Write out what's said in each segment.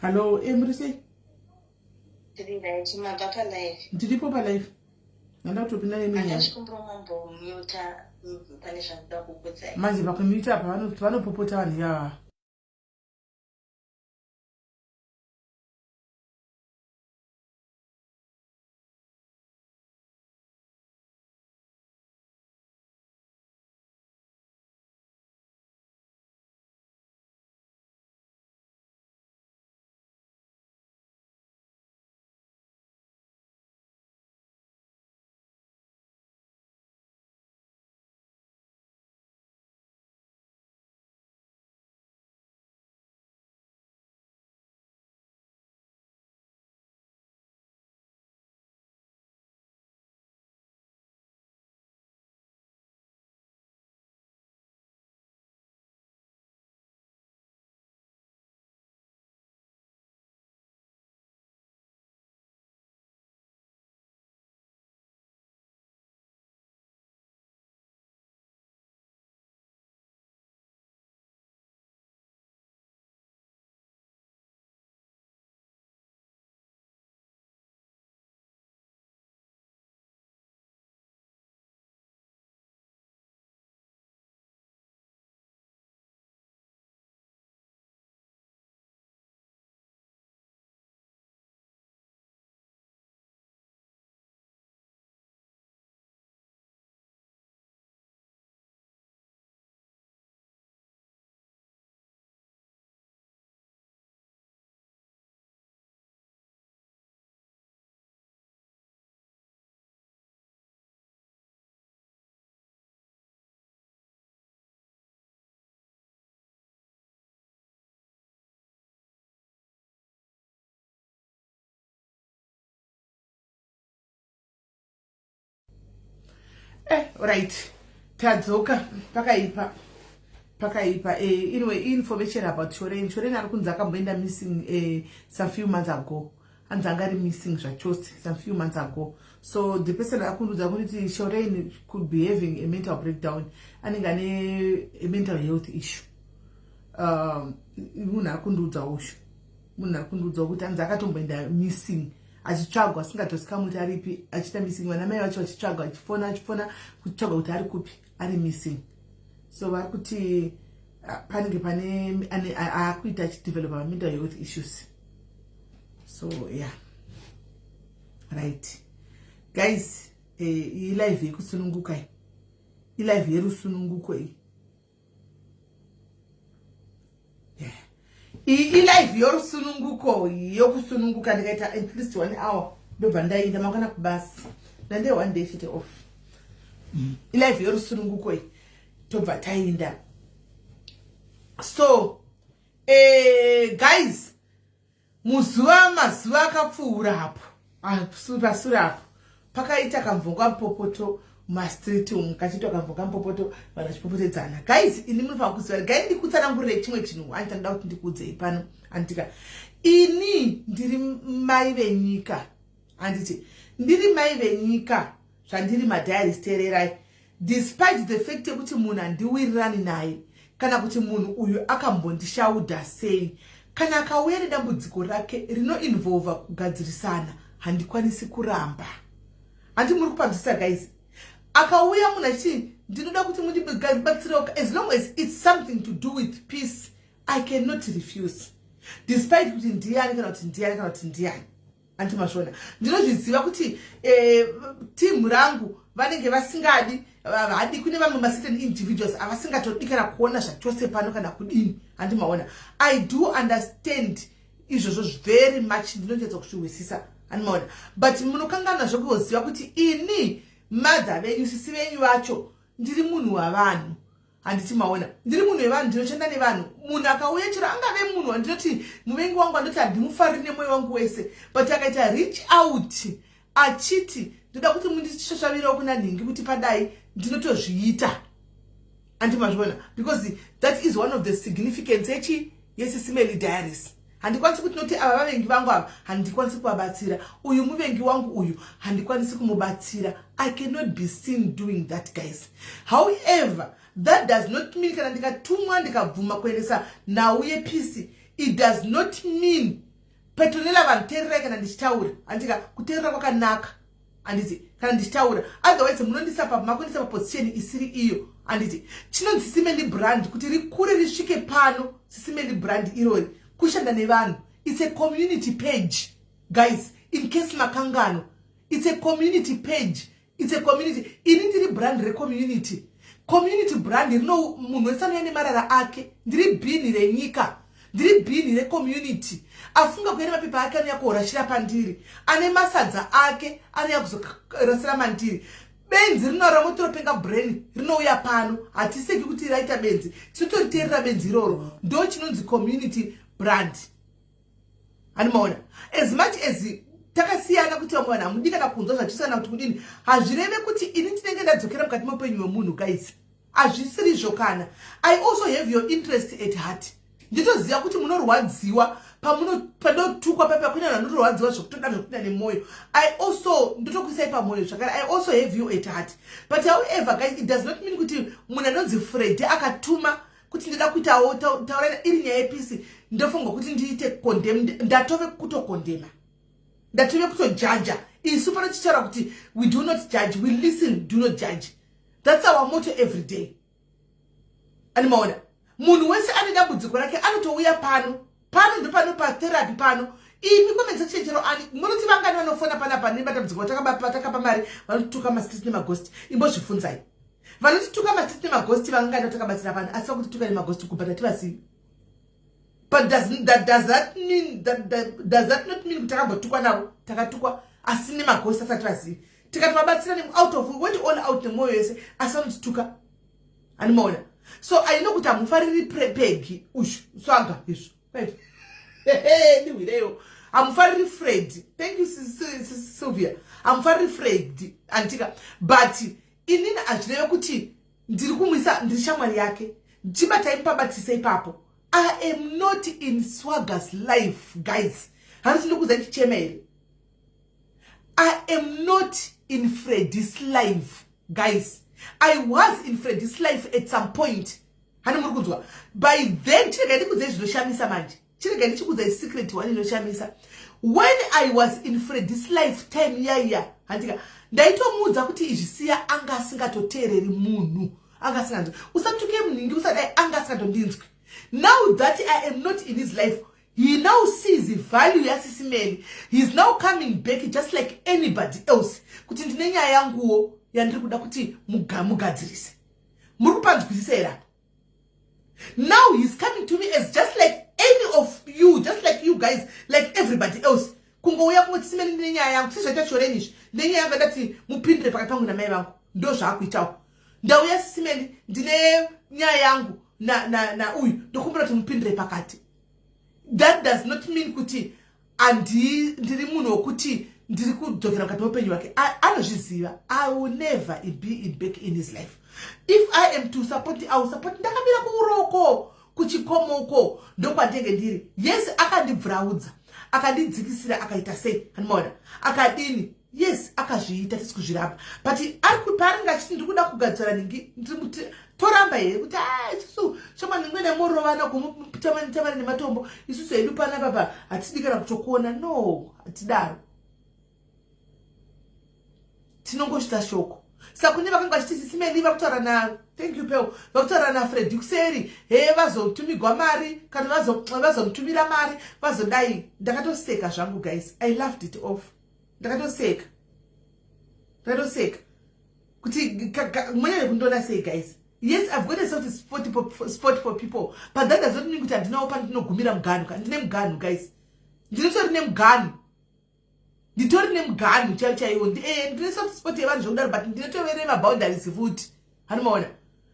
Hallo, muri sei? Tiri right, mabva palive. Ndiripo palive. Ndanda kutopinda neminyaya. Andachikumbira mambomuta pane zvandoda kukudzai. Manje pakumuta apa vanopopota vanhu ivava. Right, tadzoka. Pakaipa, pakaipa. Anyway, information about Choren. Choren ari kunzi akamboenda missing some few months ago. Hanzi anga ari missing zvachose some few months ago. So the person akundiudza kuti Choren could be having a mental breakdown, anenge ane a mental health issue. Munhu ari kundiudza ushu, munhu ari kundiudza kuti hanzi akatomboenda missing, achitsvagwa, asingatosikamu kuti aripi, achiita missing, vana mai vacho vachitsvagwa, achifona, achifona kutsvagwa kuti ari kupi, ari missing. So vari kuti panenge pane aakuita achidevelopa mental health issues. So yeah, right guys, ilive yekusununguka iyi, ilive yerusununguko iyi. Iyi ilive yorusununguko, yokusununguka. Ndikaita at least one hour, ndobva ndaenda mangwana kubasa. Ndande one day chete off. Ilive yorusununguko iyi, tobva taenda. So guys, muzuva mazuva akapfuura apo, pasure apo, pakaita kamvonga mupopoto mumastreet umu, kachiitwa kamvonga mupopoto, vanhu vachipopotedzana. Guys, ini munofanira kuziva, gai ndikutsanangurire chimwe chinhu ani chandoda kuti ndikuudzei pano, anditika ini ndiri mai venyika, handiti? Ndiri mai venyika zvandiri. Madiaries, teererai. Despite the fact yekuti munhu handiwirirani naye, kana kuti munhu uyu akambondishaudha sei, kana akauya nedambudziko rake rinoinvolva kugadzirisana, handikwanisi kuramba. Handi muri kupanzwisisa, guys? Akauya munhu achiti ndinoda kuti mundibatsirewo, as long as it's something to do with peace, I cannot refuse, despite kuti ndiani, kana kuti ndiani, kana kuti ndiani. Anti mazvona, ndinozviziva kuti timu rangu vanenge vasingadi, hadi kune vamwe macertain individuals avasingatodi kana kuona zvachose pano kana kudini. Handi maona, I do understand izvozvo very much, ndinonyatsa kuzvihwisisa. Handi maona? But munokangana zvokuziva kuti ini madha venyu, sisi venyu vacho, ndiri munhu wavanhu. Handiti maona, ndiri munhu wevanhu, ndinoshanda nevanhu. Munhu akauya, chero angave munhu wandinoti muvengi wangu, andoti handimufariri nemwoyo wangu wese, but akaita reach out achiti ndoda kuti mundisvasvavirewo kuna nhingi kuti padai, ndinotozviita. Andimazviona? Because that is one of the significance yechi yeSisi Melly Diaries. Handikwanisi kuti noti ava vavengi vangu, ava handikwanisi kuvabatsira, uyu muvengi wangu, uyu handikwanisi kumubatsira. I cannot be seen doing that, guys. However, that does not mean kana ndikatumwa, ndikabvuma kuendesa nhau yepeace. It does not mean, Petronella, vanhu teererai kana ndichitaura, handika? Kuteerera kwakanaka, handiti? Kana ndichitaura, otherwise munondisa makundisa paposition isiri iyo, handiti? Chinonzi Sis Melly brand, kuti rikure risvike pano, Sis Melly brand irori kushanda nevanhu. It's a community page, guys, in case makangano. It's a community page, it's a community. Ini ndiri brand recommunity. Community brand rino munhu wese anouya nemarara ake. Ndiri bhini renyika, ndiri bhini recommunity. Afunga kuya nemapepa ake anouya kuhorashira pandiri, ane masadza ake anouya kuzorasira mandiri. Benzi rinoramba brain rinouya pano, hatiseki kuti raita benzi, tinotoriteerera benzi iroro. Ndo chinonzi community brand, handimaona? As much as takasiyana kuti vamwe vanhu hamudi kana kunzwa zvachisiyana kuti kudini, hazvireve kuti ini ndinenge ndadzokera mukati meupenyu hwemunhu, guys. Hazvisirizvo kana. I also have your interest at heart. Nditoziva kuti munorwadziwa panotukwa paipa, kune vanhu vanotorwadziwa zvokutoda zvokupinda nemwoyo. I also ndotokuisai pamwoyo zvakare. I also have you at heart. But however, guys, it does not mean kuti munhu anonzi Fred akatuma kuti ndida kuitawo taura iri nyaya yepeace, ndofunga kuti ndiite condemn. Ndatove kutocondemna, ndatove kutojudga. Isu pano tichitaura kuti we do not judge, we listen, do not judge. That's our motto every day, animaona? Munhu wese ane dambudziko rake anotouya pano. Pano ndopano patherapy pano. Imi comment section chero ani munoti vangani vanofona panapa nematambudziko patakapa mari, vanotuka mastreet nemaghost? Imbozvifunzai, vanotituka mastreet nemaghost vangani vatakabatsira pano? Asi vakutituka nemaghost kubva tativazivi. But does that not mean kuti takambotukwa navo? Takatukwa asi nemaghost asati vazivi. Tikati vabatsira out of went all out nemwoyo yese, asi vanotituka, animaona? So I know kuti hamufariri Pegi ushu swaga izvo, ndihwireyo. Hamufariri Fred. Thank you, Sylvia. Hamufariri Fred, anditika? But inini hazvireve kuti ndiri kumwisa, ndiri shamwari yake. Chibatai mupabatise ipapo. I am not in Swagger's life, guys. Handisi ndikuudza ndichichema here? I am not in Freddy's life, guys. I was in Freddy's life at some point, hani muri kunzwa? By then, chiregai ndikuudzai zvinoshamisa manje. Chiregai ndichikuudzai secret one inoshamisa. When I was in Freddy's life time yaiya, handika, ndaitomuudza kuti izvi siya. Anga asingatoteereri munhu, anga asinganzwi. Usatuke munhingi, usadai, anga asingatondinzwi. Now that I am not in his life, he now sees the value yaSis Melly. He is now coming back just like anybody else kuti ndine nyaya yanguwo yandiri kuda kuti mugadzirise. Muri kupanzwisisa here apa? Now he's coming to me as just like any of you, just like you guys, like everybody else, kungouya kungoti, "Sis Melly, ndine nyaya yangu." Sezvaita choreni izvi, ndine nyaya yangu, ndati mupindire pakati pangu namai vangu. Ndo zvaakuitawo. Ndauya, "Sis Melly, ndine nyaya yangu nauyu, ndokumbira kuti mupindire pakati." That does not mean kuti andi ndiri munhu wokuti ndiri kudzokera mukati meupenyu hwake. Anozviziva. I will never be in back in his life. If I am to support, I will support ndakamira kuuroko, kuchikomoko, ndokwandenge ndiri. Yes, akandibvuraudza, akandidzikisira, akaita sei, handimaona akadini. Yes, akazviita, tisi kuzviramba, but ari paanenge achiti ndiri kuda kugadzira ningi, toramba here kuti a isusu shamwaningwe nemurovana kumutamani nematombo? Isusu hedu panapapa hatidi kana kutokuona. No, hatidaro. Tinongosvitsa shoko. Saka kune vakanga vachiti Sis Melly vakutaura na, thank you Pel, vakutaura naFredi kuseri, he, vazotumigwa mari kana vazomutumira mari, vazodai. Ndakatoseka zvangu, guys. I laughed it off. Ndakatoseka, ndakatoseka kuti munyanya kundiona sei, guys. Yes, I've got a soft spot for people, but that does not mean kuti handinawo pandinogumira. Muganhu, ndine muganhu, guys. Ndinotori nemuganhu, nditori nemuganhu chaiwo chaiwo. Ndine soft spot yevanhu zvekudaro, but ndinotovere maboundaries futi, hanomaona?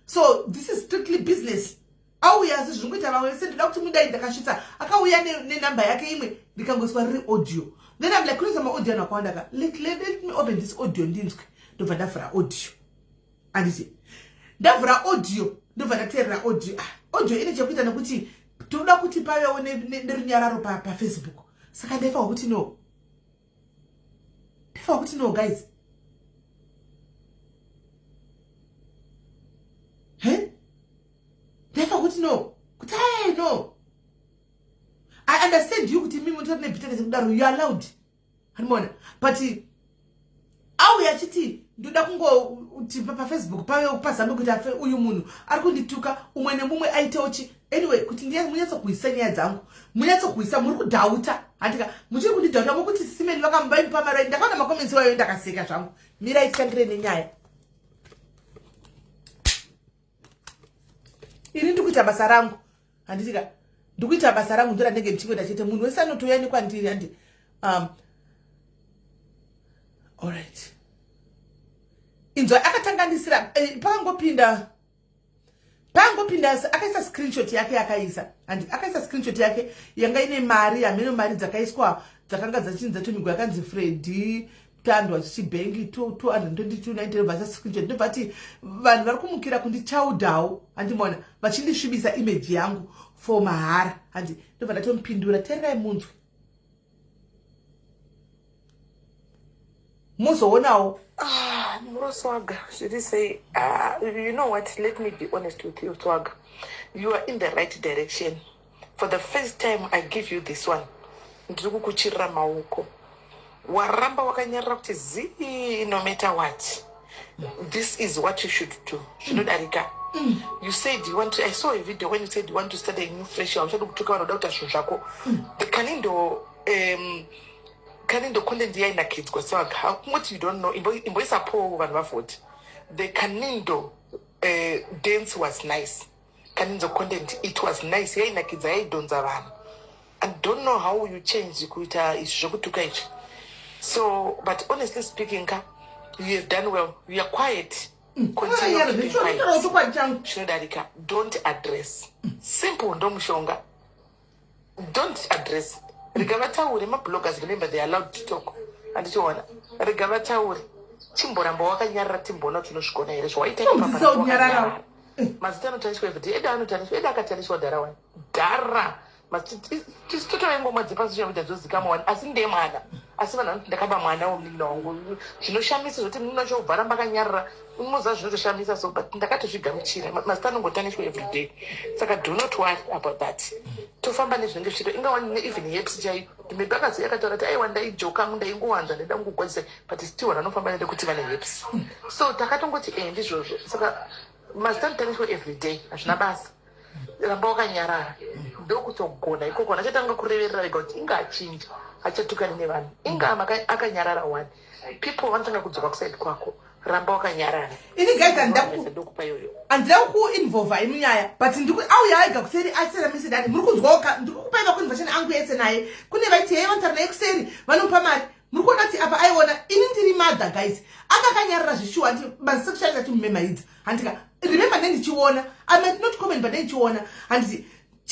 So this is strictly business. Auya asi zvingoita vamwe vese, ndoda kuti mudai ndakasvitsa. Akauya nenhamba yake imwe, rikangoiswa riri audio. Then I'm like, kunoisa maaudio anhu akawanda ka. Let me open this audio ndinzwe. Ndobva ndavhura audio, anditi? Ndavhura audio, ndobva ndateerera audio. Ah, audio ine chekuita nekuti tinoda kuti pavewo nerunyararo paFacebook. Saka ndaifanwa kuti no, ndaifanwa kuti no, guys. He, ndaifanwa kuti no, kuti ae no. unotori nebitterness kudaro, you allowed, hanimona. But auya achiti ndoda kungoti paFacebook pave pazame kuti afe uyu munhu ari kundituka, umwe nemumwe aitewo chi. Anyway, kuti ndiye munyatsokuisa nyaya dzangu, munyatsokuisa. Muri kudhauta, handika? Muchiri kundidhauta mokuti Simeni vakamubaimupa mari. Ndakaona macomments wayo, ndakaseka zvangu. Mirai titangire nenyaya. Ini ndikuita basa rangu, handitika? Ndikuita basa rangu, ndo randinge ndichingoita chete. Munhu wese anotouya nekwandiri, handi? Alright, inzwa, akatanganisira pakangopinda akaisa screenshot yake, akaisa, handi? Akaisa screenshot yake yanga ine mari, hameno mari dzakaiswa, dzakanga dzachinzi dzatumigwa, yakanzi Fredi Tandwa chichibhengi 222.90. Bvasa screenshot, ndobva ati vanhu vari kumukira kundichaudhawo, handimona, vachindisvibisa image yangu for mahara, handi? Ndobva ndatomupindura. Tererai munzwe, muzoonawo. Ah, Muroswaga, should say, you know what? Let me be honest with you, Swaga. You are in the right direction. For the first time, I give you this one. Ndiri kukuchirira maoko. Waramba wakanyarara kuti zii, no matter what. This is what you should do. Zvinodarika. You said you want to, I saw a video when you said you want to start a new fresh. Hauchadi kutuka vanhu, uda kuita zvinhu zvako. The Kanindo content yainakidzwa. Swaga, kungoti you don't know. Imboisa poll, vanhu vavhoti. The Kanindo dance was nice. Kanindo content, it was nice, yainakidza, yaidhonza vanhu. I don't know how you change kuita izvi zvokutuka izvi. So, but honestly speaking ka, you have done well. You are quiet. Continue keeping quiet. Chokwadi changu. Zvinodarika. Don't address. Simple, ndomushonga. Don't address, rega vataure. Mabloggers, remember, they are allowed to talk, handichiona? Rega vataure. Chimboramba wakanyarara, timboona kuti unozvigona here zvawaita. Tomudzidzisa kunyarara. Mazita anotariswa everyday, eda anotariswa, eda akatariswa dhara wani dhara. Tisu totova ngoma dzepasocial media dzozikamwa wani, asi ndiye mwana, asi vanhu vanoti ndakaba mwana womunin'ina wangu. Zvinoshamisa zvoti munin'ina wacho ubva ramba akanyarara, unoziva, zvinotoshamisa. So, but ndakatozvigamuchira. Mazita anongotanishwa everyday, saka do not worry about that. Tofamba nezvinenge zvichiita. Ingawa even herpes chaiyo, maybe akazi akataura kuti aiwa, ndaijoka, ndaingowanza, ndaida kungogwadzisa, but still vanhu vanofamba nede vane herpes. So takatongoti e, ndizvozvo. Saka mazita anotaniswa everyday, hazvina basa. Ramba wakanyarara, ndokutogona ikoko. Achatanga kureverera vega kuti inga achinja, achatukani nevanhu, inga akanyarara one, people vanotanga kudzoka kuside kwako. Ramba wakanyarara. Ini guys, ndokupa iyoyo. Handida kuinvolva imunyaya, but auya aiga kuseri asera message ati muri kunzwawo, ndiri kukupai maconversation angu ese naye. Kune vaiti hei, vanotaura naye kuseri, vanomupa mari. Muri kuona kuti apa aiona ini ndiri mother, guys. Anga akanyarara zvishuwa, andi masexual achimumemaidza, handika? Remember, nendichiona, I might not comment, but nendichiona, handiti?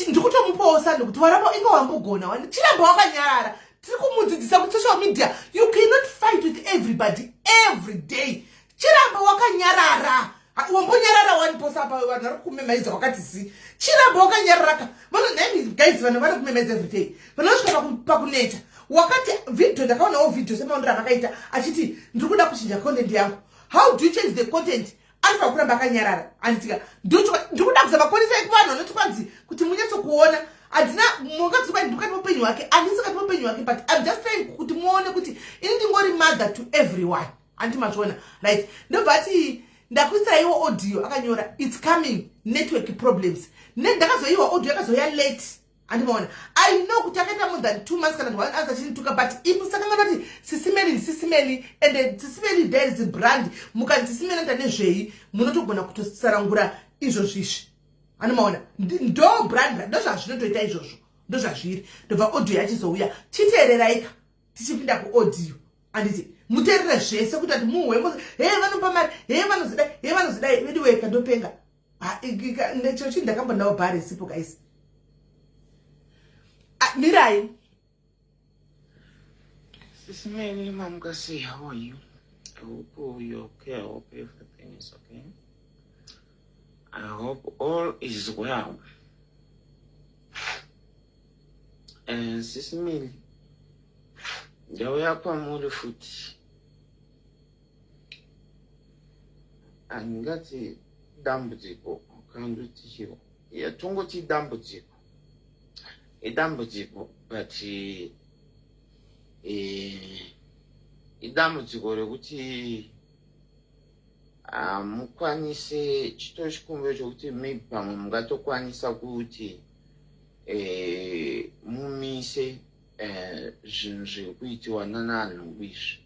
Ndikutomupawo sando kuti waramba, inga wambogona wani. Chiramba wakanyarara. Tiri kumudzidzisa kuti social media, you cannot fight with everybody every day. Chiramba wakanyarara. Wambonyarara wani posa apa vanhu vari kumemaidza wakati zi. Chiramba wakanyararaka. Nhaimi guys, vanhu vari kumemaidza everyday, vanosvika pakuneta. Wakati video, ndakaonawo video semaondero akakaita achiti ndiri kuda kuchinja content yangu. How do you change the content? Anofanira kuramba akanyarara, handitika? Ndiri kuda kuzama kuonesa kuvanhu vanoti kwanzi kuti munyatsokuona. Handina mukadzi, ndikati muupenyu hwake, handisi kati muupenyu hwake, but I'm just trying kuti muone kuti ini ndingori mother to everyone, handi mazviona? Right, ndobva ati ndakuisiraiwo audio, akanyora, "It's coming, network problems." Ndakazoiwa audio yakazoya late, handimaona? I know kuti akaita more than 2 months kana one answer achinituka, but musakangana kuti Sisimeli ndiSisimeli, and Sisimeli there is brand. Mukanzi Sisimeli anoita nezvei, munotogona kutosarangura izvo zvisvi, handimaona? Ndo brand, ndo zvazvinotoita izvozvo, ndo zvazviri. Ndobva audio yachizouya. Chiteereraika tichipinda kuaudio, handiti? Muteerere zvese kuti ati muhwe. He, vanopa mari, he, vanozidai, he, vanozidai. Vediweka, ndopenga chochi. Ndakambondawo bhari isipo, guys. Mirai. Sisimeli Mamukasi, how are you? I hope you're okay. I hope everything is okay. I hope all is well. Sisimeli, ndauya kwamuri futi. Handingati dambudziko, kandoti tongoti dambudziko, idambudziko, but Eh, idambudziko rekuti hamukwanise chitori chikumbiro chokuti maybe pamwe mungatokwanisa kuti eh, mumise eh, zvinhu zviri kuitiwa nananhubu izvi.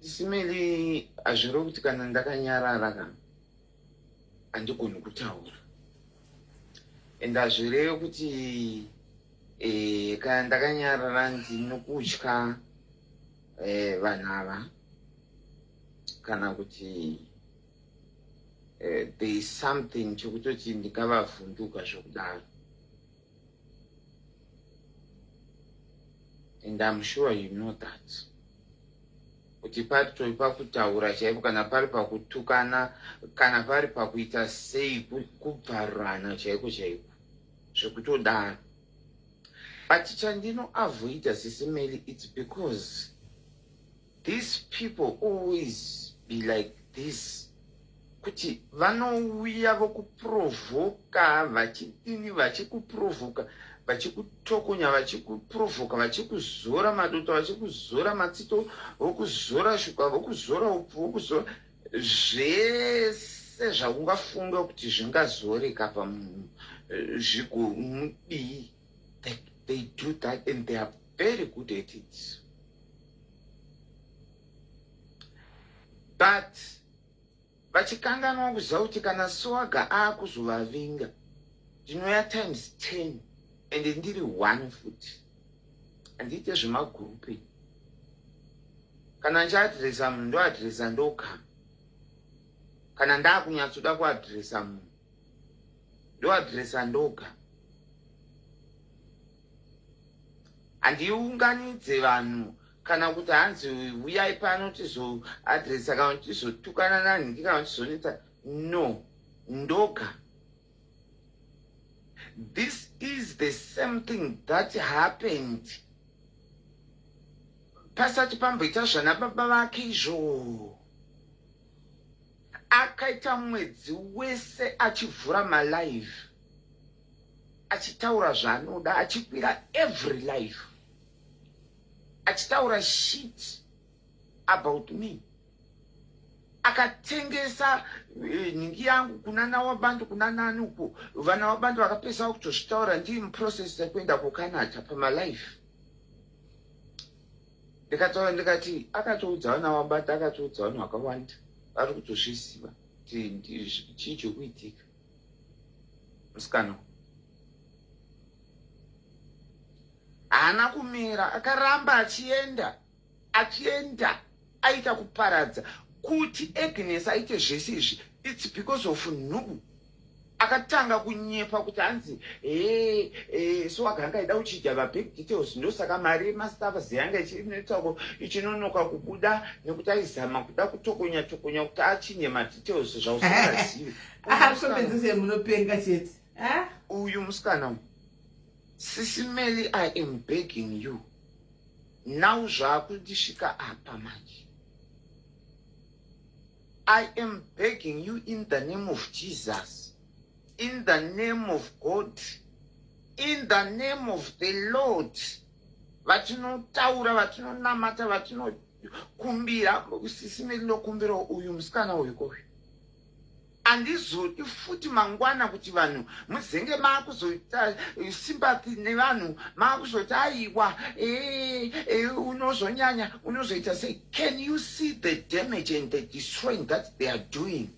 Simeli hazvirevi kuti kana ndakanyarara ka handigoni kutaura and hazvirevi kuti eh, kana ndakanyarara ndinokutya eh, vanhu ava kana kuti eh, there is something chekutoti ndingavavhunduka zvekudaro. And I'm sure you know that kuti paritori pakutaura chaipo kana pari pakutukana kana pari pakuita sei kubvarurana chaiko chaiko zvekutodaro. But chandino avoida sisi Melly it's because these people always be like this kuti vanouya vokuprovoka vachidini vachikuprovoka vachikutokonya vachikuprovoka vachikuzora madoto vachikuzora matsito vokuzora shuka vokuzora upfu vokuzora zvese zvaungafunga kuti zvingazoreka pamunhu eh, zvigomudii. They do that and they are very good at it. But vachikanganwa kuziva kuti kana Swaga akuzovavinga ndinouya times 10 and ndiri one futi. Handiite zvemagurupi. Kana ndichiadresa munhu ndoadresa ndoga. Kana ndakunyatsoda kuadresa munhu ndoadresa ndoga. Handiunganidze vanhu kana kuti hanzi huyai pano tizoadresa kana kuti tizotukana nanhingi kana kuti tizonetsa. No, ndoga. This is the same thing that happened pasati pamboita zvana baba vake izvo. Akaita mwedzi wese achivhura malive achitaura zvaanoda achikwira every life achitaura shit about me. Akatengesa eh, nhingi yangu kuna nawabantu kuna nani uko vana wabantu vakapesa kutozvitaura ndiri muprocess yekuenda kuCanada pamalife. Ndikataura ndikati akatoudza vana wabata akatoudza vanhu vakawanda vari kutozviziva kuti chii chikuitika. Musikana haana kumira akaramba achienda achienda aita kuparadza kuti Agnes aite zvese izvi it's because of nhubu. Akatanga kunyepa kuti hanzi hee eh, so akanga aida kuchidya vabank details ndosaka mari yemastaffs yanga ichinetsako ichinonoka kubuda nekuti aizama kuda kutokonya tokonya kuti achinje madetails zvausingazivi. Ah, munopenga chete. Ah? Uyu musikana uyu. Sisi Melly I am begging you. Now zvakundisvika apa manje. I am begging you in the name of Jesus, in the name of God, in the name of the Lord. Vatinotaura, vatinonamata, vatinokumbira, sisi Melly ndokumbira uyu musikana uyu koyu. Handizodi futi mangwana kuti vanhu muzenge maakuzoita sympathy nevanhu maakuzoti aiwa eh, eh, unozonyanya unozoita sei. Can you see the damage and the destroying that they are doing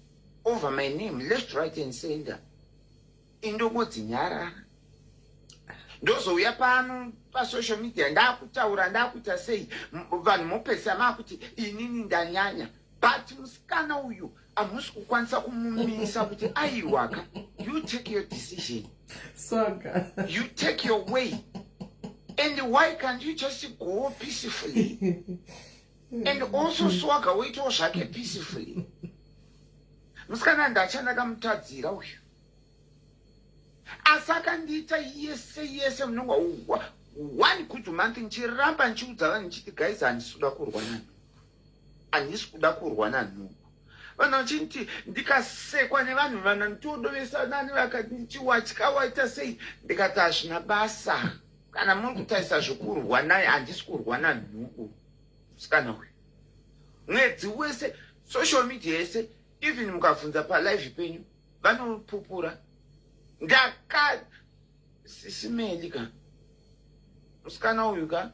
over my name left right and center? Indokodzinyarara ndozouya pano pasocial media ndakutaura ndakuita sei vanhu mopedzisa maakuti inini ndanyanya. But musikana uyu hamusi kukwanisa kumumisa kuti aiwaka you take your decision. Swaga. You take your way. And why can't you just go peacefully? And also Swaga woitawo zvake peacefully. Musikana ndachandakamutadzira uyu. Asi akandiita yese yese munonga one good month ndichiramba ndichiudza vanhu ndichiti guys handisi kuda kurwa nani. Handisi kuda kurwa nanhubu. Vanhu vachinditi ndikasekwa nevanhu vana nditodovesa nani vakati ndichiwatya waita sei ndikati hazvina basa. Kana muri kutarisa zvekurwa naye, handisi kurwa nanhubu musikana uyu. Mwedzi wese social media yese, even mukabvunza palive penyu vanopupura. Ndaka sisimeli ka musikana uyu ka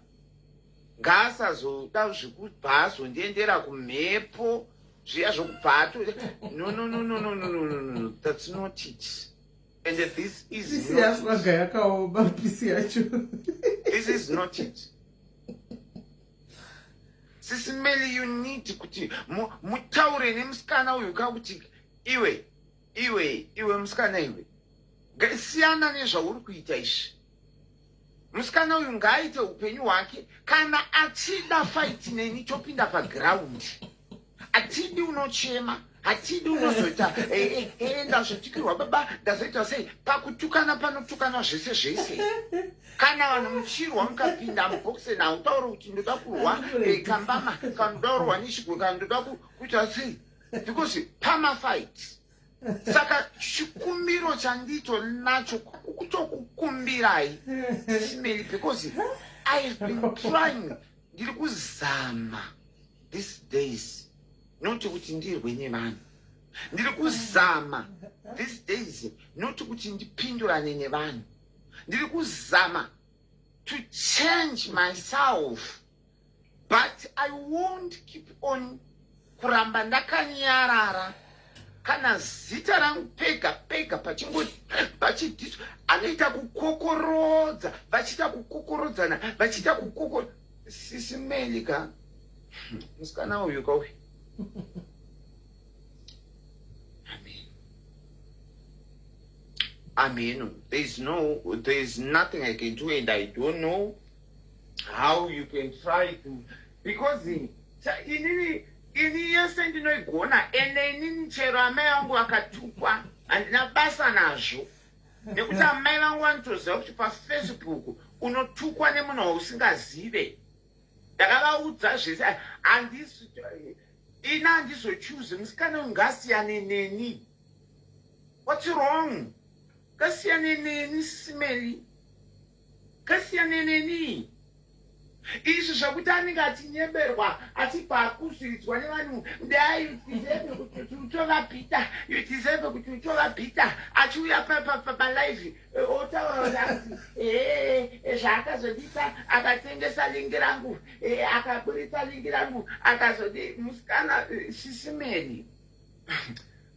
ngaasazoda zvekubva azondiendera kumhepo zviya zvokubva ato. No, no, no, no, no, no, no, no, no, that's not it. And this is Pisi yaswaga yakaoma pisi yacho. This is not it. Sisi Meli, you need kuti mutaure nemusikana uyu ka kuti iwe, iwe, iwe musikana iwe, siyana nezvauri kuita izvi. Musikana uyu ngaaite upenyu hwake. Kana achida fight neni, topinda paground. Hatidi unochema, hatidi unozoita eh, eh, eh, ndazotukirwa baba, ndazoita sei. Pakutukana panotukana zvese zvese. Kana vanhu muchirwa mukapinda mubhokiseni, hautauri kuti ndoda kurwa kambama, kana ndoda kurwa nechigwe, kana ndoda kuita sei, because pamafight. Saka chikumbiro chandito nacho kutokukumbirai simeli, because I have been trying, ndiri kuzama these days not kuti ndirwe nevanhu, ndiri kuzama these days not kuti ndipindurane nevanhu, ndiri kuzama to change myself, but I won't keep on kuramba ndakanyarara kana zita rangu pega pega pachingo pachidhiswa. Anoita kukokorodza, vachiita kukokorodzana, vachiita kukoko. Sisi Meli ka, musikana uyu ka uyu, amen, amen. There is nothing I can do and I don't know how you can try to, because inini, ini yese ndinoigona. Ende inini chero amai vangu vakatukwa handina basa nazvo, nekuti amai vangu vanotoziva kuti paFacebook unotukwa nemunhu wausingazive. Ndakavaudza zvese. Handisi ini, handizochuzi musikana uyu. Ngasiyane neni. What's wrong? Ngasiyane neni, Simeli, ngasiyane neni. Izvi zvekuti anenge achinyeberwa, achibva akuzvidzwa nevanhu, dai you deserve kuti utovabhita, you deserve kuti utovabhita, achiuya palive otaura kuti anzi ee zvaakazodita, akatengesa link rangu, akaburitsa link rangu, akazodi. Musikana, Sisi Meli,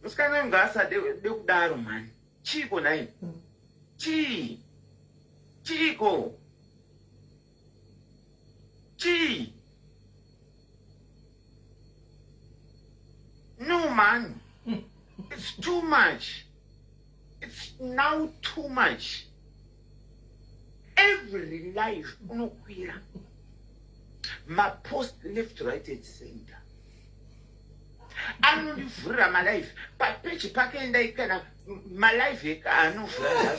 musikana uyu ngaasade kudaro mhani. Chiiko nhai? Chii? Chiiko? Chii? No man, it's too much. It's now too much. Every life unokwira mapost left, right and center. Anondivhurira malive papeji pake. Endai kana malive eka anovhura.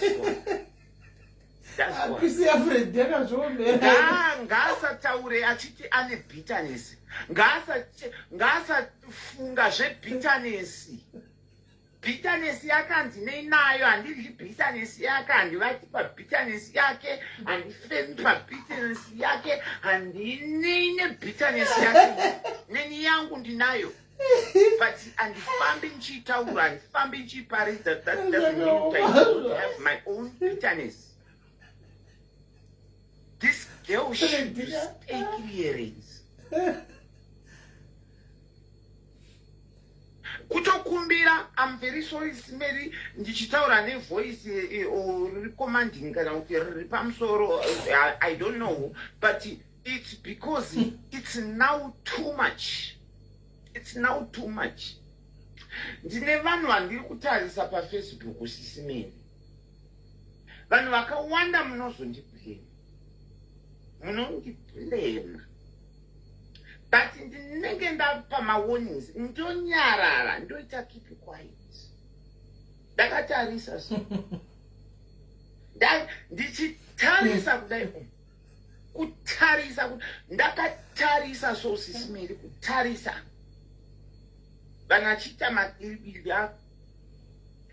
That's one. Pisi yaFred yakazviomera. Ngaasataure achiti ane bitterness. Ngaasafunga zvebitterness. Bitterness yake handinei nayo, handidyi bitterness yake, handivati pabitterness yake, handifemi pabitterness yake, handinei nebitterness yake. Neni yangu ndinayo, but handifambi ndichiitaura, handifambi ndichiiparidza. That doesn't mean that I don't have my own bitterness. This girl should stay clearance. Kutokumbira, I'm very sorry, Simeri, ndichitaura nevoice riri commanding kana kuti riri pamusoro, I don't know, but it's because it's now too much. It's now too much. Ndine vanhu vandiri kutarisa paFacebook, Sisi Meri. Vanhu vakawanda munozondiblame, munondiblame, but ndinenge ndapa mawarnings, ndonyarara, ndoita keep quiet, ndakatarisa so. Ndichitarisa kudai, kutarisa, ndakatarisa so, Sisi Meri, kutarisa vanhu vachiita madilibili ako.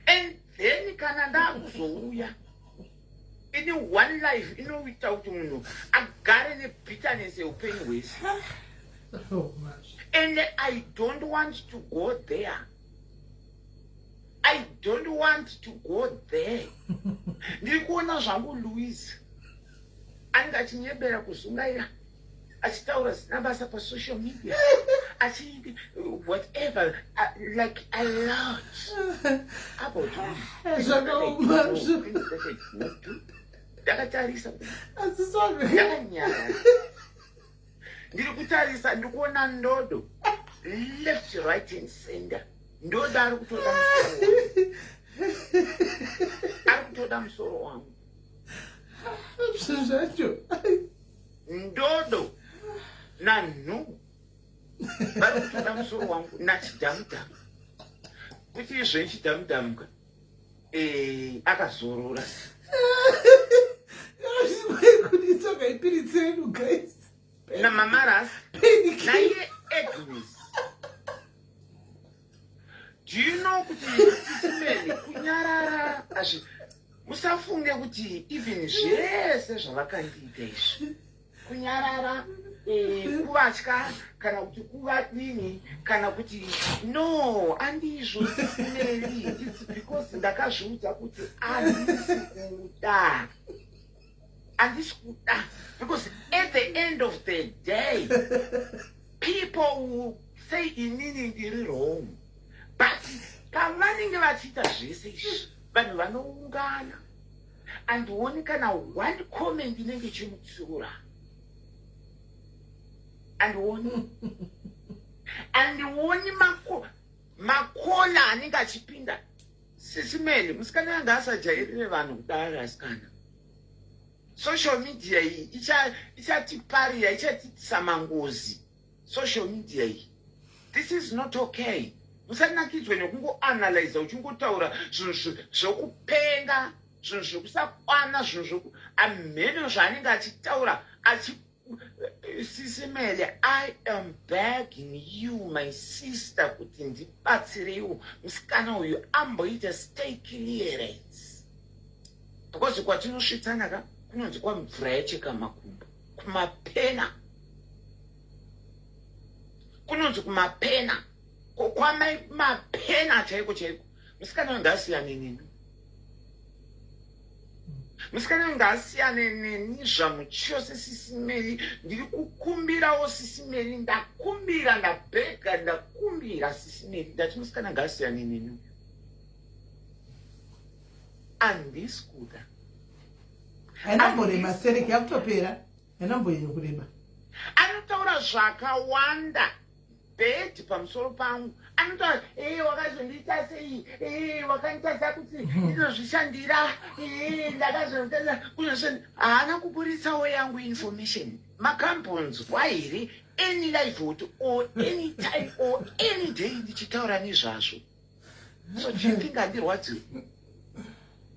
And then kana ndakuzouya Ini one life inoita kuti munhu agare nebitterness yeupenyu hwese. Oh, And I don't want to go there. I don't want to go there. Ndiri kuona zvangu Louise anenge achinyebera kuzungaira, achitaura zvisina basa pasocial media, achi whatever, like a lot about me. Zvakaoma. Ndakatarisa. Asi swaga. Ndakanyara. Ndiri kutarisa, ndiri kuona ndodo left, right and center. Ndodo ari kutoda musoro wangu, ari kutoda musoro wangu. Zvinhu zvacho. Ndodo nanhu vari kutoda musoro wangu nachidhamudhamu, kuti izveni chidhamudhamu ka akazorora. Kuditsoka ipiritsi redu, guys. Namamarasi. Painkiller. Naiye Agnes, do you know kuti Sis Melly, kunyarara azvi, musafunge kuti even zvese zvavakandiita izvi, kunyarara kuvatya kana kuti kuvadini kana kuti no, andizvo, Sis Melly. It's because ndakazviudza kuti handisi kuda, handisi kuda, because at the end of the day people will say inini ndiri wrong. But pavanenge vachiita zvese izvi, vanhu vanoungana, handioni kana one comment inenge ichimutsiura. Handioni, handioni makola anenge achipinda. Sis Melly, musikana yanga asajairire vanhu kudaro. Asikana, social media iyi ichatiparira, ichatiitisa mangozi. Social media iyi, this is not okay. Musanakidzwe nekungoanalyza uchingotaura zvinhu zvokupenga, zvinhu zvekusakwana, zvinhu zvoku amheno zvaanenge achitaura achi. Sis Melly, I am begging you, my sister, kuti ndibatsireiwo musikana uyu amboita stay clearance, because kwatinosvitsana ka kunonzi kwamvura yacheka makumbo, kumapena, kunonzi kumapena, kwamai mapena chaiko chaiko. Musikana uyu ngaasiyane neni, musikana uyu ngaasiyane neni zvamuchose. Sis Melly, ndiri kukumbirawo, Sis Melly, ndakumbira, ndabhega, ndakumbira, Sis Melly, ndati musikana ngaasiyane neni uyu, handisi kuda. Hainamborema stereki, yakutopera, hainamboyenya kureba. Anotaura zvakawanda bad pamusoro pangu. Anotaura, "E, wakazondiita sei? E, wakanditadza kuti ndinozvishandira. E, ndakazonditadza kunozvishandira." Haana kuburitsawo yangu information. Makambonzwa here any live kuti or any time or any day ndichitaura nezvazvo? So do you think handirwadziwi?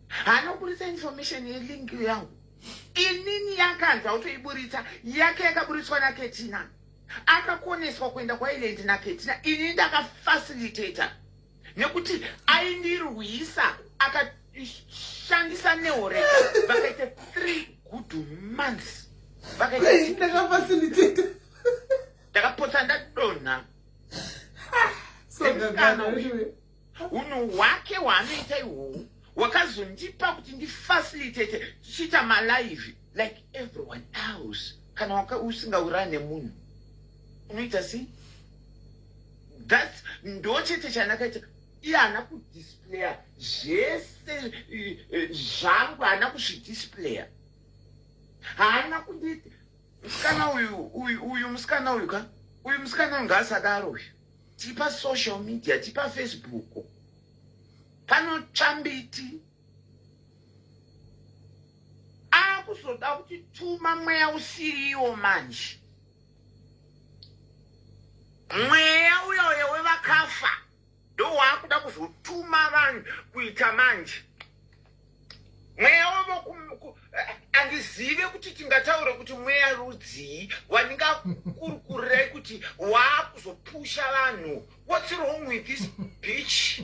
Haana kuburitsa information yelink yangu. Inini yakanzi autoiburitsa, yake yakaburitswa naKetina, akakoneswa kuenda kuIreland naKetina. Inini ndakafacilitata nekuti aindirwisa, akashandisa neoreka, vakaita 3 good months, vakaita. Ndakafacilitata. Ndakapotsa ndadonha. Nemusikana uyu, unhu hwake hwaanoita ihwohwu hwakazondipa kuti ndifacilitate tichiita malive like everyone else. Kana waka usingaurani nemunhu, unoita sei? That's ndo chete chandakaita. Iye haana kudisplaya zvese zvangu, haana kuzvidisplaya, haana kundi. Musikana uyu, uyu, uyu musikana uyu ka, uyu musikana uyu ngaasadaro uyu. Tipa social media, tipa Facebook, panotsva mbiti. Akuzoda kutituma mweya usiriwo manje, mweya uyoyo wevakafa ndo waakuda kuzotuma vanhu kuita manje. Mweya wavo, handizive kuti tingataure kuti mweya rudzii wandingakurukurirai kuti waakuzopusha vanhu. What's wrong with this bitch?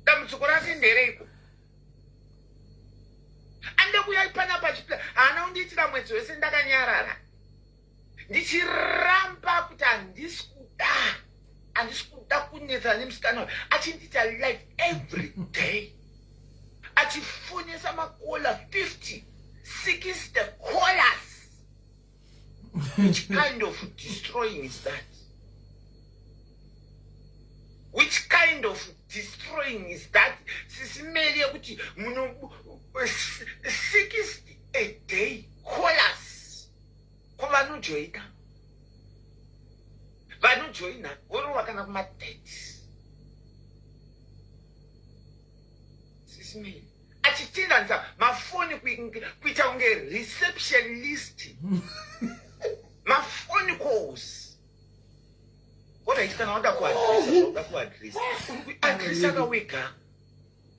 Dambudziko rake ndereiko? Anoda kuuya panapa achipla haana kundiitira mwedzi wese ndakanyarara ndichiramba kuti handisi kuda handisi kuda kunetsana nemusikana uyu achindiita life every day achifonesa makola 50 60 callers. Which kind of destroying is that? Which kind of destroying is that? Sisimeli yekuti muno 60 a day callers ko vanojoina vanojoina vorova kana kuma 30 sisimeli achitindanisa mafoni kuita kunge reception list mafoni calls. Alright, kana wada kuadresa uda kuadresa uri kuadresa ka wega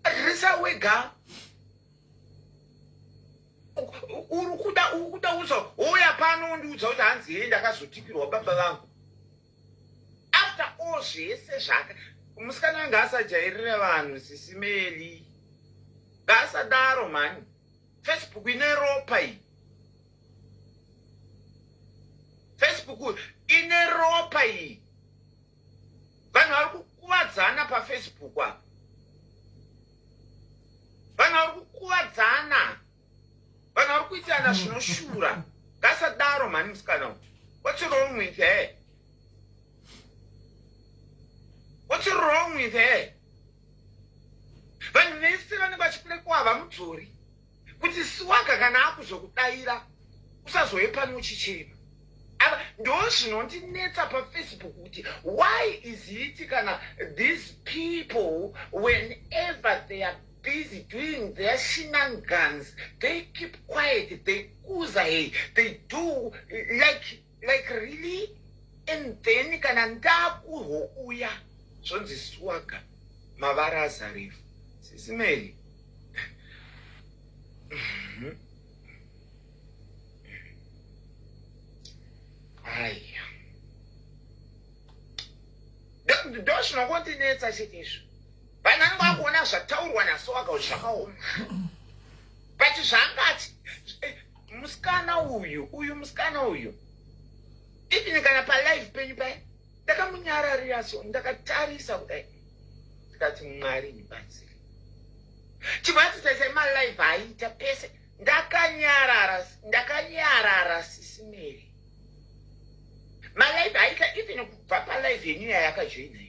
adresa wega uri kuda uri kuda uza ouya pano undiudza kuti hanzi hei ndakazotikirwa baba vangu after all zvese zvaka musikana anga asajairira vanhu sisimeli ngaasadaro mhani Facebook ine ropa iyi Facebook ine ropa iyi vanhu vari kukuvadzana pafacebook apa vanhu vari kukuvadzana vanhu vari kuitirana zvinoshura ngasadaro mhani musikana uyu what's wrong with her what's wrong with her vanhu vese vanenge vachiplekwa havamudzori kuti siwaga kana akuzokudaira usazouye pano uchichema ava ndo zvinondinetsa pafacebook kuti why is it kana these people whenever they are busy doing their shenanigans they keep quiet they kuza hey they do like really and then kana ndakuhouya zvonzi swaga mavara azarefu sisimeli aya ndo zvinongondinetsa chete izvo vanhu vanenge vakuona zvataurwa naswaga kuti zvakaoma but zvangati musikana uyu uyu musikana uyu even kana palive penyu paya ndakamunyararira so ndakatarisa kudai ndikati mwari ndibatsire chibatisaisai malive aiita pese ndakanyarara ndakanyarara sisimeri malive aita even kubva palive yenyu yayakajoina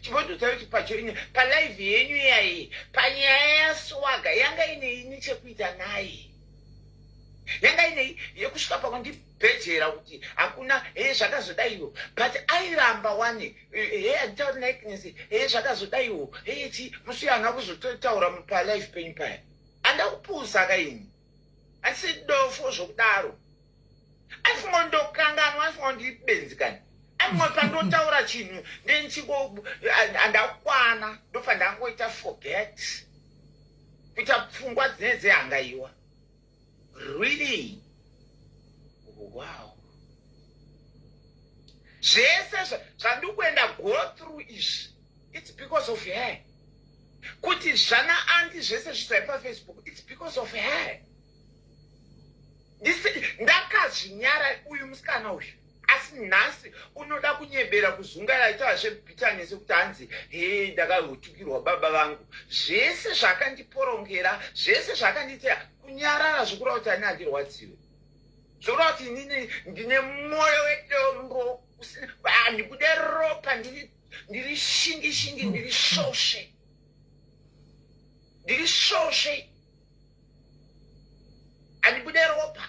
chibodzotai kuti pajoina palive yenyu yayi panyaya yaswaga yanga ine ini chekuita naye yanga inei yekusvika pakundibhejera kuti hakuna he zvakazodaiwo but airamba wani he handitauri naignes he zvakazodaiwo he chi musi haana kuzototaura palife penyu paya andakupusa kaini handisi dofo zvokudaro aifunga ndokanganwa aifunga ndiri benzi kani aifunga pandotaura chinhu ndenchingo handakwana ndofa ndangoita forget kuita pfungwa dzine dzehangaiwa really wow zvese zvandiri kuenda go through izvi it's because of her kuti zvana andi zvese zvisai pafacebook it's because of her ndakazvinyara uyu musikana uyu asi nhasi unoda kunyebera kuzungaira ita zvebhitanesi kuti hanzi he ndakahutukirwa baba vangu zvese zvakandiporongera zvese zvakandiitira kunyarara zvokureva kuti ani handirwadziwe zvokureva kuti inini ndine mwoyo wedombo handibude ropa ndiri shingi shingi ndiri svosve ndiri svosve handibude ropa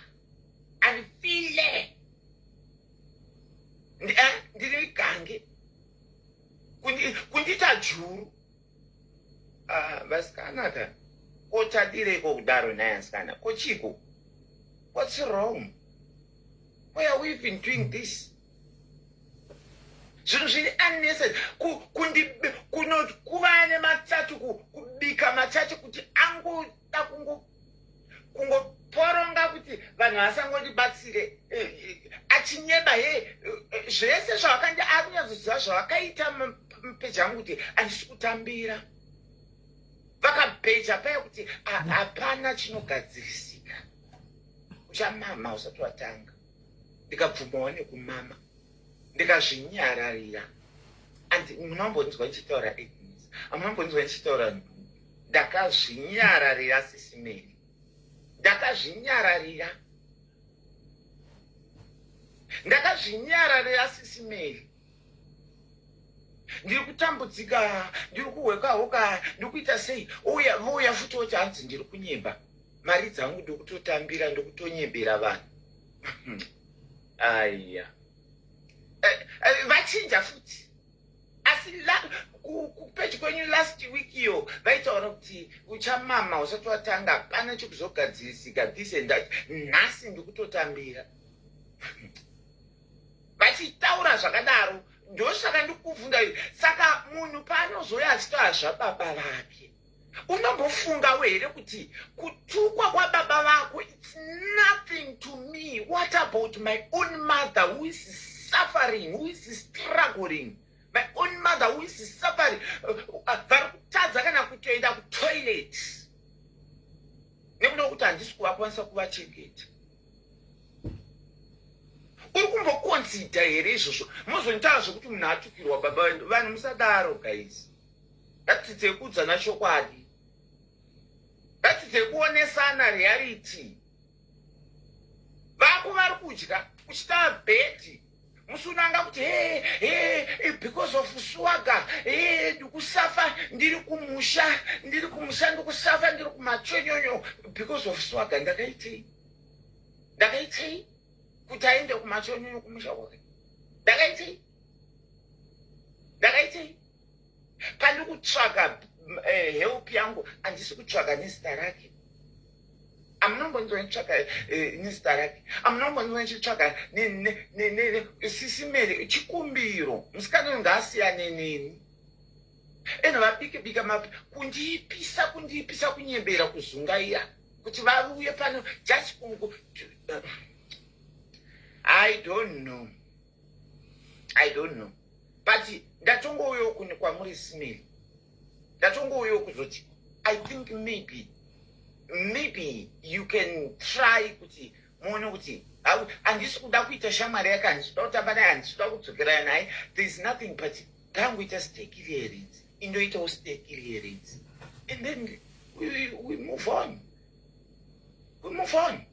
handifile ndiri gange kundiita juru ah, vasikana ka kotadireko kudaro naye asikana kochiko what's wrong why are we even doing this zvinhu zviri unnecessary kuva nematatu kubika matatu kuti angoda kungoporonga kuti vanhu vasangondibatsire eh, eh, achinyeba he eh, zvese zvavakandi akunyatsoziva zvavakaita mupeji angu kuti handisi kutambira. Vakabheja paya kuti hapana chinogadzirisika, uchamama usati watanga. Ndikabvumawo nekumama, ndikazvinyararira. Andi munombonzwa ndichitaura Agnes, amunombonzwa ndichitaura nhumbu. Ndakazvinyararira, Sisi Mary, ndakazvinyararira, ndakazvinyararira, Sisi Mary. Ndiri kutambudzika, ndiri kuhweka hoka, ndiri kuita sei. Uya vouya futi oti hanzi ndiri kunyemba mari dzangu, ndokutotambira, ndokutonyembera vanhu. Aiya, vachinja futi. Asi kupage kwenyu last week iyo vaitaura kuti uchamama usati watanga, hapana chekuzogadzirisika, this and that. Nhasi ndikutotambira vachitaura zvakadaro. Ndosaka ndikubvunza. Saka munhu paanozouya achitaura zvababa vake, unombofungawo here kuti kutukwa kwababa vako, it's nothing to me? What about my own mother who is suffering, who is struggling? My own mother who is suffering, vari kutadza kana kutoenda kutoilet nekuda kwekuti handisi kuvakwanisa kuvachengeta. Uri kumboconsider here izvozvo? Mozonitaura zvekuti munhu atukirwa baba. Vanhu musadaro, guys. Ngatidzidze kuudzana chokwadi, ngatidzidze kuonesana reality. Vako vari kudya uchitava bhedhi musi unanga kuti he he, because of swaga, he, ndikusafa ndiri kumusha, ndiri kumusha, ndikusafa ndiri kumachonyonyo because of swaga. Ndakaitei? Ndakaitei kuti aende kumachonyonyo kumusha kwake? Ndakaitei? Ndakaitei? Pandiri kutsvaga help yangu, handisi kutsvaga nezita rake. Amunombonzwa ndichitsvaga nezita rake? Amunombonzwa ndichitsvaga? Sisi Mary, chikumbiro, musikana uyu ngaasiyane neni. Eno vabike bika mapi kundiipisa, kundiipisa, kunyembera, kuzungaira kuti vauye pano just kungu. I don't know, I don't know, but ndatongouyawo kune kwamuri, Sisi Mary. Ndatongouyawo kuzoti I think maybe you can try kuti muone kuti handisi kuda kuita shamwari yake, handisi kuda kutamba naye, handisi kuda kudzokera naye. There is nothing, but ngangoita state clearance, indoitawo state clearance, and then we move on, we move on.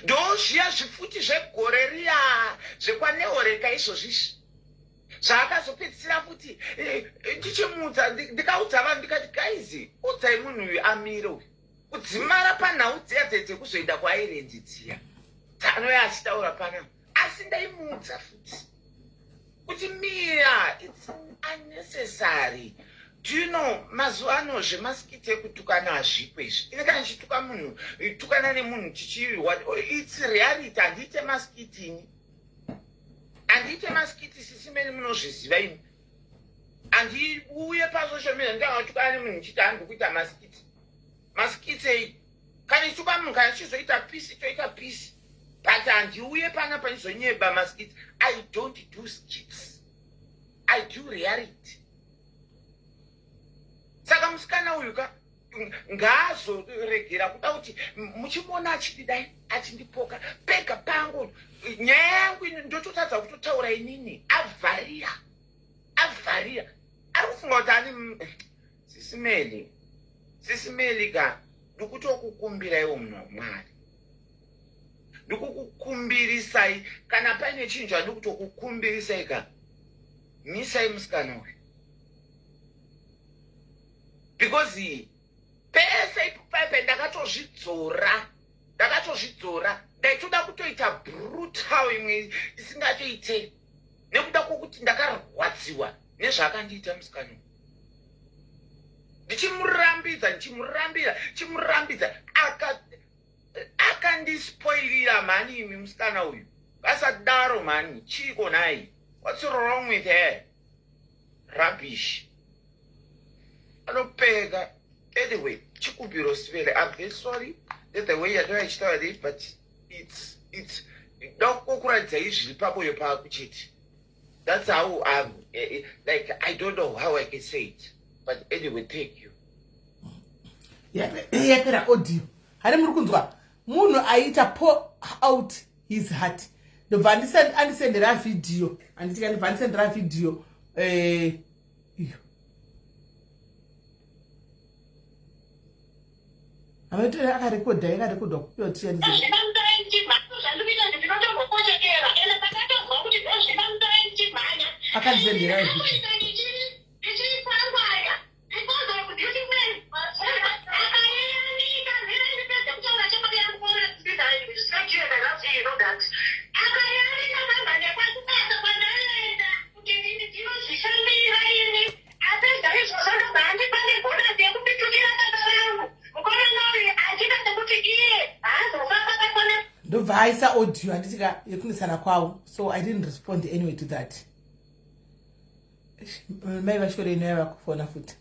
Ndozviya zvifuti zvegore riya zvekwaneoreka izvozvizvi zvaakazopedzisira futi. Ndichimuudza, ndikaudza vanhu ndikati, "Guys, udzai munhu uyu amire uyu kudzimara panhau dziya dzekuzoenda kuIreland dziya dzanouya achitaura panapa." Asi ndaimuudza futi kuti mira, it's unnecessary. Do you know, mazuva ano zvemaskits ekutukana hazviko izvi. Ine kana ndichituka munhu, tukana nemunhu tichiwa, it's reality. Handiite maskits ini, handiite maskits. Sisi Mary, munozviziva imi. Handiuye pasocial media ndingatukana nemunhu ndichiti handi kuita maskits. Maskits ei? Kana ichituka munhu, kana chizoita peace, toita peace, but handiuye panapa ndizonyeba maskits. I don't do skits, I do reality. Saka musikana uyu ka ngaazoregera kuda kuti muchimuona achididai, achindipoka pega pangu. Nyaya yangu ini ndototadza kutotaura inini. Avharira, avharira, ari kufunga kuti ani. Sisi Mary, Sisi Mary ka, ndikutokukumbirai munhu waMwari, ndikukukumbirisai. Kana paine chinhu chandikutokukumbirisai ka, misai musikana uyu, because pese ipupaipai ndakatozvidzora, ndakatozvidzora. Ndaitoda kutoita brutal imwe isingatoite nekuda kwokuti ndakarwadziwa nezvaakandiita musikana uyu. Ndichimurambidza, ndichimurambira, ndichimurambidza, akandispoilira mhani. Imi, musikana uyu asadaro mhani. Chiko nhai? What's wrong with her? Rubbish anopeka. Anyway, chikumbiro sivele, I'm very sorry that the way yatova ichitaura this, but it's da kukuratidzai zviri pamoyo pako chete. That's how I'm, like, I don't know how I can say it, but anyway, thank you. Yapera audio. Hani muri kunzwa munhu aiita pour out his heart. Ndobva andisendera video. Handiti ndobva andisendera video iyo. Amaitore akarekodha yakarekodwa kupiwa ticha. Akandisendera video. Ndobva aisa audio, handiti ka, yekunisana kwavo. So I didn't respond anyway to that. Mai vashoreni vaiva kufona futi.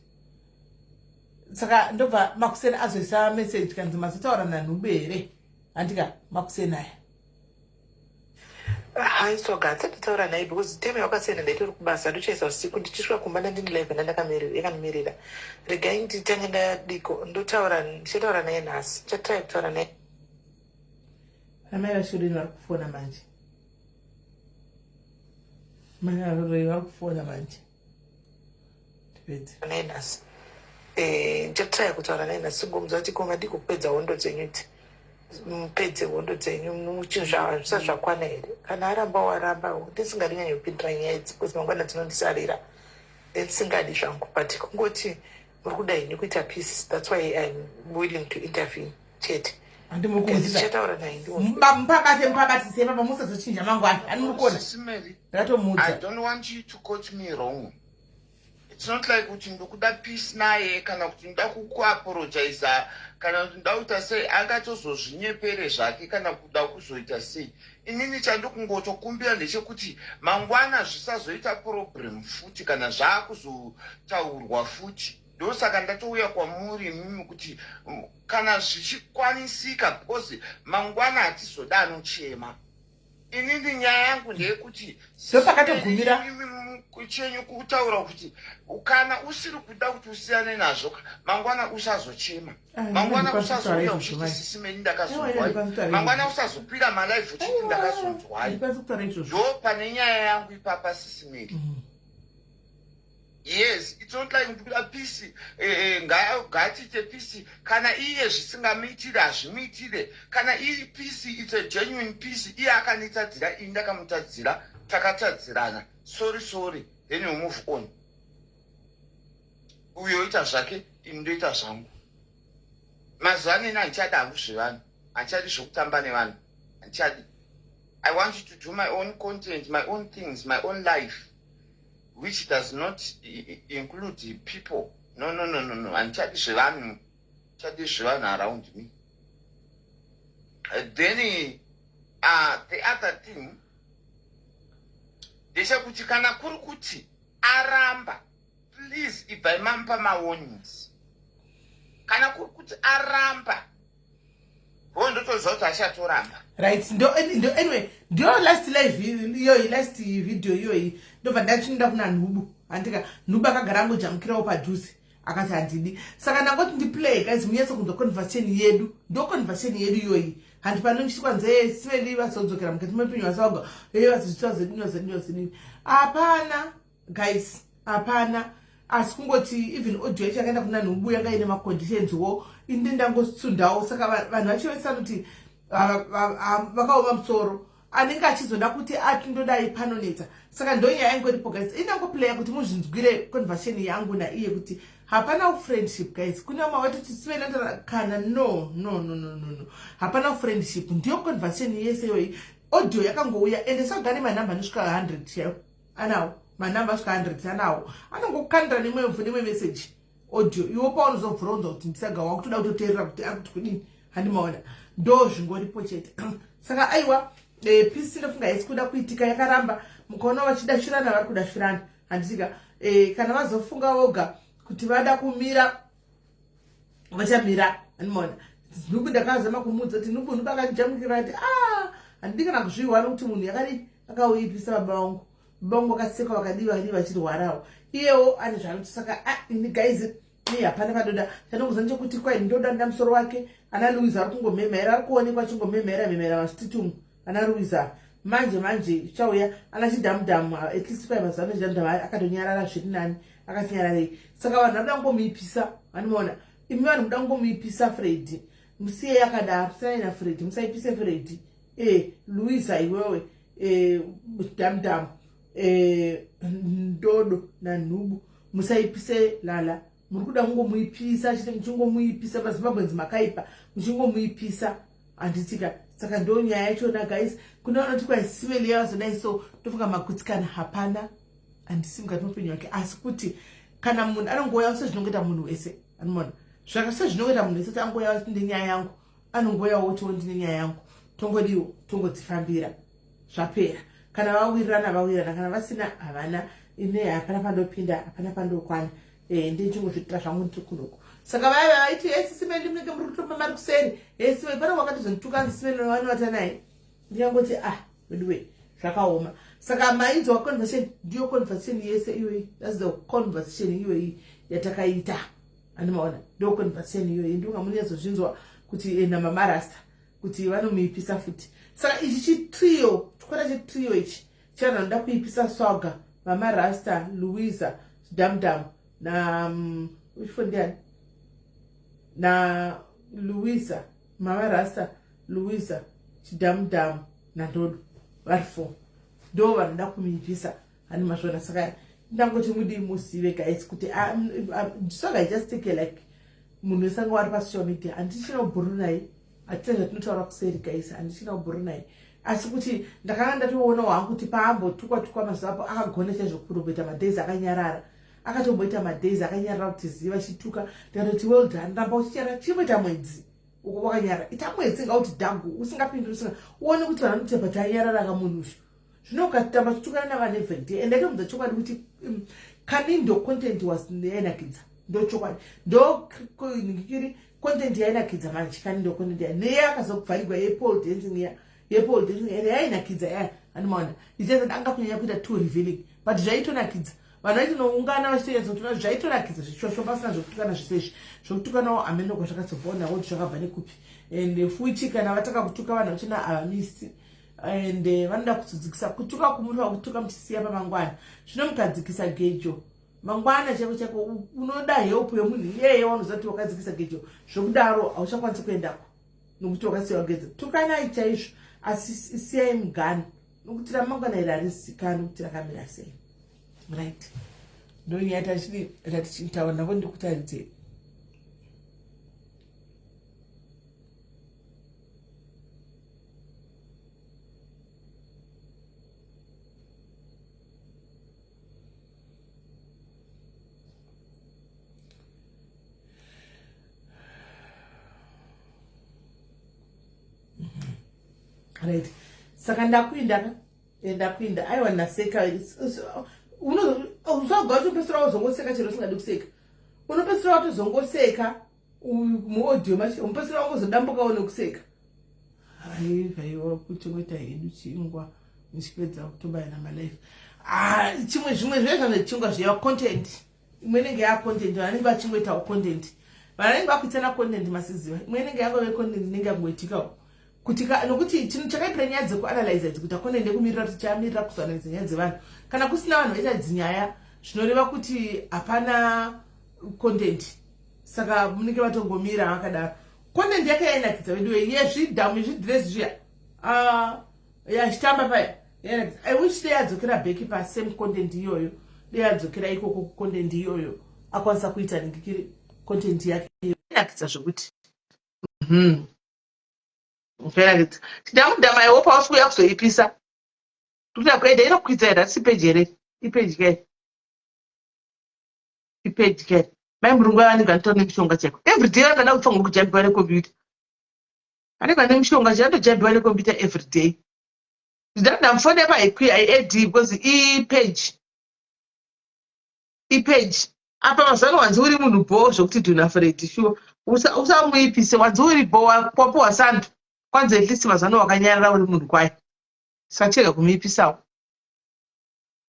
Saka ndobva makuseni azoisa message kanzi mazotaura nanhube here, handika, makuseni aya. Hai, soga handisati naye because time yakasiyana. Ndaitori kubasa, ndochaisa usiku ndichisvika kumba ndandini live yakandimirira. Regai nditange ndadiko, ndotaura, ndichataura naye nhasi, ndichatry kutaura naye. Amai vashoreni vari kufona manje. Mai varorei vari kufona manje, tipedze. Naye nhasi. Ndichatry kutaura naye nhasi, ngomudza kuti ko madiko kupedza hondo dzenyu idzi, mupedze hondo dzenyu, chinhu zvisati zvakwana here? Kana aramba, waramba. Ndisingadi nyanya kupindira nyaya idzi because mangwana dzinondisarira, ndisingadi zvangu, but kungoti muri kuda henyu kuita peace, that's why I'm willing to intervene chete. Ndichataura naye. Mupabate, mupabatise papa, musazochinja mangwana. Ani muri kuona? Sis Mary, I Ndakatomuudza. don't want you to quote me wrong. It's not like kuti ndokuda peace naye kana kuti ndoda kukuapologiza kana kuti ndoda kuita sei. Angatozozvinyepere zvake kana kuda kuzoita sei. Inini chandokungotokumbira ndechekuti mangwana zvisazoita problem futi kana zvaakuzotaurwa futi. Ndosaka ndatouya kwamuri imimi kuti kana zvichikwanisika, because mangwana hatizoda anochema. Inini nyaya yangu ndeyekuti Ndopakatogumira. Chenyu kutaura kuti kana usiri kuda kuti usiyane nazvo, mangwana usazochema. Ah, Mangwana ndikwanisa kutaura usazouya izvozvo, uchiti mai. Sis Mary, Aiwa, ndakazonzwai. ndikwanisa kutaura Mangwana izvozvo. usazokwira malive uchiti ndakazonzwai. Handikwanisi kutaura izvozvo. Ndo pane nyaya yangu ipapa, Sis Mary. Yes, it's not like ndikuda peace. Ngatiite peace. Kana iye zvisingamuitire, hazvimuitire. Kana iri peace, it's a genuine peace. Iye akanditadzira, ini ndakamutadzira, takatadzirana. Sorry, sorry, then you move on. Uyo oita zvake, ini ndoita zvangu. Mazuva ano ini handichadi hangu zvevanhu, handichadi zvokutamba nevanhu, handichadi. I want to do my own content, my own things, my own life, which does not include people. No, no, no, no, no, handichadi zvevanhu, chadi zvevanhu around me. Then the other thing ndechekuti kana kuri kuti aramba, please ibvai mamupa mawarnings. Kana kuri kuti aramba, vo ndotoziva kuti achatoramba. Right, ndo anyway, ndiyo last live iyoyi, last video iyoyi. Ndobva ndachinoda kuna Nhubu, handika. Nhubu akagara angojamukirawo padhuze, akati handidi. Saka ndangoti ndiplay, guys, munyatso kunzwa conversation yedu. Ndo conversation yedu iyoyi. Handi panochitikwa nzee siveli vazodzokera mukati mepenyu vasaga e vazozvita zvedini, vazodini, vazodini. Hapana, guys, hapana. Asi kungoti even audio yacho yakaenda kuna Nhubu yanga ine maconditions wo, inde ndangotsundawo. Saka vanhu vacho vese vanoti vakaoma musoro, anenge achizoda kuti ati ndodai panonetsa. Saka ndonyaya ingoripo, guys. Indangoplaya kuti muzvinzwire conversation yangu naiye kuti hapana friendship, guys. Kune vamwe vatoti sivenatara kana. No, no, no, no, no, no, hapana friendship. Ndiyo conversation yese iyoyi. Audio yakangouya, ende sagane manhamba anosvika 100 chaiwo anawo, manhamba asvika 100 anawo, anongokandira nemwe message audio. Iwo paunozobvunza kuti ndisaga wakutoda kutoteerera kuti ari kuti kudini, handimaona. Ndo zvingoripo chete. Saka aiwa, peace ndofunga haisi kuda kuitika, yakaramba. Mukaona vachidashirana, vari kudashirana, handisika. Kana vazofunga voga kuti vada kumira, vachamira, handimaona. Nhubu ndakazama kumuudza kuti Nhubu, Nhubu akandijamukira ati a ah, handidi kana kuzviwa nokuti munhu yakadi akauyipisa baba vangu. Baba vangu vakasekwa vakadii vakadii vachirwarawo. Iyewo ane zvaanoti saka ah, ini guys ini hapana padoda chandongoziva ndechekuti kwai ndoda nda musoro wake ana Louise ari kungomhemhera ari kuonekwa achingomhemhera mhemhera masititi umu ana Louise manje manje chauya ana chidhamudhamu at least kwai mazuva ano chidhamudhamu akatonyarara zviri nani akatinyararei saka vanhu vanoda kungomuipisa vanomaona imi vanhu muda kungomuipisa Freddy musiyei akadaro siyanai naFreddy musaipise Freddy eh Louisa iwewe eh damdam eh ndodo nanhubu musaipise lala muri kuda kungomuipisa chete muchingomuipisa mazimbabweans makaipa muchingomuipisa handitika saka ndo nyaya yachona guys kune vanoti kwasimeli yavazodai so tofunga magutsikana hapana handisi mukati meupenyu wake asi kuti kana munhu anongouya sezvinongoita munhu wese anoona zvaka sezvinongoita munhu wese kuti angouya nenyaya yangu anongouya wotiwo ndine nyaya yangu tongodiwo tongodzifambira zvapera kana vawirirana vawirirana kana vasina havana ine hapana pandopinda hapana pandokwana e, ndichingozviitira zvangu ndiri kunoku saka vaya vaya vaiti hesi simeli munenge muri kutomba mari kuseri hesi pane wakatozondituka anzi simeli vanovata naye ndikangoti ah veduwe zvakaoma saka mainzwa conversation ndiyo conversation yese iyoyi thats the conversation iyoyi yatakaita andimaona ndo conversation iyoyi ndinga munyazozvinzwa kuti eh, namamarasta kuti vanomuipisa futi saka ichi chitrio chikwata chetrio ichi chevanhu vanoda kuipisa swaga mamarasta louisa damdam na mm, uchifo ndiani na louisa mama rasta louisa chidhamudamu nandodo vari four ndo vanoda kumipisa hani mazvona saka ndangoti mudii muzive guys kuti ah, mm, ah, saka i just take like munhu wese anga wari pasocial media handichina ubhuru naye haticha zvatinotaura kuseri guys handichina ubhuru naye asi kuti ndakanga ndatoonawo hangu kuti paambotukwa tukwa mazuva apo akagona chaizvo kutomboita madays akanyarara akatomboita madays akanyarara kuti ziva chituka ndikatoti well done ramba uchinyarara chimboita mwedzi uko wakanyarara ita mwedzi ngauti dhagu usingapinduri usinga uone kuti vanhu vanoita but anyarara kamunhu ushu zvino ukatamba chitukana navanhu everyday and ndaitomudza chokwadi kuti um, kanindo content was yainakidza ndo chokwadi ndo ngikiri content yainakidza manje kanindo content ya neye akazobvaigwa yepole dancing ya yepole dancing and yainakidza ya andimaona ichazati anga kunyanya kuita too revealing but zvaitonakidza vanhu vaitonoungana vachitonyatsokuona zvaitonakidza zvichosho pasina zvekutukana zvese izvi zvekutukanawo hameno kwazvakazobvawo kuti zvakabva nekupi and futi kana vatanga kutuka vanhu vachona havamisi and eh, vanoda kuzodzikisa kutuka kumunofa kutuka muchisiya pamangwana zvino mukadzikisa gejo mangwana chaiko chaiko unoda help yemunhu iyeye wanoziva kuti wakadzikisa gejo zvekudaro hauchakwanisi kuendako nokuti wakasiya wagejo tukanai chaizvo asi siyai mugano nokuti ramangwana iri harizikanwi kuti rakamira sei right ndonyaya tachidi ratichitaura navo ndikutaridzei right saka ndakuinda ka eh, ndakuinda aiwa ndaseka unozoga uchipesera wazongoseka chero usingadi kuseka unopesera watozongoseka muaudio macho unopesera wangozodambukawo nekuseka aiwa kutingoita hedu chingwa ndichipedza kutobayana malife ah, chimwe zvimwe zvezva zvechingwa zviya content imwe inenge yacontent vanenge vachingoitawo content vanenge vakuitana content masiziva imwe inenge yangove content inenge yangoitikawo kuti nokuti chinhu chakaipira nyaya dzekuanalyza idzi kuti akone nekumirira kuti chamirira kuzoanalyza nyaya dzevanhu kana kusina vanhu vaita dzinyaya zvinoreva kuti hapana content saka munenge vatongomira vakadaro content yake yainakidza veduwe yezvidhamu yezvidhirezi zviya ah, yachitamba paya i wish dei adzokera back pasame content iyoyo dei adzokera ikoko kucontent iyoyo akwanisa kuita ningikiri content yake inakidza zvekuti mhm. Yainakidza chidhamudhamu i hope hausi kuuya kuzoipisa tikuita kuenda inokwidza here hatisi peji here ipeji kai ipeji kai mai murungu vanenge vanotora nemishonga chaiko everyday vanoda kufanirwa kujambiwa necomputer anenge ane mishonga chanotojambiwa necomputer everyday ndamufoni apa haiad because ipage ipage apa mazuva ano wanzi uri munhu bhoo zvokuti dhuna fredi shuwa usamuipise wanzi uri bhoo wapuwa sando kwanzi at least mazuva ano wakanyarara uri munhu kwaye sachega kumuipisawo.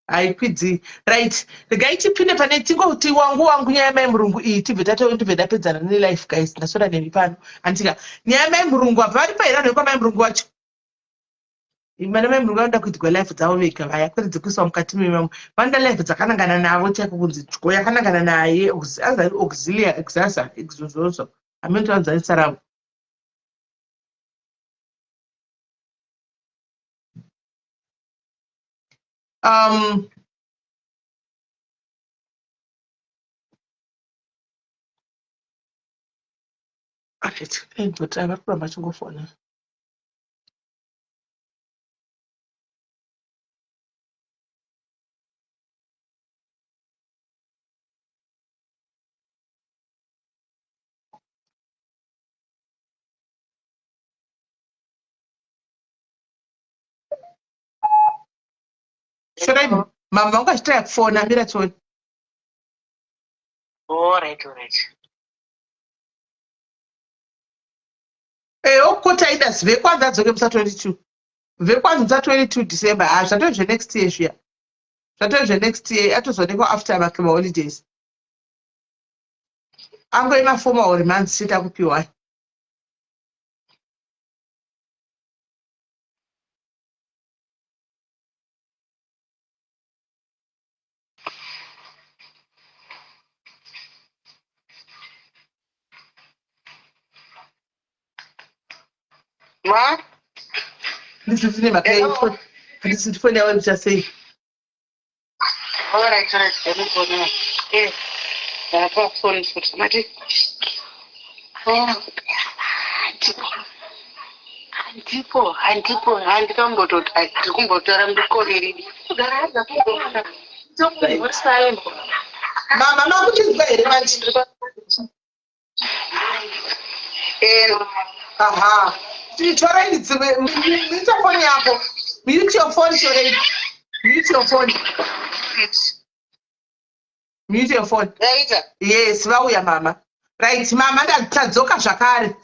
Haikwidzi. Right, regai tipinde pane tingoti wangu wangu nyaya yamai Murungu iyi, tibve tato, tibve tapedzana nelife. Guys, ndaswera nemi pano, andika nyaya yamai Murungu apa vari pairano yekwamai Murungu wacho. Vana mai Murungu vanoda kuitirwa life dzavo vega vaya, kwete dzekuiswa mukati memamwe. Vanoda life dzakanangana navo chaiko, kunzi dyo yakanangana naye azari auxilia exasa exozozo amene vanzarisa ravo. Right, but vari kuramba achingofona. Shorai mama vangu achitaya kufona, mira tione. Alright, alright. Okukota idas vekwanzi adzoke musa 22, vekwanzi musa 22 December. Ha, zvatove zvenext year zviya, zvatove zvenext year. Atozoonekwa after maholidays, angoima formal remands chete akupiwa. Ma? Ndisisine mhaka. Hello. Handisi foni yavo ndichasei. Alright, alright. Ndinokuona. Ndapa phone futi. Mati. Oh. Handipo. Handipo, handipo, handikambototi ndiri kumbotora mukoreri. Kugara hadza kumboona. Mama, makuchinzwa here manje? Aha, torai dzimwe, mute phone yako, mute your phone. Torai, mute your phone, mute your phone. Yaita. Yes, vauya mama. Right, mama, tadzoka zvakare,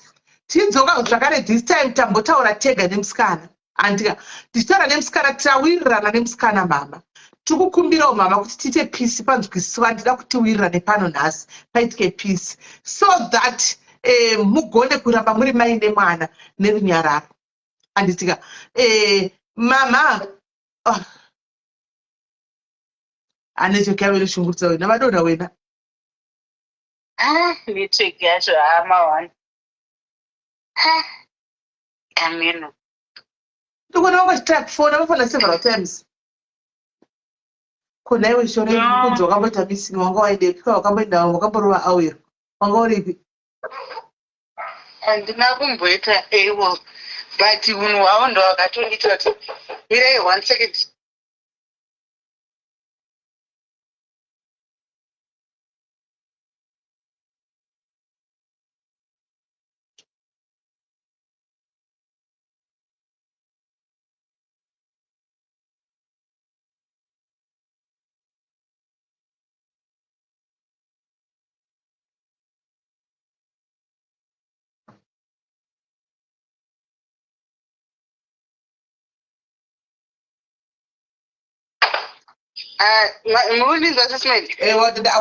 tidzoka zvakare. This time tambotaura tega nemusikana, andika tichitaura nemusikana, tawirirana nemusikana. Mama, tikukumbirawo mama kuti tiite peace, panzwisiswa. Ndida kuti tiwirirane pano nhasi, paitike peace so that mugone kuramba muri mai nemwana nerunyararo, anditika? Mama, oh. Anetwork yavo inoshungurudza wena, vadonha wena. Ah, network yacho hama one. Ha. Ameno. Ndikuona vanga kufona, vafona several times. Ko naiwe shore No. kunzi wakamboita missing, wanga waendepi? Wakamboenda, wakamborova awiro, wanga uripi? Handina kumboita AWOL, but unhu hwavo ndo hwakatondiita kuti mirei one second. Ah, muri assessment.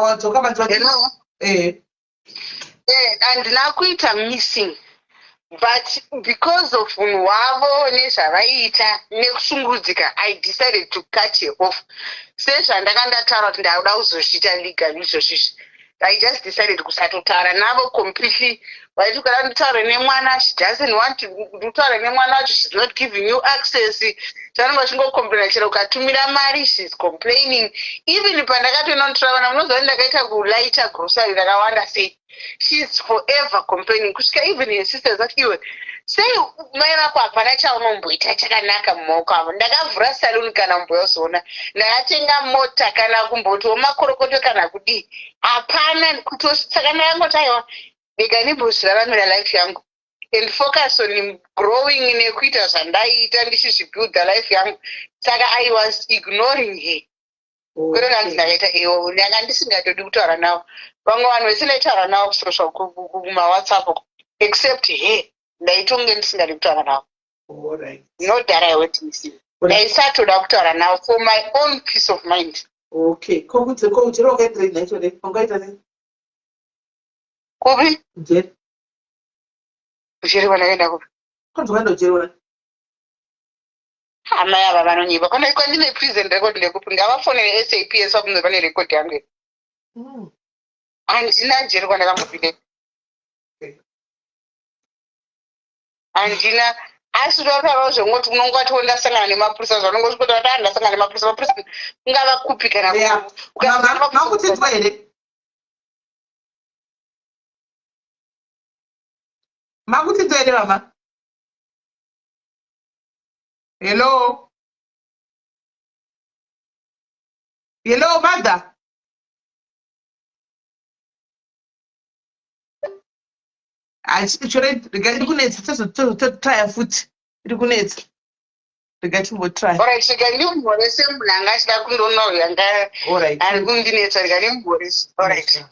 Wadzoka manzi. Hello. Handina kuita missing, but because of unhu hwavo nezvavaiita nekushungurudzika, I decided to cut her off. Sezvandanga ndataura kuti ndakuda kuzozviita legal izvozvizvi, I just decided kusatotaura navo completely. Vaiti ukada nditaure nemwana, she doesn't want to kutaura nemwana wacho. She's not giving you access. Chanenge vachingocomplaina chero ukatumira mari, she's complaining. Even pandakatonotora vana, munoziva kuti ndakaita kulaita grocery rakawanda sei, she's forever complaining, kusvika even her sisters ati, "Iwe, sei mai vako hapana chaunomboita chakanaka mumaoko avo? Ndakavhura saluni, kana kumboyozoona ndakatenga mota, kana kumbotiwo makorokoto, kana kudii, hapana." Saka ndakangoti, aiwa, rega ndimbozviraramira life yangu and focus on growing nekuita zvandaiita ndichizvibuilda life yangu. Saka I was ignoring her, kwete kanzi ndakaita iwo, ndanga ndisingatodi kutaura navo. Vamwe vanhu vese ndaitaura navo kusocial, kumawhatsapp, except her, ndaitonge ndisingadi kutaura navo. Not that I went missing. Ndaisatoda kutaura navo for my own peace of mind. Okay, ko kudze ko ujere wakaenderei nhai Tone? Wangaita sei? Kupi? Ujere. Ujere kwandakaenda kupi? Kwanzi wakaenda ujere wani? Amai ava vanonyepa. Kwana kwandine prison record ndekupi? Ngavafonere SAPS vabvunze pane record yangu here. Handina jeri kwandakambopinda. Handina asi totaurawo zvengoti unongatiwo ndasangana nemapurisa zvanongosvikoti vati ndasangana nemapurisa mapurisa kungava kupi kana makutinzwa here makutinzwa here mama hello hello mother Chero rega iri kunetsa tozotraya futi iri kunetsa rega timbotraya. Alright, rega ndimhorese munhu anga achida kundoona uyu anga ari kundinetsa rega ndimhorese. Alright.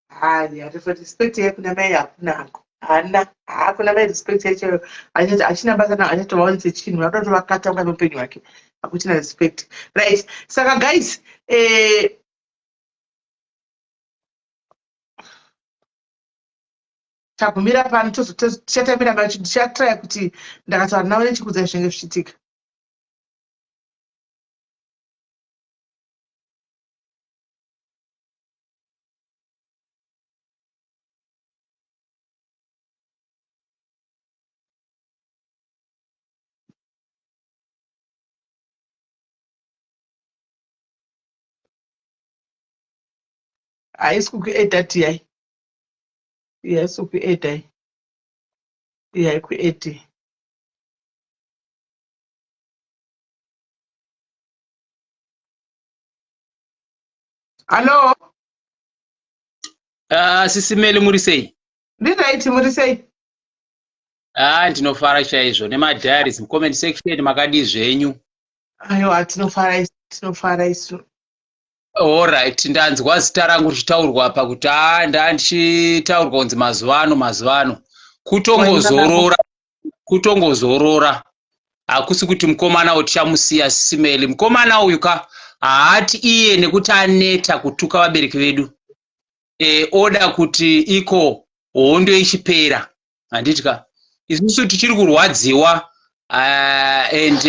Haya, respect yekuna mai hakuna hako hana hakuna mai respect yacho achina basa na achatovaonese chinhu anoda kutovakata kunga neupenyu hwake hakuchina respect right saka guys eh, tagumira pano tichatamira macho ndichatraya kuti ndakataura navo nechikudzai zvinenge zvichiitika haisi kukuedha tiyai iyi haisi kukuedha iyi iyi haikuedhi hallo Sisi Meli muri sei? Ndiraiti muri sei? Ah, ndinofara chaizvo nemadiaries mucomment section makadii zvenyu? Aiwa tinofara isu tinofara isu. Alright, ndanzwa zita rangu richitaurwa apa kuti haa ndandichitaurwa kunzi mazuva ano mazuva ano kutongozorora kutongozorora hakusi kuti mukomana uyu tichamusiya simeli mukomana uyu ka haati iye nekuti aneta kutuka vabereki vedu e, oda kuti iko hondo ichipera handiti ka isusu tichiri kurwadziwa and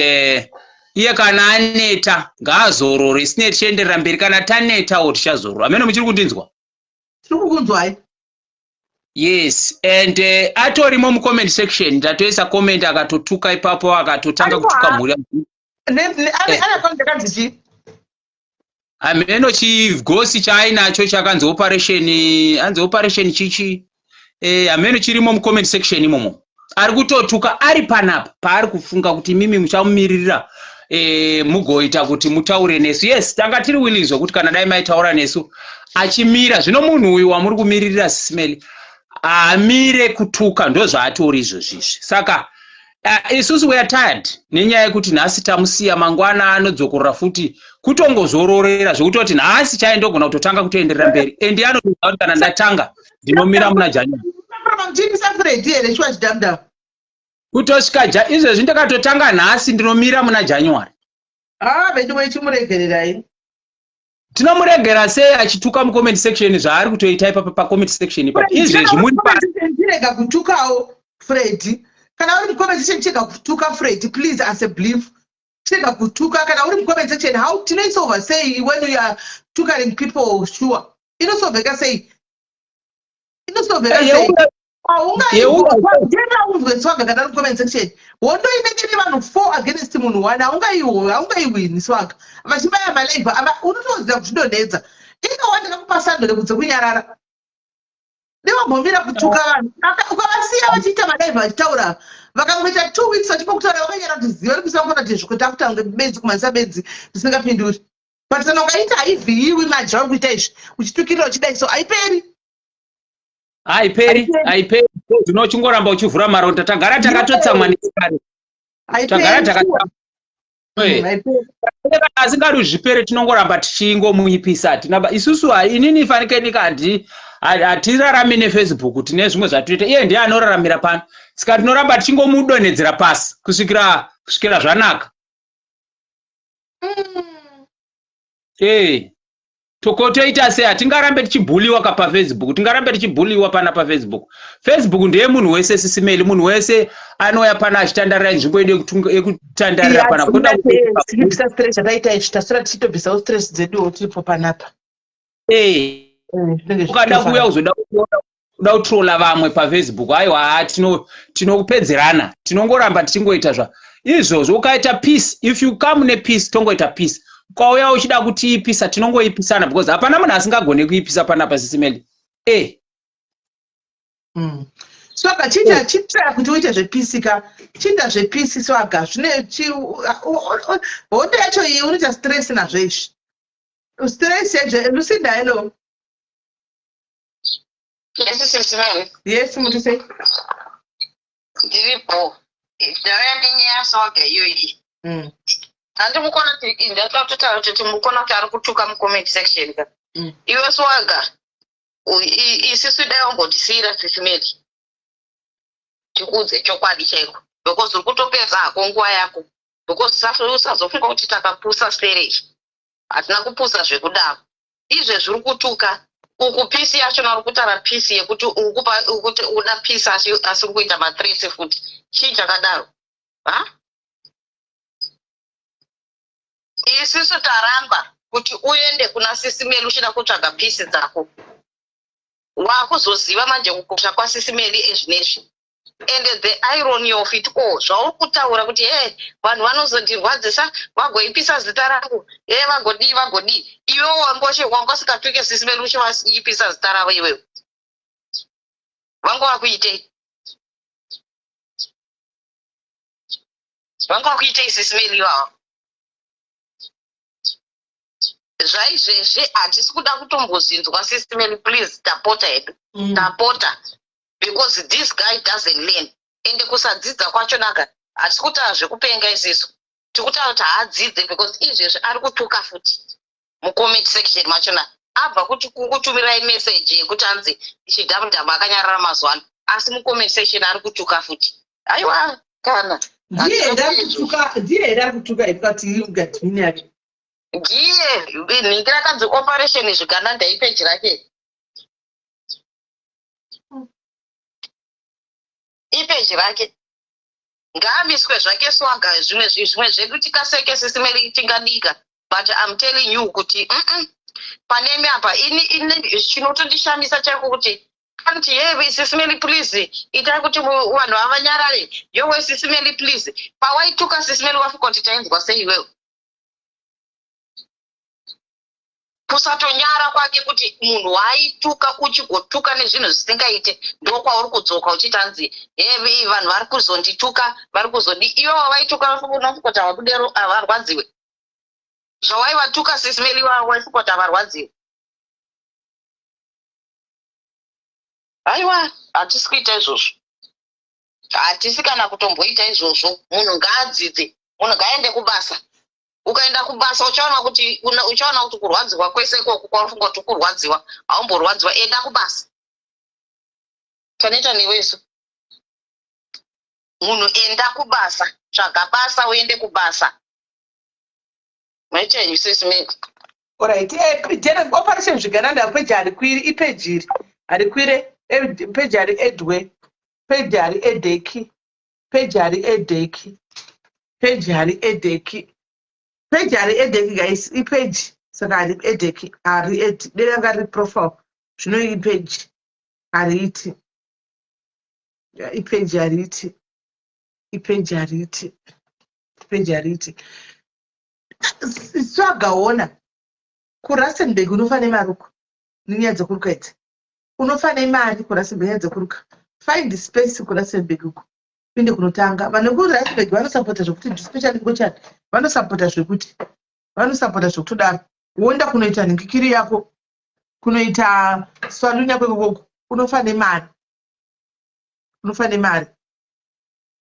iye kana aneta ngaazorore isine tichienderera mberi kana tanetawo tichazorora amene muchiri kundinzwa tiri kukunzwai yes and atorimo mucomment section ndatoisa comment akatotuka ipapo akatotanga kutuka mhuri ane chii hameno chigosi chaainacho chakanzi operation hanzi operation chichi eh, hameno chirimo mucomment section imomo ari kutotuka ari panapa paari kufunga kuti imimi muchamumiririra eh, mugoita kuti mutaure nesu yes tanga tiri willing zvokuti kana dai maitaura nesu achimira zvino munhu uyu wamuri kumiririra sisimeli haamire kutuka ndozvaatori izvozvizvi saka isusu we are tired nenyaya yekuti nhasi tamusiya mangwana anodzokorora futi kutongozororera zvekutoti nhasi chaiye ndogona kutotanga kutoenderera mberi and anotoziva kuti kana ndatanga ndinomira muna January kutosvika ja izvezvi ndakatotanga nhasi ndinomira muna January ah vedu wechimuregererai tinomuregera sei achituka mucomment section zvaari kutoita ipapa pacomment section ipapa izvezvi muri chirega kutukawo Freddy kana uri mucomment section chirega kutuka Freddy please as a belief chirega kutuka kana uri mucomment section how tinoisolva sei when you are tukaring people sure inosolveka sei inosolveka sei haungaitenda unzwe swaga kana uri comment section hondo inenge ine vanhu four against munhu one haungaiwini swaga vachibaya malive ava unotoziva kuti zvidonhedza inga wandakakupa sando rekudze kunyarara newambomira kutuka vanhu ukavasiya vachiita malive vachitaura vakangoita 2 weeks vachipa kutaura vakanyara kuti ziva rekuisa ngona kuti zvikuti akutaura benzi kumhanisa benzi zvisingapinduri but kana ukaita haivhiyiwi manje vari kuita izvi uchitukirira uchidai so haiperi haiperi haiperi zvino uchingoramba uchivhura maronda tagara takatotsamwa nesikari tagara takatsamwa kana asingadi zvipere tinongoramba tichingomuipisa hatina isusu inini fanikenika handi hatirarami nefacebook tine zvimwe zvatinoita iye ndiye anoraramira pano saka tinoramba tichingomudonhedzera pasi kusvikira kusvikira zvanaka. Ee, toko toita sei? Hatingarambe tichibhuliwa ka pafacebook, tingarambe tichibhuliwa pana pafacebook. Facebook ndeye munhu wese, sisimeli. Munhu wese anouya pana achitandarira nzvimbo yedu yekutandarira pana. Kuda kubvisa stress zvataita izvi, tasura tichitobvisawo stress dzeduwo tiripo panapa. Ee, ukada kuuya kuzoda kuda kutrola vamwe pafacebook, aiwa, tinokupedzerana. Tinongoramba tichingoita zva izvozvo. Ukaita peace, if you come nepeace, tongoita peace. Ukauya uchida kutiipisa, tinongoipisana, because hapana munhu asingagone kuipisa panapa, sisimeli e. Swaga, chiita, chitraya kuti uite zvepeace ka. Chiita zvepeace, swaga. Zvine hondo yacho iyi, unoita stress nazvo izvi, stress yacho. Lucinda, hello. Yes, Sisi Mary. Yes, muri sei? Ndiripo. Ndauya nenyaya, Swaga, iyoyi. Handimukona kuti ndatoda kutotaura kuti timukona kuti ari kutuka mucomment section ka. Iwe Swaga, isisu dai wambotisiyira Sisi Mary. Tikuudze chokwadi chaiko. Because uri kutopedza hako nguva yako. Because usazofunga kuti takapusa stereki. Hatina kupusa zvekudaro. Izvezvi uri kutuka uku, peace yacho uri kutaura peace yekuti ukupa kuti uda peace, asi uri kuita mathreats futi. Chii chakadaro? Ha, isisu taramba kuti uende kuna Sisimeli uchida kutsvaga peace dzako. Wakuzoziva manje kukosha kwaSisimeli ezvinezvi. And the irony of it all, zvauri kutaura kuti he, vanhu vanozondirwadzisa, vagoipisa zita rangu, he, vagodii, vagodii, iwewo wanga usingatuke Sisimeli uchivaipisa zita ravo, iwewe vanga vakuitei? Vanga vakuitei Sisimeli ivava? Zvaizvezvi hatisi kuda kutombozvinzwa, Sisimeli, please, tapota hedu. Tapota, because this guy doesn't learn, ende kusadzidza kwacho naka, hatisi kutaura zvekupenga isisu, tikutaura kuti haadzidze, because izvezvi ari kutuka futi mucomment section machona. Abva kuti kukutumirai message yekuti anzi chidhamudhamu akanyarara mazuva ano, asi mucomment section ari kutuka futi. Aiwa kana. Ndiye here ari kutuka? Ndiye here ari kutuka ikati mugadhini yake? Ndiye nhingi rakanzi Operation Zvigananda, ipeji rake, ipeji rake. Ngaamiswe zvake Swaga. Zvimwe zvimwe zvedu tikaseke, Sisimeri, tingadika, but I'm telling you kuti panemi apa, ini chinotondishamisa chaiko kuti anti, "Ye, Sisimeli, please, itai kuti vanhu vavanyarare." Yowe, Sisimeli, please, pawaituka Sisimeli wafunga kuti tainzwa sei iwewe? Kusatonyara kwake kuti munhu waaituka uchigotuka nezvinhu zvisingaite, ndokwauri kudzoka uchitanzi, "Hevi, vanhu vari kuzondituka, vari kuzodi." Iwe wavaituka unofunga kuti havakudero, havarwadziwe? Zvawaivatuka, Sisimeli, waifunga kuti havarwadziwe? Aiwa, hatisi kuita izvozvo, hatisi kana kutomboita izvozvo. Munhu ngaadzidze, munhu ngaaende kubasa. Ukaenda kubasa uchaona kuti kurwadziwa kwese ikoko kwaunofunga kuti kurwadziwa, haumborwadziwa. Enda kubasa, tanoita newesu. Munhu enda kubasa, tsvaga basa, uende kubasa. Maichenyu, Sisimeli. Alright, Operation Zvigananda peji harikwiri, ipeji iri harikwire, peji hari edwe, peji hari edeki, peji hari edeki, peji hari edeki, peji hari edeki, guys, ipeji saka hari edeki, hari edi deranga riri profile zvino, ipeji hariiti, ipeji hariiti, ipeji hariiti, ipeji hariiti. Swagaona kuRustenburg unofa nemaruku nenyaya dzekuruka idzi, unofa nemari kuRustenburg, nyaya dzekuruka. Find space kuRustenburg uko, uinde kunotanga. Vanhu vekuRustenburg vanosapota zvekuti, especially ngochani, vanosapota zvekuti, vanosapota zvekutodaro. Woenda kunoita nhingikiri yako, kunoita saluni yako ikokoko, unofa nemari, unofa nemari.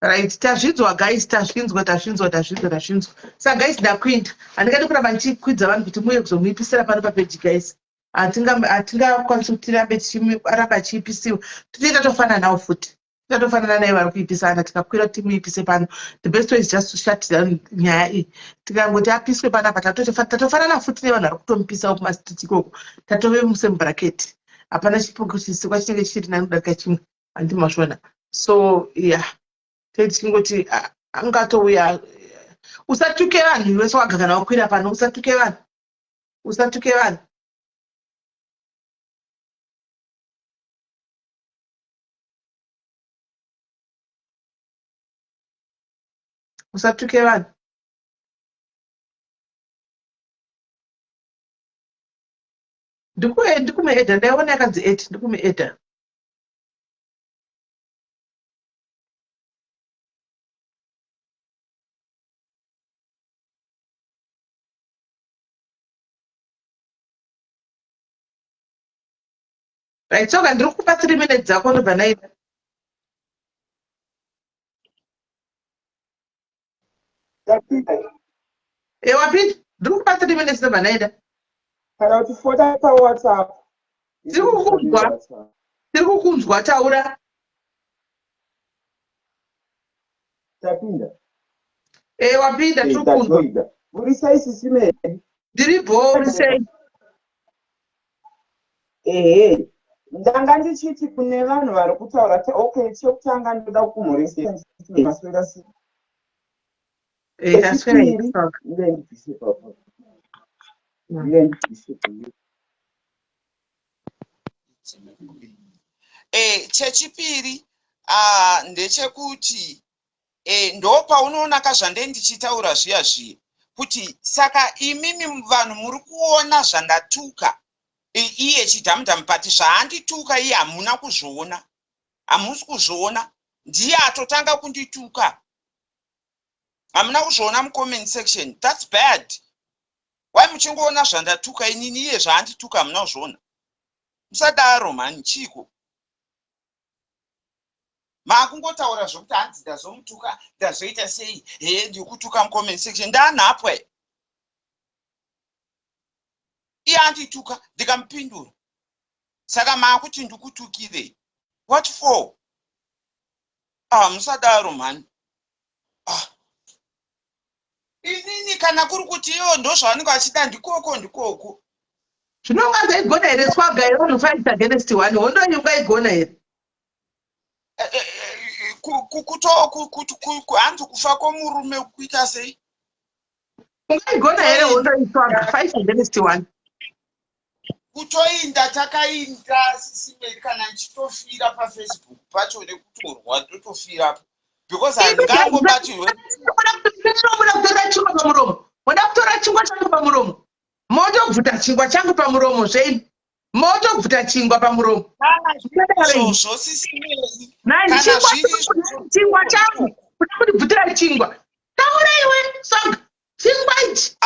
Right, tazvinzwa, guys, tazvinzwa, tazvinzwa, tazvinzwa, tazvinzwa. Saka guys, ndakuinda, handingadi kuramba ndichikwidza vanhu kuti muuye kuzomuipisira pano papeji. Guys, hatingakwanisi kuti tirambe tichiramba achiipisiwa, totoita tofananawo futi. Tatofanana naye vari kuipisana tikakwira kuti timuipise pano. The best way is just to shut down nyaya iyi. Tikangoti apiswe panapa tatofanana futi nevanhu vari kutomupisawo kumastreet ikoko. Tatove musame bracket. Hapana chisikwa chinenge chiri nani kudarika chimwe. Handiti mazviona. So yeah. Tichingoti angatouya usatuke vanhu iwe swaga kana wakwira pano usatuke vanhu. Usatuke vanhu. Usatuke vanhu. Ndikumuedha ndaiona yakanzi ed ndikumuedha. Right, so ndiri kukupa 3 minutes dzako ndobva ndaenda. Ndapinda. Eh, wapinda. Ndiri kukupa 3 minutes ndobva ndaenda. Kana kuti fona paWhatsApp. Tiri kukunzwa. Tiri kukunzwa taura. Tapinda. Eh, wapinda tiri kukunzwa. Muri sei sisi Mary? Ndiri bho, uri sei? Ehe. Ndanga ndichiti kune vanhu vari kutaura okay, chekutanga ndoda kukumhoresa ndichiti maswera sei? Eh, taswera Chechipiri, ndendibvise papa. Ndendibvise papa. Eh, chechipiri ah, ndechekuti eh, ndopaunoona ka zvande ndichitaura zviya zviya kuti saka imimi vanhu muri kuona zvandatuka iye chidhamudhamu but zvaandituka iye hamuna kuzviona, hamusi kuzviona, ndiye atotanga kundituka, hamuna kuzviona mucomment section. That's bad. Why muchingoona zvandatuka inini, iye zvaandituka hamuna kuzviona? Musadaro mhani, chiiko maakungotaura zvokuti hanzi ndazomutuka ndazoita sei, hee ndikutuka mucomment section ndanhapwa iye andituka ndikamupindura, saka maakuti ndikutukirei? What for? Ah, musadaro mhani. Ah. Inini kana kuri kuti ivo ndozvavanenge vachida, ndikoko ndikoko. Zvino ungazoigona here swaga yevanhu fight against one? Hondo iyi ungaigona here? Hanzi kufa kwomurume kuita sei? Ungaigona here hondo iyi swaga fight against one? Kutoinda takainda sisimeri, kana ndichitofira paFacebook pacho nekutorwa totofirapo because handingangobatirwe. Muda kutora chingwa pamuromo, muda kutora chingwa changu pamuromo, motobvuta chingwa changu pamuromo zveini, motobvuta chingwa pamuromo. Izvozvo sisimeri, chingwa changu kuda kundibvutira chingwa, taura iwe swaga, chingwa ichi.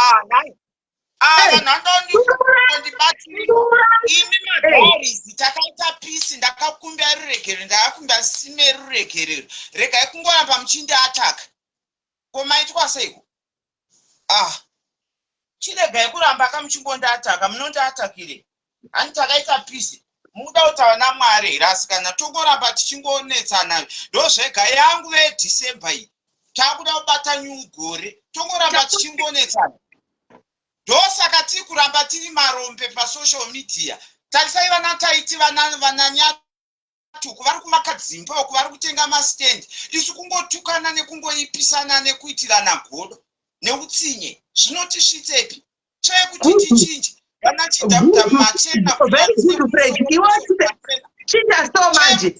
Vanhu andondibatsiri imi madharizi, takaita peace, ndakakumbira ruregerero, ndakakumbira sime ruregerero, regai kungoramba muchindiataka. Ko maitwa seiko? Ah, chiregai kuramba ka muchingondiataka, munondiatakire hani? Takaita peace, mukuda kutaura namwari here? Asi kana tongoramba tichingonetsana, ndozvega yangu veDecember iyi, takuda kubata new gore, tongoramba tichingonetsana, ndosaka tiri kuramba tiri marombe pasocial media. Tarisai vana taiti vana vananyatuku vari kumakadzimba uku, vari kutenga mastand, isu kungotukana nekungoipisana nekuitirana godo neutsinye. Zvinotisvitsepi? Tsvee kuti tichinje vana chidhamudhamu machena. Very good, Fred. Iwe chinja so manje,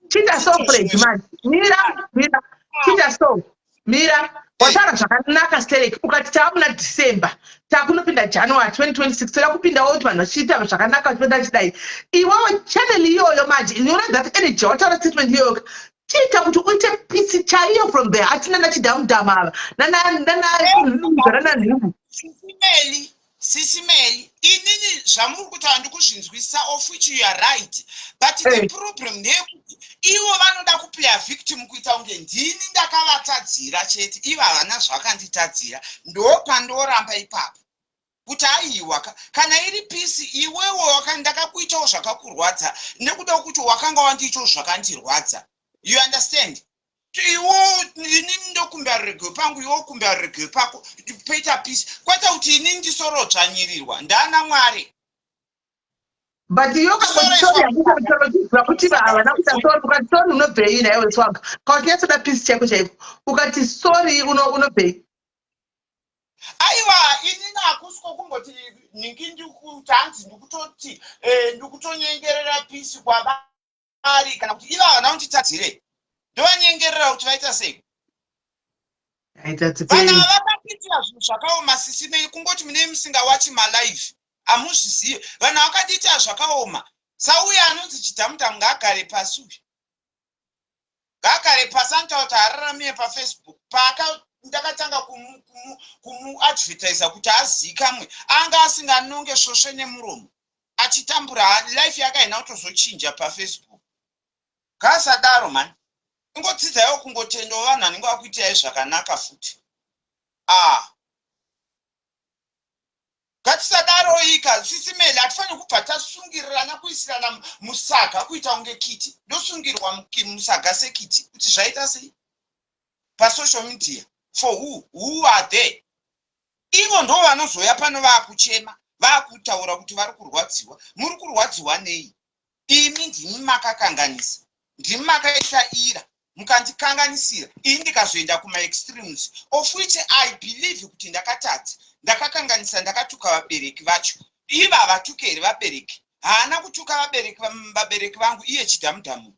chinja so Fred manje, mira mira, chinja so, mira. Wataura zvakanaka sterek, ukati tava muna December, takunopinda January 2026, toda kupindawo kuti vanhu vachiita zvakanaka vachipinda chidai. Iwewe channel iyoyo manje inoona that energy, wataura statement iyoyo, chiita kuti uite peace chaiyo from there. Hatina nachidhamudhamu ava nananhumbu. Sisimeli, sisimeli, inini zvamuri kutaura ndikuzvinzwisisa, of which you are right, but the problem ndeyekuti ivo vanoda kuplaya victim, kuita kunge ndini ndakavatadzira chete, ivo havana zvakanditadzira. Ndo pandoramba ipapo kuti aiwa, kana iri peace, iwewe ndakakuitawo zvakakurwadza nekuda kwekuti wakanga wandiitawo zvakandirwadza. You understand? Iwo inini ndokumbira ruregero pangu, iwo okumbira ruregero pako, poita peace, kwete kuti inini ndisorodzvanyirirwa ndaana Mwari. But iwe ukangoti sorry, kuti havana kuita sorry. Ukati sorry, unobvei naiwe, Swaga? Kana uchinyatsoda peace chaiko chaiko, ukati sorry, unobvei? Aiwa, inini hakusiko kumboti ningi ndikuti hanzi ndikutoti ndikutonyengerera peace kwavari, kana kuti ivo havana kunditadzirei, ndovanyengerera kuti vaita sei. Aitadzipei? Vanhu ava vakakuitira zvinhu zvakaoma, sisi mei. Kungoti mune musingawachi malive, hamuzvizivi. Vanhu vakandiitira zvakaoma. Sauya anonzi Chidhamudhamu ngaagare pasi uyu, ngaagare pasi. Anotaura kuti haararamire paFacebook. Paaka ndakatanga kumuadvertisa kuti azikamwe, anga asinganonge svosve nemuromo, achitambura. Life yake haina kutozochinja paFacebook. Ngaasadaro mani. Ingodzidzaiwo kungotendawo vanhu vanenge vakuitirai zvakanaka futi. Ah, ngatisadaro ika, sisi Meli. Hatifaniri kubva tasungirirana, kuisirana musaga, kuita kunge kiti. Ndosungirwa musaga sekiti kuti zvaita sei pasocial media? For who? Who are they? Ivo ndo vanozoya pano vaakuchema, vaakutaura kuti vari kurwadziwa. Muri kurwadziwa nei imi? Ndimi makakanganisa, ndimi makaisa ira, mukandikanganisira ini, ndikazoenda kumaextremes, of which I believe kuti ndakatadza, ndakakanganisa, ndakatuka vabereki vacho. Ivo havatuke here vabereki? Haana kutuka vabereki, vabereki vangu iye Chidhamudhamu.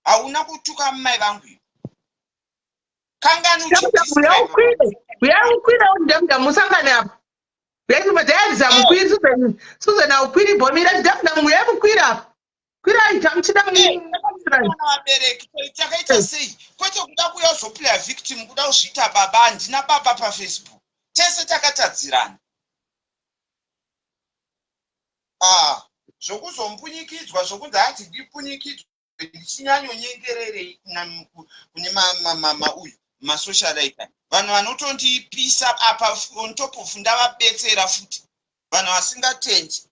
Hauna kutuka mai vangu iyo. Kangani? Uyai ukwire, Chidhamudhamu, musangane apa. Uyai madhayadza, mukwiri. Susan, Susan aukwiri bomira. Chidhamudhamu, uyai mukwire apa. Kwirai, tamuchida. Vabereki takaita sei? Kwete kuda kuuya uzoplaya victim, kuda kuzviita baba. Handina baba paFacebook. Tese takatadzirana. Ah, zvokuzombunyikidzwa, zvokunzi hanzi ndipunyikidzwe, ndichinyanyonyengererei kune mauyu masocialite? Vanhu vanotondipisa apa, on top of ndavabetsera futi, vanhu vasingatendi.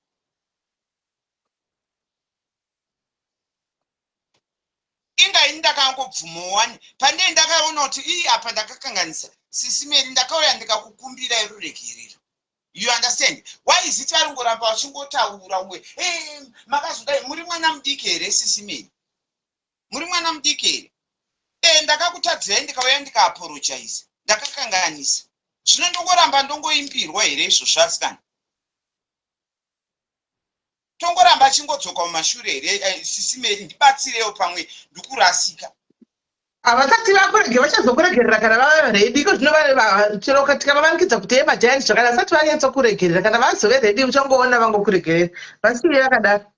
Inga ini ndakangobvumawo wani. Pandei ndakaona kuti ii, apa ndakakanganisa, sisi Meri, ndakauya ndikakukumbirai ruregerero. You understand? Why is it vari ngoramba vachingotaura umwe, "Eh, makazodai"? Muri mwana mudiki here, sisi Meri? Muri mwana mudiki here? E, ndakakutadzirai, ndikauya ndikaapologize, ndakakanganisa. Zvino ndongoramba ndongoimbirwa here izvozvo, asikana? Tongoramba achingodzoka mumashure here? Sisi Meri, ndibatsirewo, pamwe ndikurasika. Havasati vakurege, vachazokuregerera kana vava ready. Iko zvino chero tikavavanikidza kuti emagiant zvakadai, vasati vanyatsokuregerera. Kana vazove ready, uchangoona vangokuregerera. Vasiye vakadaro.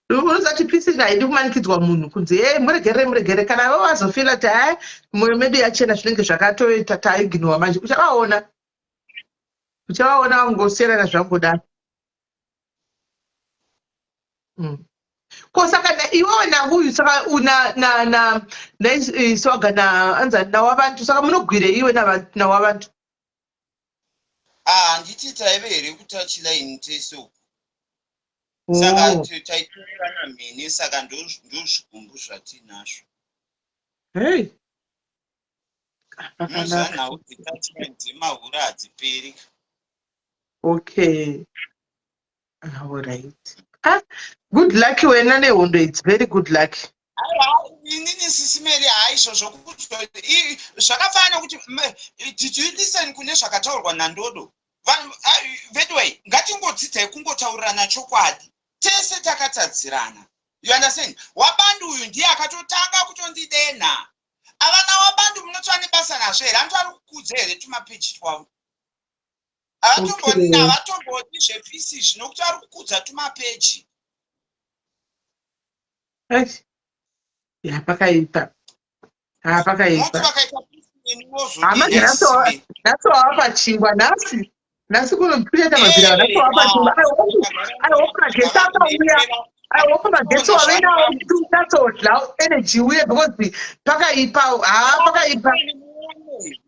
Unoziva kuti peace haidi kumanikidzwa munhu kunzi, "E, muregerere, muregerere." Kana vo vazofila kuti hai, mwoyo medu yachena, zvinenge zvakatoita, taignore manje. Uchavaona, uchavaona vangosiyana zvangodaro. Ko saka iwewe nauyu, saka una na na naiswaga na anzani nawabantu, saka munogwire iwe nawabantu? Ah, handiti taive here kutachilaini tese uku? Saka Oh. taitorerana mhene. Saka ndozvigumbu zvatinazvo. Hey, Unoziva, pakanaka. nhau dzetouchline dzemahura hadziperi. Okay, alright. Ah, good luck wena nehondo. It's very good luck. Aiwa, inini, sisi Meri, haizvozvo. Zvakafanana kuti did you listen kune zvakataurwa naNdodo? Vanhu vedway, ngatingodzidzai kungotaurirana chokwadi. Tese takatadzirana, you understand? Wabandu uyu ndiye akatotanga kutondidenha. Avana wabandu munotova nebasa nazvo here? Anoti ari kukudza here tumapeji twavo? Havatomboni, havatombodi zvepeace izvi, nokuti vari kukudza tumapeji. Eish. Ya, pakaipa. Ha, Moti pakaipa. vakaita peace neni, Hama, wozodii? nhasi wava pachingwa. Nhasi, nhasi kunopireta mabvira. Nhasi wava pachingwa. I hope magetsi akauya. I hope magetsi wave nawo kuti unyatsodla energy uye, because pakaipa. Ha, pakaipa.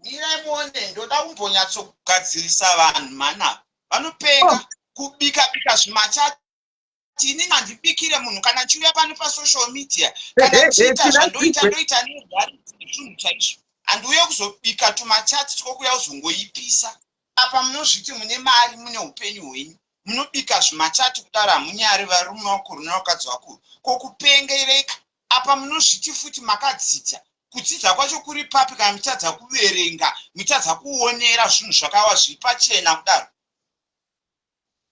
Mirai muone, ndoda kumbonyatsokugadzirisa vanhu mana vanopenga. Oh. Kubika bika zvimachati. Inini handibikire munhu kana ndichiuya pano pasocial media. Kana ndichiita zvandoita, ndoita nereality, nezvinhu chaizvo. Handiuye kuzobika tumachati twokuya kuzongoipisa apa. Munozviti mune mari, mune upenyu hwenyu, munobika zvimachati kudaro, hamunyari, varume vakuru nevakadzi vakuru. Ko kupengereka apa? Munozviti futi makadzidza. Kudzidza kwacho kuri papi kana muchitadza kuverenga, muchitadza kuonera zvinhu zvakawa zviri pachena kudaro?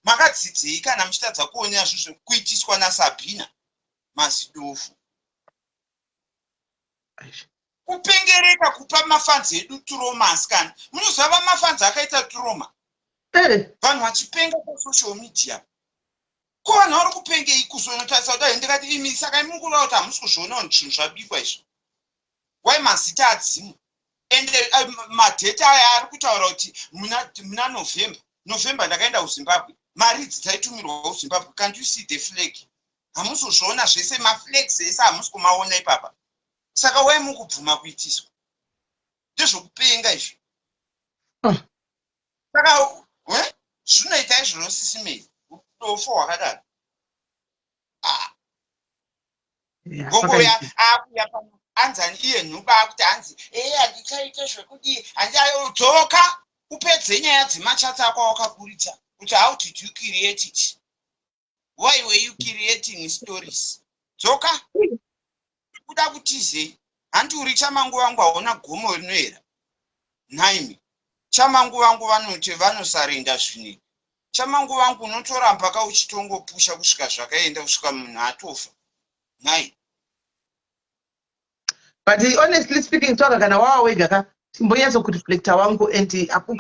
Makadzidzei kana muchitadza kuonera zvinhu zvekuitiswa naSabhina Mazidofu? Kupengereka, kupa mafans edu trauma. Asikana, munoziva vamafans akaita trauma, vanhu vachipenga pasocial media. Ko vanhu vari kupengei? Kuzonotarisa kudai, ndikati, "Imi, saka imi mukureva kuti hamusi kuzviona kuti zvinhu zvabikwa izvi?" Wai mazita adzimu ende madate aya ari kutaura kuti muna November ndakaenda kuZimbabwe. Mari idzi dzaitumirwa kuZimbabwe. Can't you see the flag? Hamusi kuzviona zvese? Maflags ese hamusi kumaona ipapa. Saka wai mukubvuma kuitiswa? Ndezvokupenga izvi. Saka zvinoita izvozvo, Sis Melly, udofo hwakadaro. Ah. Gogo ya akuya pano, anzani iye nhuba, akuti hanzi ee, handichaite zvekudii, handidzoka. Upedze nyaya dzemachats ako awakaburitsa kuti how did you create it? Why were you creating stories? Dzoka. Kuda kutizei? Handi uri chamangu vangu? Hauna gomo rinoera nhaimi. Chamangu vangu vanoti vanosarenda zvinhu. Chamangu vangu, unotoramba ka uchitongopusha kusvika zvakaenda, kusvika munhu atofa, nhai? But honestly speaking, tsvaga kana wava wega ka, timbonyatsokureflecta wangu and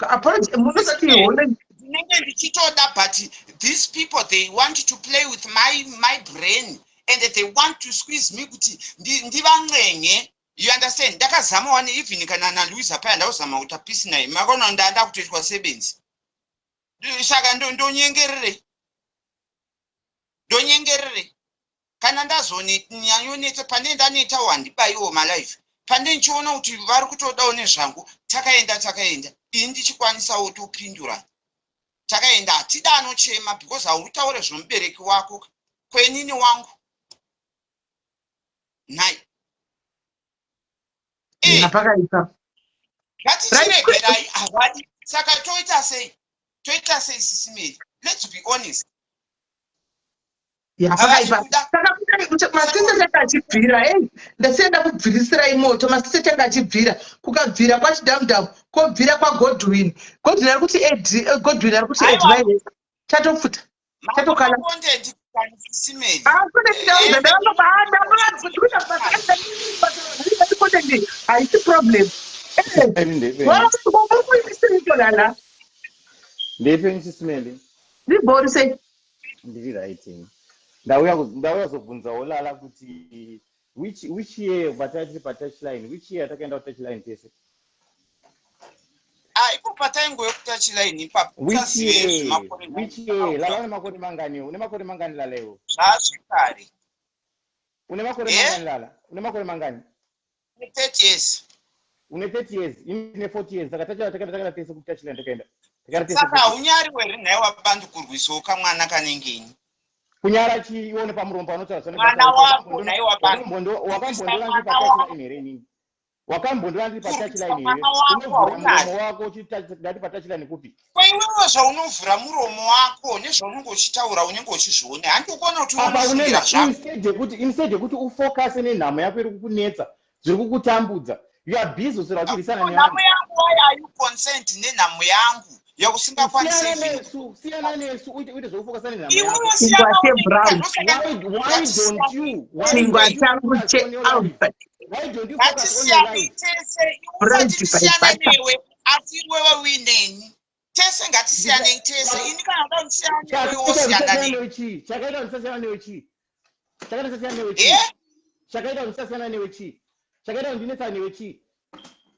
apology munosati hone. Ndinenge ndichitoda, but these people, they want to play with my brain and they want to squeeze me kuti ndivanxenge, you understand? Ndakazama wani, even kana naLouisa paya, ndakuzama kuti apisi naye. Makaona ndaanda kutoitwa sebenzi. Saka ndonyengererei? Ndonyengererei kana ndazonyanyonetsa? Pane ndanetawo, handibayiwo malive. Pane ndichiona kuti vari kutodawo nezvangu, takaenda, takaenda. Ini ndichikwanisawo topindurana, takaenda. Hatida anochema because hautaure zvomubereki wako kwenini wangu, nhai? Pakaipa. Ngatichiregerai, havadi. Saka toita sei? Toita sei, Sis Melly? Let's be honest. Pakaipa. Saka masese changa achibvira, ei, ndasienda kubvirisirai moto. Masese changa achibvira, kukabvira kwachidhamudhamu, kobvira kwaGodwin. Godwin ari kuti Godwin ari kuti advice chatopfuta chatokala. Content, Sis Melly. Content haisi problem. Lala. Ndeipenyu, Sis Melly. Ndibhori sei? Ndiri right. Ndauya kuzobvunzawo Lala kuti which year patati patouchline, which year takaenda kutouchline tese? Ah, ipo pataingove kutouchline ipapo. Which year? Which year? Lala, une makore mangani? Une makore mangani, Lala, iwo? Zvazvikare. Une makore mangani, Lala? Une makore mangani? 30 years. Une 30 years, ini ndine 40 years. Saka takaenda tese kutouchline, takaenda. Saka haunyari weri nhaiwa bandu kurwisawo kamwana kanengeni? Kunyara chii? Ione pamuromo panotaura. Mwana wako, nhaiwa bandu. Wakambondiona ndiri patouchline here inini? Wakambondiona ndiri patouchline here? Unovhura muromo wako uchiti ndati patouchline kupi? Kwaiwewe, zvaunovhura muromo wako nezvaunenge uchitaura, unenge uchizviona. Handi ukuona kuti unofungira zvako? Instead yekuti ufocuse nenhamo yako iri kukunetsa, zviri kukutambudza, you are busy usira uchirwisana. Nevanhu. Yangu, why are you concerned nenhamo yangu yakusingakwanisi? Siyana nesu, siyana nesu, uite zvekufocasa nenhamo. Iwewe. Chingwa chebrown. Why don't you Chingwa changu cheAlbert. Why don't you focus on your Ngatisiyane life? tese. Bread Usati by tisiyane butter. newe, asi iwewe uineni. Tese ngatisiyanei tese. Ini kana uda ndisiyane newe, wosiyana newe. Chii chakaita kuti ndisasiyana newe? Chii chakaita ndisasiyana newe? Chii chakaita kuti ndisasiyana newe? Chii chakaita kuti ndinetsana newe? Chii?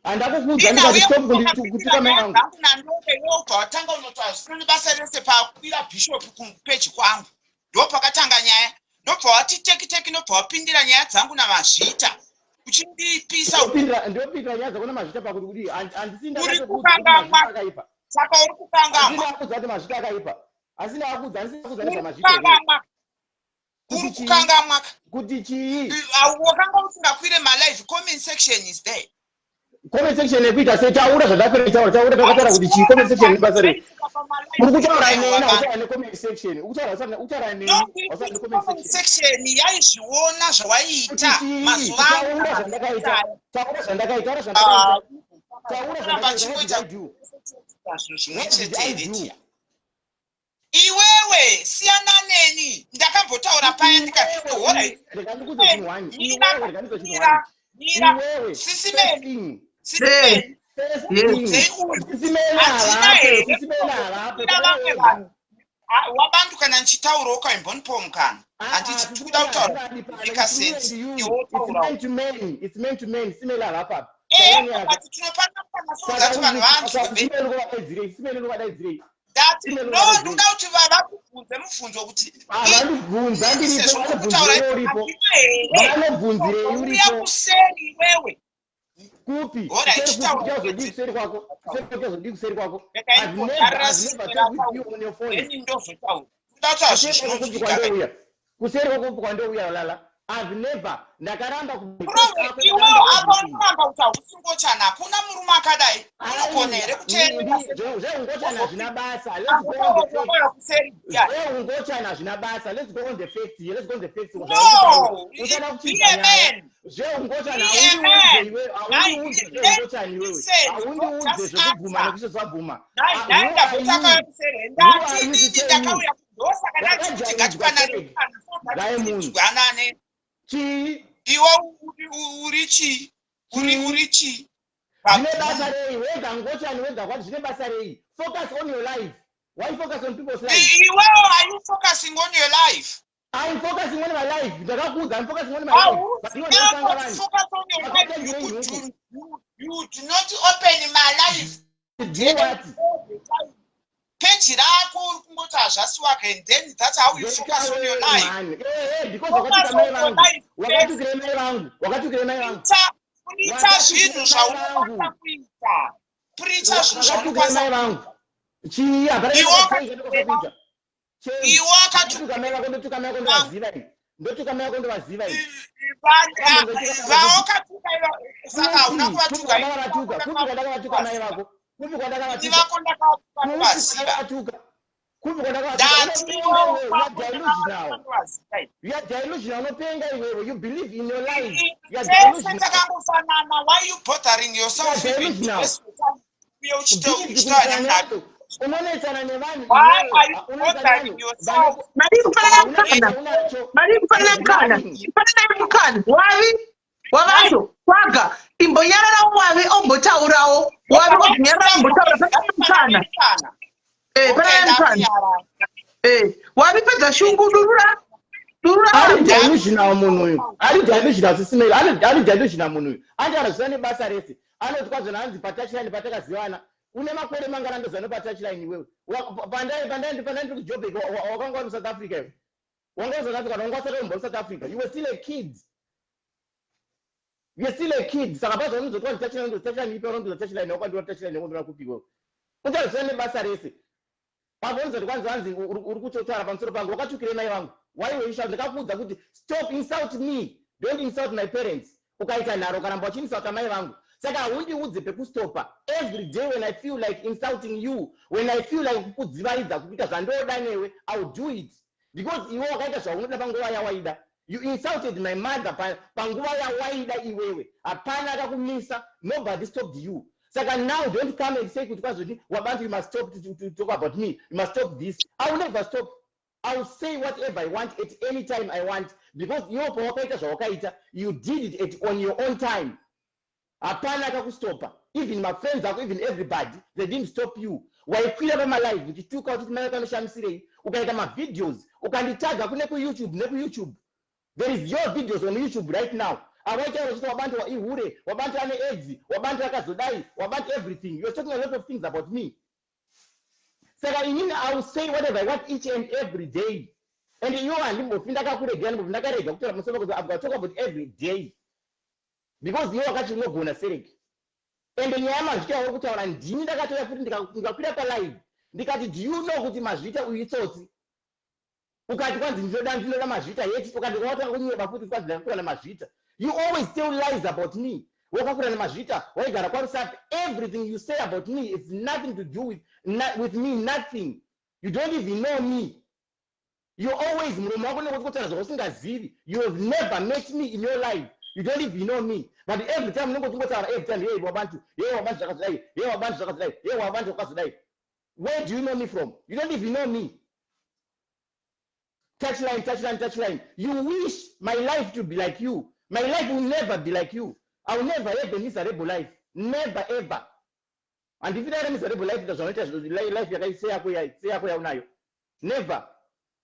Handakukuudza ndikati stop kutuka mai vangu? Zangu nandove, iwe ubva watanga unotaura zvisina nebasa rese. Pakwira bishop kupeji kwangu, ndo pakatanga nyaya. Ndobva wati teki teki, ndobva wapindira nyaya dzangu namazvita, uchindipisa. Ndopindira nyaya dzako namazvita pakuti kudii? Handisi Uri ndakatokuudza kuti kukangamwa. mazvita akaipa. Saka uri Handisi kukangamwa. ndakuudza kuti mazvita akaipa, asi ndakuudza, handisi ndakuudza Uri nezvamazvita here? kukangamwa. Uri kukangamwa kuti chii? Wakanga usingakwire malive. Comment section is there. Comment section yekuita sei? Taura zvandapera, taura, taura, takataura kuti chii? Comment section nebasa rei? Uri kutaura neni, hautaura necomment section. Uri kutaura neni, hautaura necomment section. Section yaizviona zvawaiita mazuva. Taura zvandakaita, taura zvandakaita, taura zvandakaita, taura zvandakaita. What did I do? Zvimwe chete here tiya? Iwewe siyana neni. Ndakambotaura paya ndikati, alright. Rega ndikuudze chinhu one. Iwewe, rega ndikuudze chinhu one. Mira. Iwewe. Sisimeni. Eh. Sisimeni. Hatina havapo. here Sisimeni havapo. Kuna vamwe vanhu. Ah, wabantu, kana ndichitaurawo kaimbonipawo mukana. Handiti tikuda kutaura make sense, iwe wotaurawo. It's man to man. Simeli havapo apa. Ehe, but tinofanira kukana so that vanhu vanzwe. Sisimeli ukuvadaidzirei? Sisimeli ukuvadaidzirei? Ndati no, ndoda kuti vavakubvunze mubvunzo kuti Vandibvunza ndiripo. sezvo muri kutaura Vanobvunzirei uripo? hatina here Vanobvunzirei uya uripo? kuseri iwewe. Kupi? Ora, Kuseri kupi? ichitaura. Uchazodii kuseri kwako? Kuseri kwako, uchazodii kuseri kwako? Rega I've never, imbodarira. I've never talked with you on your phone. Then ndozotaura, kuda kutaura zvinhu Kuseri kwako kupi? zvinonzwika. Kwandouya kuseri kwako kupi kwandouya, lala? I've never, ndakaramba. Iwewo apa unoramba kuti hausingochana. Hakuna murume akadai. Unogona here kuteerera? Zveungochana hazvina basa. Let's go on the facts. Kuseri ya. Zveungochana hazvina basa. Let's go on the facts here. Let's go on the facts. No, Usada be kuchinja a nyaya. man. Zveungochana Be a man. haundiudze iwe, haundiudze zveungochani iwewe. Listen, Haundiudze just zvekubvuma answer. nekusazvabvuma. Nhai, ndabvotaka kuseri. Ndati inini ndakauya, ndosaka ndati kuti ngatipanane Dai munhu. tinzwanane. Chii? Iwe uri chii? Uri chii? Zvine basa rei wega ngochani wega kwati? Zvine basa rei? Focus on your life. Why focus on people's life? Iwewo, are you focusing on your life? I'm focusing on my life. Ndakakuudza, I'm focusing on my life, but iwe ndokutanga vanhu. Focus on your life. You do not open my life. Do what? Peji rako uri kungoti hazvasiwaka, and then that's how you focus on your life. Man. Because Focus wakatukira mai on your vangu. life. Wakatukira mai vangu, wakatukira mai vangu. Ita zvinhu zvaunokwanisa kuita. Preacha zvinhu Wakatukira mai zvaunokwanisa. vangu chii? Hapana. Iwe Kuita. Iwe Ndotuka mai vako, ndotuka mai vako, ndovaziva ini. Ndotuka mai vako, ndovaziva ini. Vaokatuka, saka hauna kuvatuka. Kwandakavatuka? Kupi kwandakavatuka mai vako? Kupi Ini kwandakavatuka? vako Kupi ndakavaziva. kwandakavatuka? Kupi kwandakavatuka? Ndatiwo. You are delusional. You are delusional. Unopenga iwewe. You believe in your life. You are Tese delusional. takangofanana. Why you bothering yourself? You are Even delusional. waste your time uye Busy uchitaura nemudado. Unonetsana nevanhu. Why are you Unonetsana bothering nevanhu. yourself? Mari kufanana mukana. Unacho. Mari kufanana mukana, fananai mukana. Wavi wavanhu kwaga, imbonyarara. Wavi ombotaurawo. Wavi ombonyarara, imbotaura. Fananai mukana. Pananai mukana. Wavi, pedza shungu, durura, durura. Ari delusional munhu uyu, ari delusional. Sisimeli ari delusional munhu uyu. Antaura zvisina nebasa rese. Anoti kwazvona hanzi patouchline patakazivana. Une makore mangana ndozano patouchline iwewe? Pandai ndiri kuJobek, wakanga uri South Africa iwe. Wanga uri South Africa, wanga wasati wambori South Africa. You were still a kid, you were still a kid. Saka pazva unozotwa touchline, touchline ipi? Unondoza touchline wakandiwa, touchline yakondora kupi iwewe? Untaura zvisina nebasa rese. Pabvonzoti kwanzi hanzi uri kutotaura pamusoro pangu. Wakatukire mai vangu? Why were you shouting? Ndakakuudza kuti stop insult me, don't insult my parents. Ukaita nharo, ukaramba uchiinsulta mai vangu. Saka haundiudze pekustopa. Every day when I feel like insulting you, when I feel like kukudzivaidza, kukuita zvandoda newe, I will do it, because iwe wakaita zvaunoda panguva yawaida. You insulted my mother panguva yawaida iwewe. Hapana akakumisa. Nobody stopped you. Saka now don't come and say kuti kwazoti wabantu, you must stop to talk about me, you must stop this. I will never stop. I will say whatever I want at any time I want, because iwo pawakaita zvawakaita, you did it on your own time. Hapana akakustopa. Even mafriends ako, even everybody, they didn't stop you. Waikwira pamalive uchituka, uchiti mai vakanoshamisireyi. Ukaita mavideos, ukanditaga kune kuYouTube, nekuYouTube. There is your videos on YouTube right now awaitaura uchiti wabantu ihure, wabantu ane AIDS, wabantu akazodai, wabantu everything. You're talking a lot of things about me. Saka inini I will say whatever I want each and every day, and iwo handimbofi ndakakuregera, ndimbofi ndakarega kutaura pamusoro pako. I've got to talk about every day because iwe wakati unogona sereki. Ende nyaya yamazvita yauri kutaura, ndini ndakatoya futi ndikakwira palive ndikati, "Do you know kuti Mazvita uyu itsotsi?" Ukati kwanzi ndinoda mazvita yeti, ukati watanga kunyeba futi kwanzi ndakakura namazvita. You always tell lies about me. Wakakura namazvita, waigara kwaRusape. Everything you say about me is nothing to do with me, nothing. You don't even know me. You always, muromo wako nekuti kutaura zvausingazivi. You have never met me in your life. You don't even know me, but every time unenge uchingotaura, every time, hey wabantu, hey wabantu zvakazodai, hey wabantu zvakazodai, hey wabantu zvakazodai. Where do you know me from? You don't even know me. Touchline, touchline, touchline. You wish my life to be like you. My life will never be like you. I will never have a miserable life, never ever. Handifida ira miserable life zvanoita life yakaiseyako seyako yaunayo, never.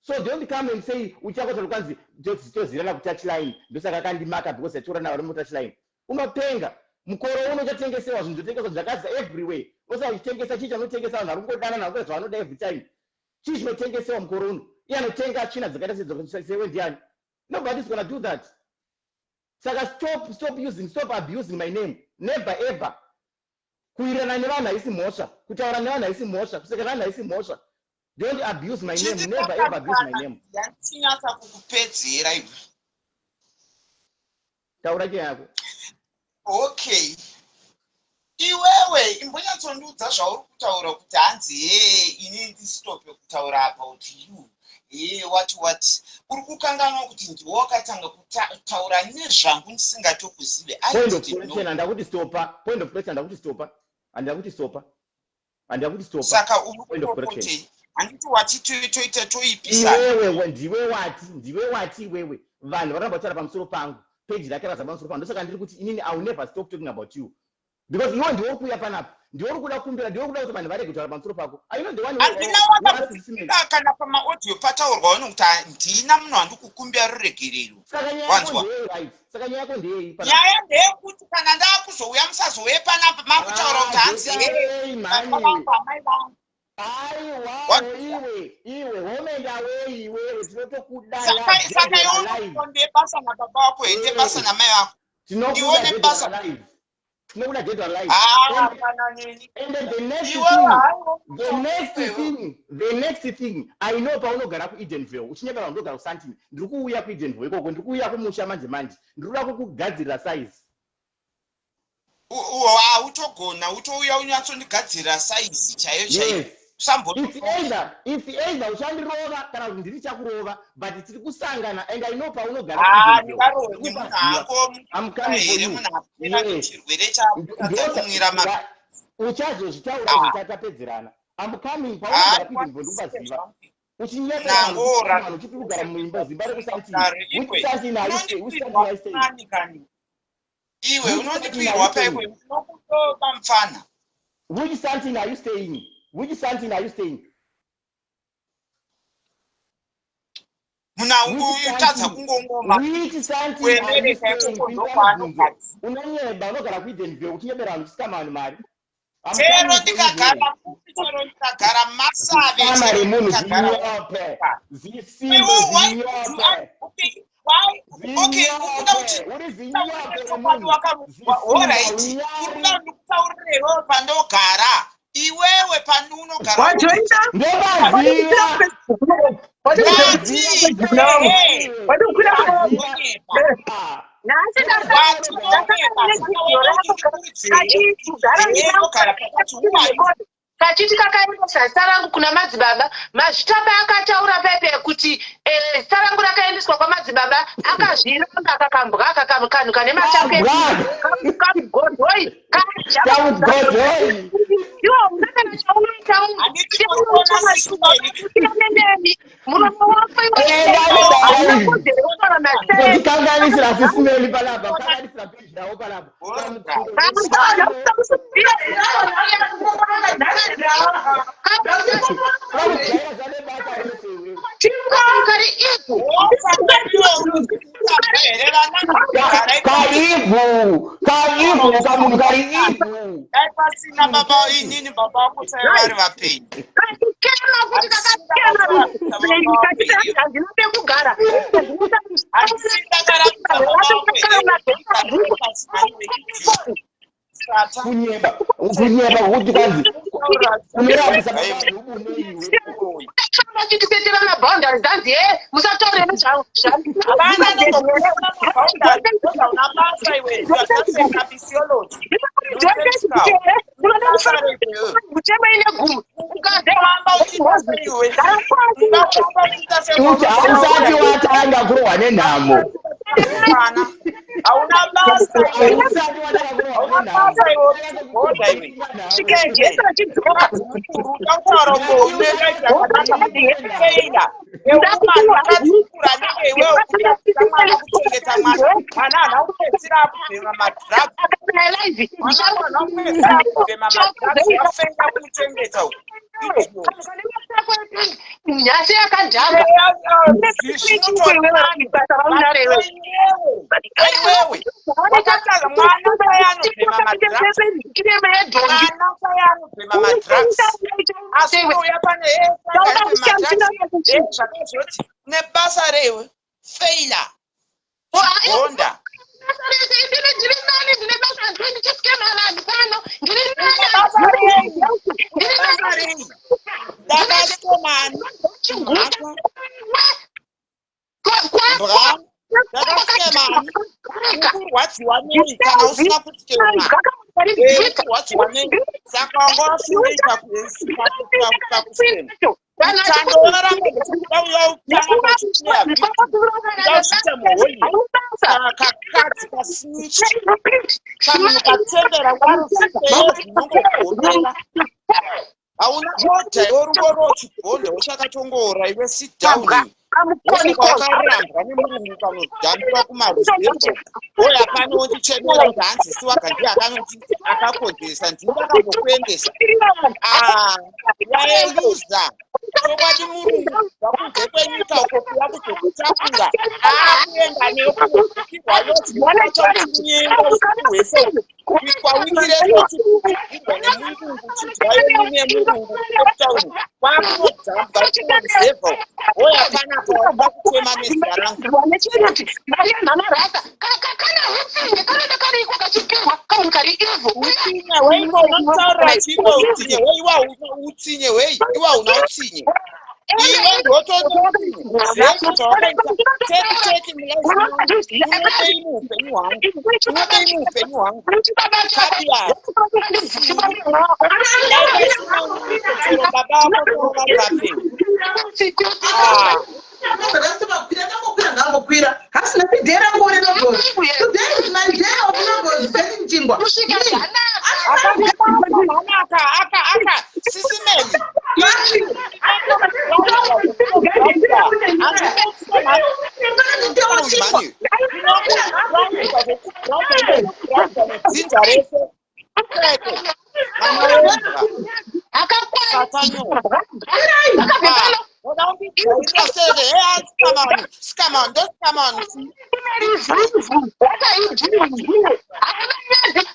So don't come and say uchakota kwanzi tozirana kutouchline, ndosaka akandimaka because yatora navari mutouchline. Unopenga. Mukoro uno uchatengesewa zvinhu, zvotengeswa zvakazisa everywhere. Osaka uchitengesa chii chanotengesa? Vanhu vari kungodana navo zvavanoda every time. Chii chinotengesewa mukoro uno? Iye anotenga tsvina dzakaita sewe ndiani? Nobody is gonna do that. Saka stop using, stop abusing my name. Never ever. Kuwirirana nevanhu haisi mhosva, kutaura nevanhu haisi mhosva, kuseka nevanhu haisi mhosva. Don't abuse my name. Never ever abuse my name. Yandichinyatsa kukupedzera iwe. Taura nyaya yako. Okay, iwewe imbonyatsondiudza zvauri kutaura kuti hanzi hee, ini ndistope kutaura about you, hee, what what. Uri kukanganwa kuti ndiwe wakatanga kutaura nezvangu ndisingatokuzive. Point of correction, handakuti stopa. Point of correction, handakuti stopa, handakuti stopa, handakuti stopa. Saka uri kutopotei? Handiti wati toita toipisana? Iwewe ndiwe wati, ndiwe wati iwewe vanhu varamba kutaura pamusoro pangu, peji rake raza pamusoro pangu. Ndosaka ndiri kuti inini I will never stop talking about you, because iwe ndiwe uri kuuya panapa, ndiwe uri kuda kumbira, ndiwe uri kuda kuti vanhu varege kutaura pamusoro pako. Are you not the one? Handina wakakumbira kana pamaaudio pataurwa uno kuti handina munhu wandikukumbira ruregerero. Saka nyaya yako ndeyei, right? Saka nyaya yako ndeyei? Nyaya ndeyekuti kana ndakuzouya, musazouye panapa makutaura kuti hanzi baba vangu, amai vangu. Aiwa, iwe, iwe, home and away, iwewe tinotokuda. Saka iwe basa nababa vako, hende basa namai vako. Tinokuda basa, tinokuda dead or alive. And then the next thing, the next thing, the next thing I know, paunogara kuEdenville uchinyepera vanhu, kuSandton. Ndiri kuuya kuEdenville ikoko, ndiri kuuya kumusha manje manje, ndiri kuda kukugadzirira size. Utogona utouya unyatsondigadzirira saizi chaiyo chaiyo. It's either uchandirova kana kuti ndiri chakurova, but tiri kusangana and I know paunogara. Chirwere chakumwira. Uchazozvitaura zvichatapedzerana. I'm coming paunogara kuEdenville, ndikupaziva. Uchinyepera vanhu uchiti kugara muimba zimba rekuSandton. Which Sandton are you staying? Which Sandton are you staying? Iwe unondipirwa paikwe, unokutoba mufana. Which Sandton are you staying? Which Sandton are you staying? Muna utadza kungongoma. Which Sandton? Unonyeba, unogara kuEdenville uchinyebera vanhu, uchisikama vanhu mari. Chero ndikagara kupi, chero ndikagara Masave. Ama remunhu, zinyope, zisimbe, zinyope. Okay, ukuda kuti uri zinyope remunhu. Alright, urikuda ndikutaurirewo pandogara iwewe panunogara? Wajoina. Ndobaziva. Watokwira. Nhasi ndakagara kachiti kakaendesa zita rangu kuna madzibaba Mazvitapa. Akataura paipe kuti zita rangu rakaendeswa kwamadzibaba, akazviramba, akakambwa kanhu kane matape, kamugodhoi. Kamugodhoi. Iwo una kana chaunoita munhu, muromo wako iwe hauna kodzero yekutaura masei. Tikanganisira sisimeli panapa, kanganisira peji yavo panapa. Vakujaira zvane basa rese iwewe. Kari ivhu. Kaivhu, kaivhu, kamunhu kari ivhu. Dai pasina baba, inini baba vako sai vari vapenyu. Kachikema kuti kakachema kachiti handina pekugara. Handisi ndakaratidza baba vako here? Kunyeba, kunyeba kuti kwanzi unorambisa baba vanhu une iwe. Vachitisetera maboundaries, hanzi he musataure Hapana anombokusetera maboundaries because hauna basa iwe. You are just a capiciology. Nonsensical. Basa rei iwewe? Mutemo ine gumu. Kufamba uchiita sei iwe? Ungafamba uchiita sei Kuti hausati watanga kurohwa nenhamo. Mwana. Hauna basa iwe. Hausati watanga kurohwa Hauna nenhamo. basa iwe uchigoda iwe. Svika Jesu achidzoka. Mukuru utaura kunge une life yakanaka feila. Yewoman wakadzikura nenge iwewe kuita mwana kuchengeta mwana. Mwana haana kupedzisira akubhema madrugs. Akabaya live. Mwana haana kupedzisira akubhema madrugs wafeila kumuchengeta uku. Idiot. Nhasi yakadhamba. Iwewe wakatanga mwana sai anobhema madrugs. Mwana sai anobhema madrugs. Asi unouya pane madrugs zvakazoti nebasa rewe faila chigonda. Basa rei? Basa rei? Ndakasomani mhata mbwa ndakasemani ukurwadziwa nei kana usina kutema ukurwadziwa nei saka wanga wafungei pakusema mutando waramba uchida uya utanga uchineya kuda uzviita muholi kakadzi kasinichi kamunhu katembera warufeyo zvinongogomera hauna odha iwe uri chibhonda uchakatongoora iwe sit down iwe wosaka wakarambwa nemurungu ukanodhambira kumaruzevha oya pano wondichemera kuti hanzi siwaga ndiye akanoti akakonzeresa ndini ndakambokuendesa. Ah, waeluza chokwadi murungu kubva kunze kwenyika uko kuya kuzokutakura akuenda newe kunobikirwa lodge uchinyenga usiku hwese kubikwa wiki rese uchibikirwa nemurungu uchidya yemune yemurungu kuCape Town kwakunodzambwa kumaruzevha oya panapa wakuda kutema nezita rangu. Utsinye hweiko unotaurira chiiko utsinye hwei iwa utsinye hwei iwa una utsinye iwe ndotoutsinye zvese zvawakaita teki teki mulife mangu unodei muupenyu hwangu unodei muupenyu hwangu kabias dai pasina chero baba vako vari vapenyu. Ah. Ngambokwira hasi nhasi day rangu reLogos. Today is my day of Logos baking chingwa. Kusvika zvanaka. Aka aka aka sisi Meli. Dzinza rese kwete mwana wembwa Akakwana.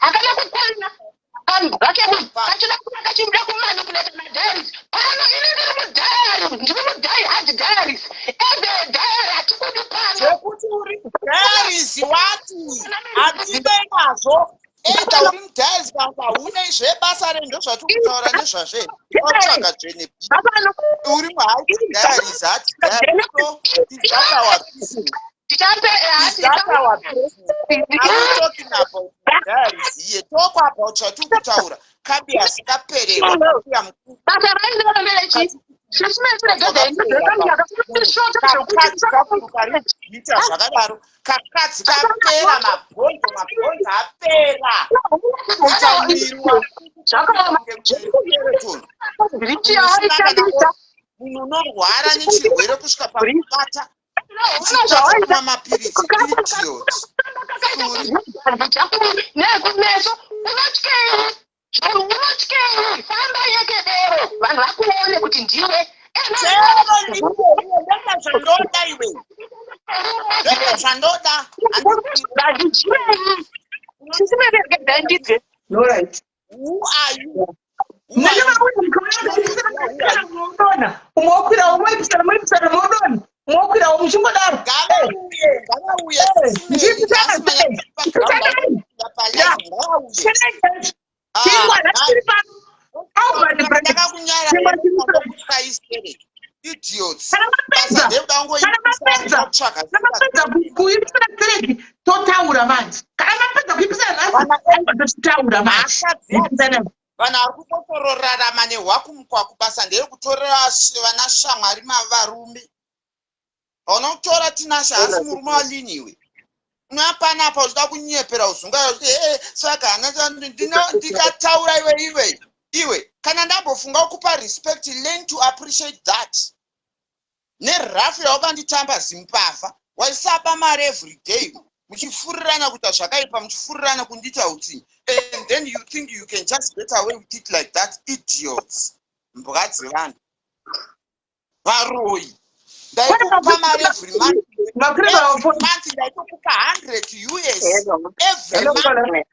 Hakana kukwana. Kambwa kemunhu kachida kachida kumanipulate madiaries pano. Ini ndiri mudiary, ndiri mudiary, hard diaries, eve diary hatikudi pano. Zvekuti uri diaries wati hatidei nazvo. Either uri mudiaries kana kuti haunei zvebasa rei ndozvatiri kutaura nezvazvo wakutsvaga dzvene Pano uri muhigh diaries hard diaries, so is that our business? Tichape. Is that our business? Are we talking about diaries here? Talk about chatiri kutaura. Kabi asikaperewa kabuya mukuru. Basa rainoro nderechi Kakadzi kakuru kari kuita zvakadaro kakadzi kapera mabhonzo mabhonzo apera kuita muviri waskeleton munhu unorwara nechirwere kusvika pakubata uchitadza kumwa mapiritsi, idiot. Nekumeso unotyei? Unotyei? Famba yekedero vanhu vakuone kuti ndiwe. Chero iwe ndoda zvandoda iwe ndoda zvandoda. Ndidze. Alright. Who are you? Who are you? Unodonha umwe wokwira umwe pisana muri pisana munodonha umwe wokwira umwe muchingodaro. Ngavauye, ngavauye. Ndichipisana sei? Ngavauye. Chingwa nhasi tiri pano Albert Bread. Ndakakunyara. Chingwa chiri pano. Ndakakutyai. Idiots. Kana Basa mapedza, ndekuda kana mapedza, kungoipisana kana mapedza kuipisana stereki, totaura manje. Kana mapedza kuipisana nhasi, aiwa tochitaura manje. Mhaka Ipisana. Vanhu vari kukotororarama nehwakumukwaku, basa nderekutorera vana shamwari mavarume. Hauna kutora Tinashe, haasi murume waliniwe. Unouya panapa uchida kunyepera uzungaira uchiti ee, saka hana ndikataura iwe iwe iwe. Kana ndambofunga kukupa respect, learn to appreciate that. Nerafu yawakanditamba, zimbavha, waisaba mari every day, muchifurirana kuita zvakaipa, muchifurirana kundiita utsinye, and then you think you can just get away with it like that. Idiots, mbwa dzevanhu, varoyi. Ndaikupa mari every month. Makureva Every month ndaitokupa 100 US every month.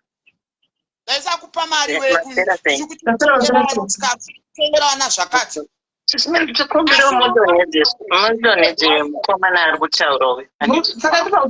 Ndaisakupa mari wekuchikuti vana zvakati. Tikumbire mudonhedze mukomana ari kutaura uyu. Saka ndipa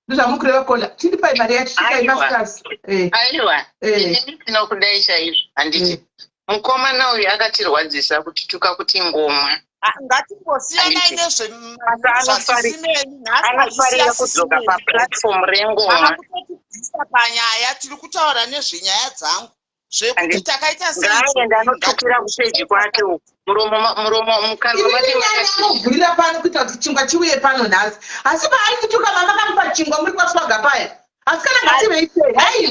ndozvamukureva kola, chindipai mari yacho, chipai Aiwa. masters. Aiwa, inini tinokudai chaizvo, handiti? Mukomana uyu akatirwadzisa kutituka kuti ngomwa. Ah, ngatimbosiyanai Handiti. nezvezvasisimeni. Anofarira kudzoka paplatform rengoma. Kutotibvisa panyaya. Tiri kutaura nezvenyaya dzangu zvekuti Handiti. takaita sei. Ngaaende anotukira kupeji kwake uku, muromo muromo mukanwa make. Inini nyaya yanovhurira pano kuita kuti chingwa chiuye pano nhasi, asi paaikutuka mama kamupa chingwa muri kwaswaga paya, asi kana ngativeitei hai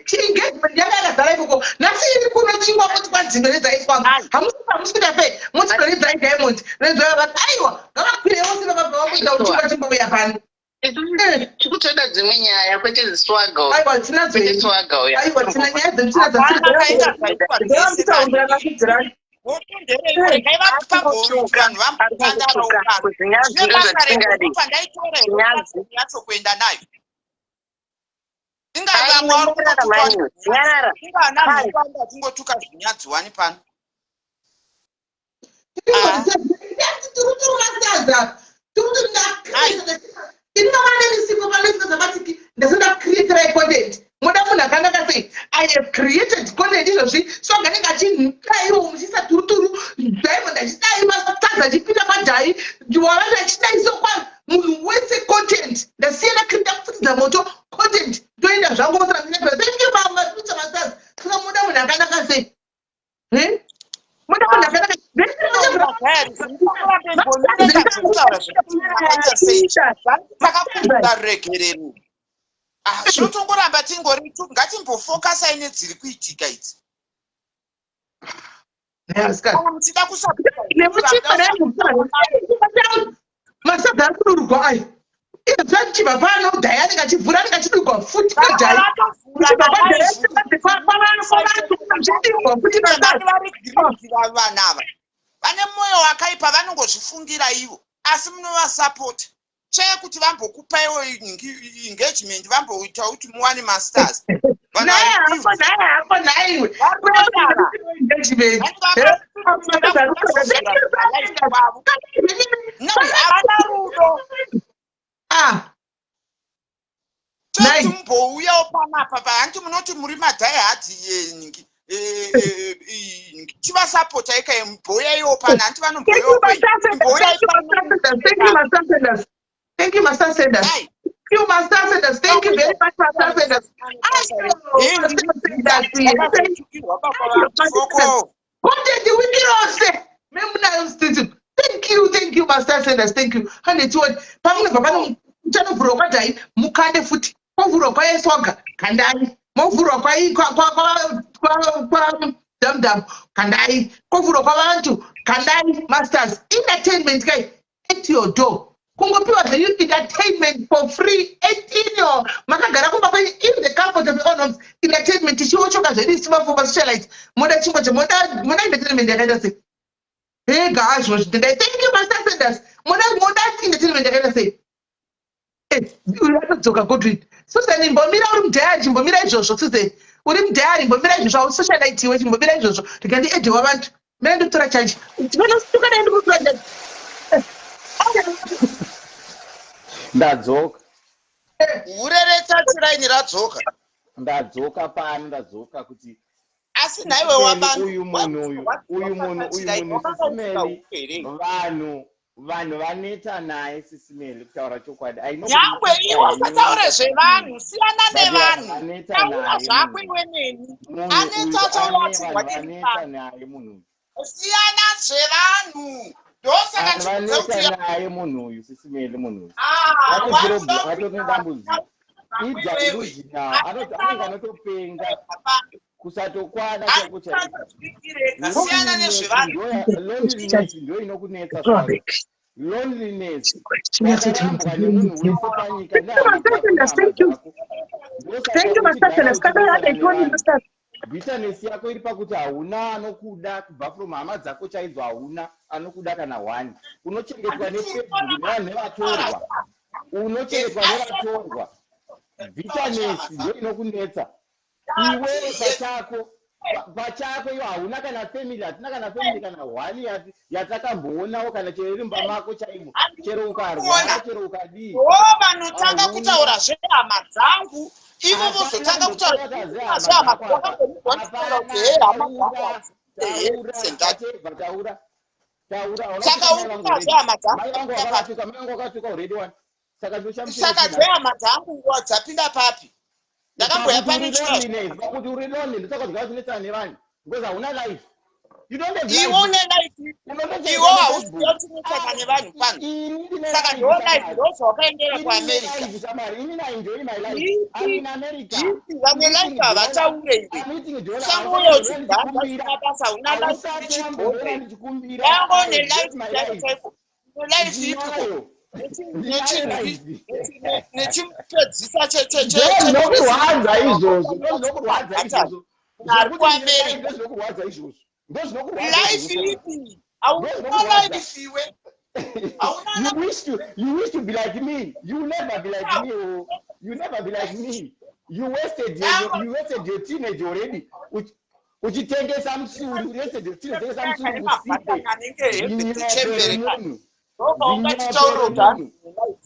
chiengagement yanga yakazara ikoko. Nhasi iri kuno chingwa, moti kwanzi donedzai swaga, hamusi kuita fei, moti donedzai Diamond, donedzai vavati. Aiwa, ngavakwire vose vavabva vakuita kuti chingwa chimbouya pano. Tikutoda dzimwe nyaya, kwete ziswaga. Aiwa, tinadzo. Kwete swaga uya. Aiwa, tina nyaya dzedu, tinadzo. Hapana kaita zvaitwa zvese. Dzavakuitaurira. Vanhu vambotandarawo. Kuzinyazi Zvine basa ndozvatisingadi. rekupa ndaitora Nyadzi. yacho kuenda nayo. Ai, nyarara mani, nyarara. Ingava kungotuka zvinyadziwani pano. Turuturu masadza turuturu. Inova nerisipo panoisazvamatiki. Ndasanda createrai content. Moda munhu akanaka sei? I have created content izvozvi. So nganenge achidaiwo muchiisa turuturu, Diamond achidai, mastars achipinda madhai, wavati achidai, so kwa munhu wese content. Ndasiya ndakufutidza moto content, ndoenda zvangu. Thank you, mama mastars. Saka moda munhu akanaka sei? Moda munhu akanaka. Takakumbira ruregerero. Ah, zvinotongoramba tingori, ngatimbofokasai nedziri kuitika idzi. Kana muchida Masadza ari kudurugwa ayo izvachibva pano. Dhai anenge achivhura, anenge achidurugwa futi kadhai. Uchibva padhai futi. Vari greedy vanhu ava, vane mwoyo wakaipa, vanongozvifungira ivo, asi munovasapota cheye kuti vambokupaiwo engagement, vamboita kuti muwane mastars. Naye hako, naye hako, naiwe engagement. Havana rudo. Ah. Choti mumbouyawo panapa, hanti munoti muri madiehard nhingi, chivasapota ikai, mbouyaiwo pano, hanti vanombouyaiwo. Thank you, Master Senders. Thank you, Master Senders. Thank you very much, Master Senders. Content wiki rose memunayo street. Thank you, thank you, Master Senders. Thank you. Handetiwoni pamunobva pano, muchanovhurwa kwadhai, mukande futi. Movhurwa kwaeswaga, kandai. Movhurwa kwadhamdham, kandai. Kovhurwa kwavantu, kandai. Masters entertainment kai at your door, kungopiwa zvenyu entertainment for free at inyo makagara kumba kwenyu in the comfort of your own homes. Entertainment tichiochoka zvedu isu mafumba socialites. Moda chingwa chemoda, moda entertainment yakaita sei? Ega azvo zvitendai. Thank you, Master Senders. Moda entertainment yakaita sei? Uyu atodzoka Godwin. Susan, imbomira, uri mudiary, chimbomira izvozvo. Susan, uri mudiary, imbomira izvozvo. Ausocialite iwe, chimbomira izvozvo. Rega ndiedhewa vantu, mira ndotora chaji. Tukadai, ndikutora chaji. Ndadzoka. Hure retouchline radzoka. Ndadzoka pano, ndadzoka kuti Asi Asi nhaiwe wabantu Uyu munhu uyu, uyu munhu, uyu munhu Sis Melly, vanhu vaneta naye Sis Melly, kutaura chokwadi. I know Nyangwe kuti iwe usataure zvevanhu, siyana But nevanhu. vaneta Taura naye zvako munhu. iwe neni. Munhu Aneta uyu ane tovatsirwa vanhu neni vaneta pano. naye munhu uyu. Siyana zvevanhu. Ndosaka Vanhu ndikuudza kuti vaneta naye munhu uyu, Sis Melly, munhu uyu. Ah, Vato wakuda vato nedambudziko. Ida iwewe. delusional, anenge anotopenga kusatokwana chaiko chaiko. Siyana nezvevanhu. Loneliness ndo inokunetsa zvako. Loneliness. Wakarambwa nemunhu wese panyika nehama dzako nehama dzako. Ndosaka Thank you, uchigara Master. Saka uchinetsana hade tuoni nevanhu. Master. Bitterness yako iri pakuti hauna anokuda kubva from hama dzako chaidzo, hauna anokuda kana one. Unochengetwa neFacebook nevanhu nevatorwa, unochengetwa nevatorwa. Bitterness ndo inokunetsa iwewe pachako. Iwe hauna kana family, hatina kana family kana one yatakamboonawo, kana chero iri mumba mako chaimo, chero ukarwara, chero ukadii. O vanotanga Hauna. kutaura zvehama dzangu, ivo Hapana vozotanga kutaura kumbotaura zvehama zvehama dzako apa. dzakambondigonditora Hapana, kuti he hama dzangu taura, hadzii taura, sendati. whatever, taura, taura. Hauna Saka kutuka mai vangu uri already. zvehama dzangu Mai vangu dzapinda papi? wakavatuka, mai vangu wakatuka already one. Saka chinoshamisira Saka chii? zvehama dzangu dzapinda papi? Ndakamboya Pakuti pano uri chita loneliness, pakuti uri lonely, ndosaka kugara uchinetsana nevanhu because hauna life. You don't have Iwe life. une life, iwe Unotochengetwa hausi neFacebook. kutinetsana nevanhu pano. Ini ndine Saka life, ndo life, shamwari. ndo zvawakaendera Ini ndine kuAmerica. life, shamwari. Ini I enjoy my life. I'm Ipi in America. ipi I'm vane life eating dollar. havataure iwe. I'm eating dollar. Usangouya Hausati uchibhanga ndichikumbira. usina basa, una life Hausati wamboona ichidhonde ndichikumbira. yango I ne enjoy life my chaiko life. chaiko. Une life ipiko? Ndinayo. Ndinayo life. Nechipedzisa Ndozvinokurwadza izvozvo, ndozvinokurwadza izvozvo. Ari Zvekuti ndine life kuAmerica. ndozvinokurwadza izvozvo, ndozvinokurwadza Life izvozvo. ipi? Hauna Ndozvinokurwadza. life iwe, hauna. You wish to be like me. You will never be like me. Oh. You never be like me. You wasted your teenage already. Uchitengesa musuri, you wasted your teenage, tengesa musuri usipe. Anenge hembe Zinyope dzichembere. remunhu. Ndobva Zinyope ungatitaurira kuti remunhu.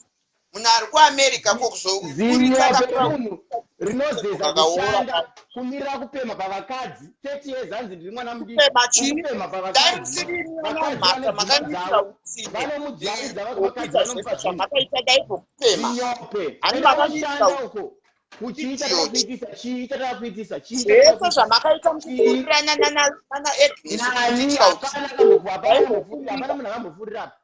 munhu ari kuAmerica kokuzoburitsa Zinyope remunhu rinozeza Kakaora. kushanda, kumirira kupema pavakadzi. 30 years, hanzi ndiri mwana mudiki. Kupema chii? Kupema Dai pavakadzi. musiri Vakadzi mhata vane dzimba makandiitira dzavo. utsinye. Vanomujaridza vakadzi, Wokuita vanomupa zvese zvinhu. zvamakaita, dai pokupema Zinyope. hani Enda makandiitira unoshanda uko. Kuchiita Idiot. takakuitisa, chii takakuitisa, chii Zvese takakuitisa. zvamakaita Chii? muchifurirana nana Agnes Nani? kuitira Hapana utsinye. hapana munhu akambofurira apa.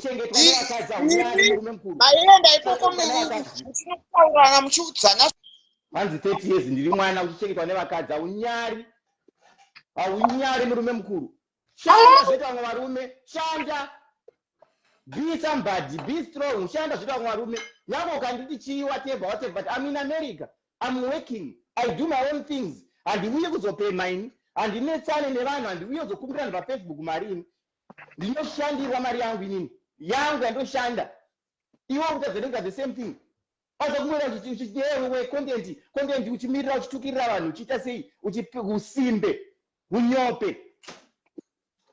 Chengetwa nevakadzi, haunyari, murume mukuru. Maienda ikoko Chengetwa nevakadzi. muchinotaurana muchiudzana. Hanzi 30 years ndiri mwana, uchichengetwa nevakadzi, haunyari, haunyari, murume mukuru. Shanda zvoita vamwe varume, shanda. Be somebody, be strong, shanda zvoita vamwe varume. Nyange ukanditi chii, whatever, whatever, but I'm in America. I'm working. I do my own things. Handiuye kuzopema ini, handinetsane nevanhu, handiuye kuzokumbira vanhu paFacebook mari ini. Ndinoshandirwa mari yangu inini, yangu yandoshanda. Iwe ukutadza the same thing, aza kumwira uchiwewe content, uchimirira, uchitukirira vanhu, uchiita sei, usimbe, unyope,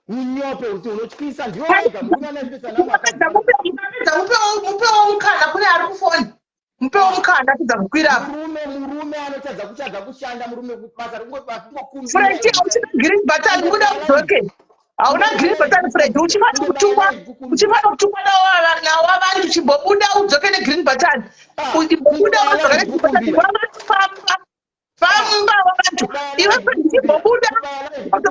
unyope unotyisa. Ndiwe wega murume anozvipesa Mupedza, mupewo mukana kune ari kufoni, mupewo mukana kupedza kukwira apo. Murume anotadza kutadza kushanda, murume basa rekungokumbira. Fred, hauna green button, buda udzoke. Hauna green button, Fred. Uchifana kutukwa, uchifana kutukwa nawa vanhu. Chimbobuda udzoke negreen button. Uchimbobuda udzoke negreen button. Wavantu, famba, famba wavantu. Iwe Fred, chimbobuda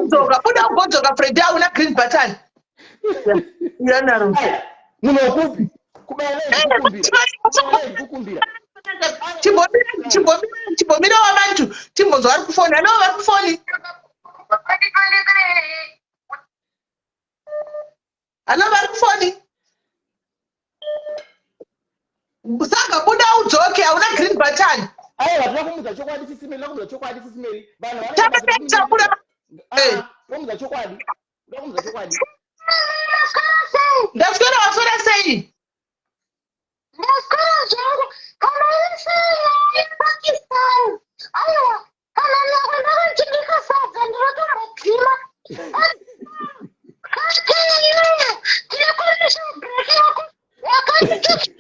udzoka, buda ugodzoka. Fred, hauna green button. Yanaro. Munhu wekupi? Kubaya live kukumbira, kumbira. Chimbomira, chimbomira, chimbomira wavantu, timbonzwa vari kufoni. Anavo vari kufoni, ano vari kufoni. Saka buda udzoke, hauna green button. Aiwa, tinoda kumudza chokwadi, Sis Melly, toda kumudza chokwadi, Sis Melly. Vanhu vane Takapedza kuda. Toda kumudza chokwadi, toda kumudza chokwadi. Ndaswera, waswera sei? Ndaswera zvangu. Kana isina yePakistan, aiwa, kana nyangwe ndakachibika sadza ndinotombodzima kake. Iwewe, tine commercial break yako yakati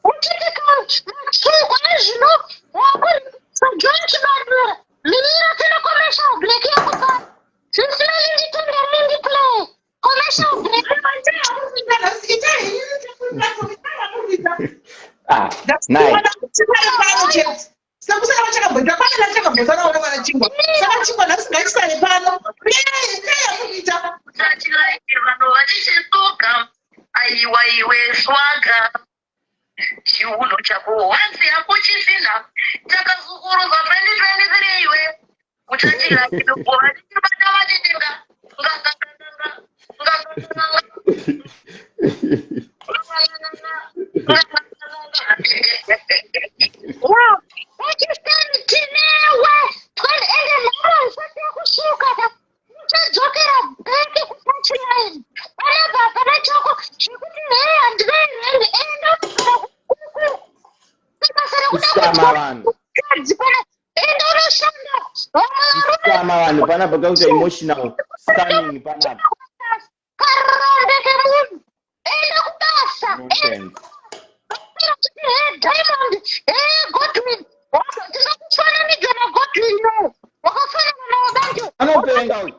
uchiti matsvuku ezvino wakurisa. Chisare pano chete. Sekusara vachakamboita kwana nachakambosarawo nemwana chingwa. Saka chingwa nhasi ngachisare pano. Uyai, sei yamukuita? Vanhu vachichindoga aiwa iwe swaga chiuno chako wanzi hakuchisina takazukuruza 2023 iwe uchachira vachibata vachitenga Pakistan tinewe ende nharo isati yakusvuka ka uchadzokera back kutouchline panapa hapana chako zvekuti hee handina here enda basa rekuda Kusama vanhu. kukadzi pana enda unoshanda vamwe varume Kusama vanhu panapa kakuita emotional scamming panapa. karombe kemunhu enda kubasa Nonsense. Hey, Diamond, hey, Godwin, tinokufananidza naGodwin no, wakafanana naWabantu. Anopenga uyu.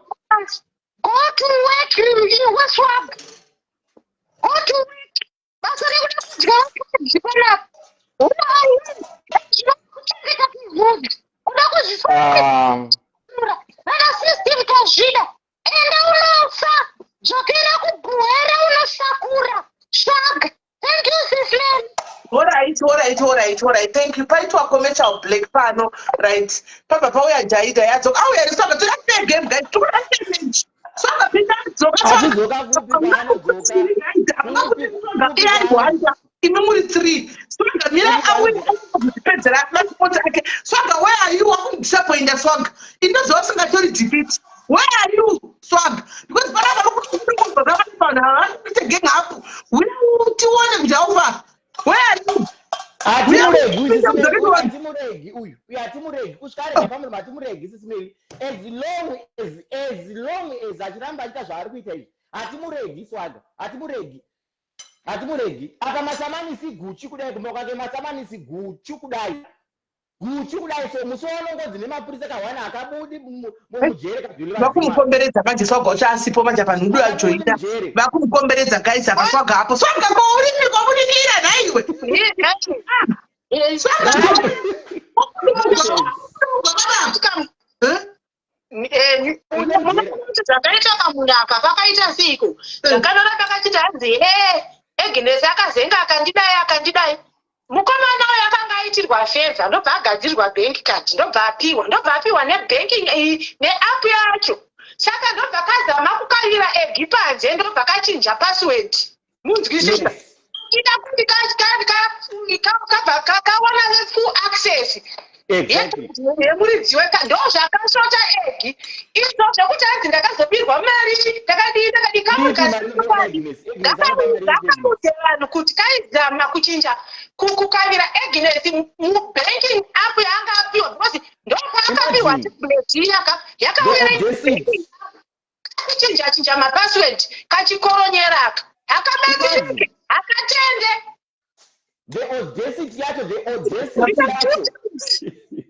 Go to work, iwe swag. Go to work. Basa rekuda kudya vakadzi panapa. Unokuchengeta kivhudzi. Kuda kuzvifanira vana system tazvida. Enda unofa. Dzokera kuguhera unosakura. Swag. Thank you, sis Mary. Alright, alright, alright, alright. Thank you. Paitwa commercial black pano, right? Pabva pauya Jaida yadzoka. Auya here Swagga, toda fair game guys. Toda fair match. Swagga pinda dzoka Swagga. Achidzoka kupi paanodzoka? Swagga iye ari Imi muri 3. Swagga mira auye kuzvipedzera masipoti ake. Swagga where are you? Wakundisappointa Swagga. Indoziva usingatori defeat. Where are you, Swagga? Because panapa vanhu ava vari kuita gang up. Uya tione kuti haufa. Where are you? Hatimuregi uyu Sis Mary, uyu hatimuregi uyu uyu hatimuregi kusvika arega pamuromo hatimuregi Sis Mary as long as as long as achiramba achiita zvaari kuita izvi hatimuregi Swagga hatimuregi hatimuregi apa masamanisi guchu kudai kumba kwake masamanisi guchu kudai guchu kudai so musi waunongonzi nemapurisa kahwana akabudi mujere kabviri Vakumukomberedza manje Swagga wacho asipo manje apa nhudu ajoina. Vakumukomberedza guys apa Swagga apo. Swagga kwauri kwabudikira nhaiwe. Swagga. Eh? Zvakaita kamunhu aka kakaita seiko zvakanora kakachiti hanzi he Agnes akazenga akandidai akandidai mukomana uyu akanga aitirwa favour ndobva agadzirirwa bank card ndobva apiwa ndobva apiwa nebanking iyi neapp yacho saka ndobva kazama kukavira egi panze ndobva kachinja password munzwisisa ida kuti kabva kawana full access exactly yemuridzi weka ndo zvakashota egi izvo zvekuti hanzi ndakazobirwa mari ndakadii ndakadii kamukasikaudze vanhu kuti kaizama kuchinja kukavira Agnes mubanking app yaanga apiwa because ndopaakapiwa Imagine. tablet iyaka yakauya The audacity. kuchinja chinja mapassword kachikoronyeraka hakabatsirike hakatende the audacity yacho the audacity yacho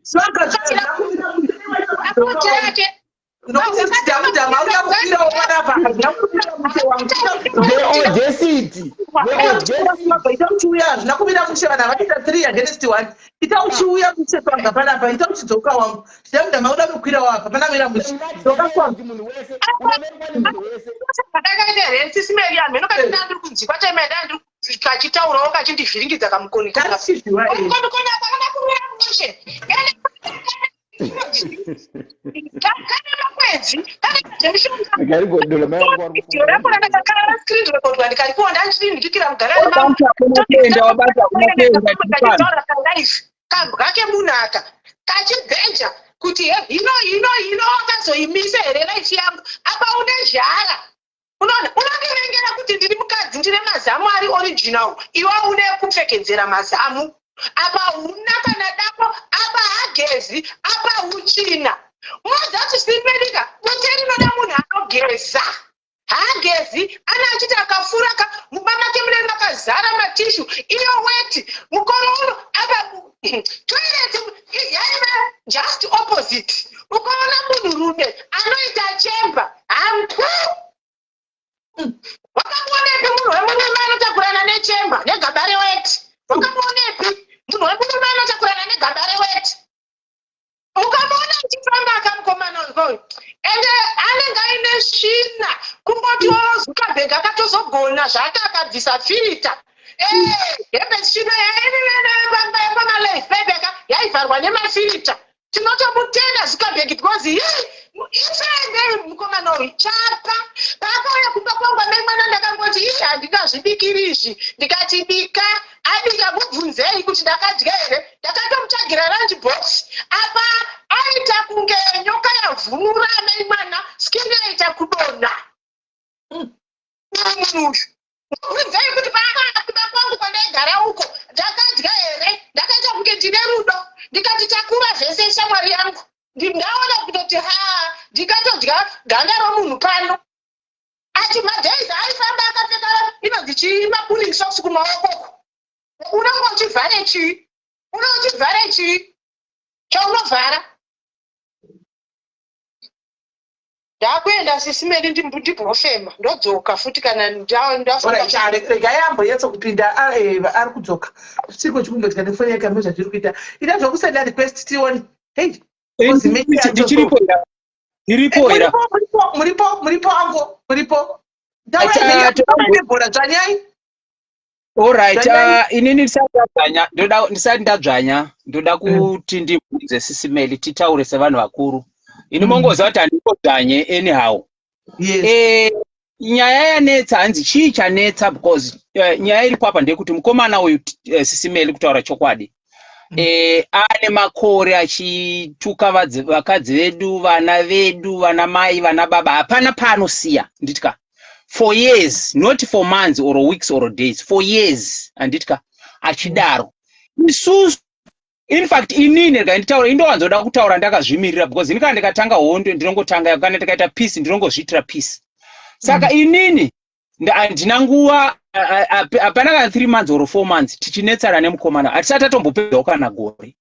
Swagga apoti yake nokuti Damuda mauda kukwirawo panapa. Hazvina kumira mushe wangu. The audacity the audacity Ita uchiuya hazvina kumira mushe vanhu avaita 3 against 1. Ita uchiuya mushe Swagga panapa. Ita uchidzoka wangu. Damuda mauda kukwirawo apa. Pana mira mushe. Dzoka Swagga. kuti munhu wese unoverwa nemunhu wese zvakakaita here Sis Mary hameno kati ndandiri kunzikwa chaimai ndandiri kachitaurawo kachindivhiringidza kamukoni Kachizviwa, eh. kamukoni akana kumira mushe kane makwenzi kane zvemishonga ngarigodola mai vangu vari video rako randakakara screen recordwa ndikarikuwa ndachindikira mugarari Wabata unotenda, wabata unotenda, tipano. kalive kambwa kemunhu aka kachibheja kuti he hino hino hino wakazoimisa here life yangu apa une zhara unoona unondivengera kuti ndiri mukadzi ndine mazamu ari original iwe une kupfekedzera mazamu apa huna kana dako apa hagezi apa huchina modza chisimbenika bute rinoda munhu anogeza haagezi ana achiti akafura ka mumba make mune makazara matishu iyo weti mukoro uno apa toilet yaiva just opposite ukaona munhurume anoita chemba hampu wakamuonepi munhu wemurume anotakurana nechemba negaba reweti wakamuonepi munhu wemurume anotakurana Anogona zvake akabvisa firita. Eh, hembe chino yaivamalife yaivharwa nemafirita. Tinotomutenda Zuckerberg because ifende mukomana uyu chapa. Paakauya kumba kwangu amai mwana, ndakangoti, "Ii, handingazvibikiri izvi." Ndikati, "Bika." Abika, mubvunzei kuti ndakadya here. Ndakatomutsvagira lunch box. Apa aita kunge nyoka yavhunura, amai mwana, skin yaita kudonha. Munhu uyu, mubvunzei kuti paakauya kumba kwangu kwandaigara uko, ndakadya here. Ndakaita kunge ndine rudo, ndikati, "Takura zvese, shamwari yangu." Ndaona kutoti ha, ndikatodya ganda romunhu pano. Ati madays aifamba akapfeka inonzi chii, mapulling socks kumaoko. Unenge uchivhare chii? Unenge uchivhare chii chaunovhara? Ndakuenda, Sisi Meli, ndimbofema, ndodzoka futi kana ndafunga. Regai ambonyatso kupinda. Ari kudzoka, chiko chikumboitika nefoni yake ame zvachiri kuita. Ita zvokusenda request tione. Hei. Ndichiripo, ndiripo here? Muripo, muripo ango, muripo. Taurabhora, dzvanyai. Alright, inini ndisati ndadzvanya, ndoda kuti ndibvunze Sisi Meli, titaure sevanhu vakuru. Ini mongoziva kuti handingodzvanye anyhow. Nyaya yanetsa, hanzi chii chanetsa? Because nyaya iripo apa ndeyekuti mukomana uyu, Sisi Meli, kutaura chokwadi, ane makore achituka vakadzi vedu, vana vedu, vana mai, vana baba, hapana paanosiya, nditya. For years, not for months or weeks or days, for years, handitya, achidaro. Isusu, in fact, inini rega nditaura, indowanzoda kutaura ndakazvimirira, because ini kana ndikatanga hondo ndinongotanga, kana ndikaita peace ndinongozviitira peace. Saka inini handina nguva, hapana kana 3 months or 4 months tichinetsana nemukomana, hatisati tatombopedzawo kana gore.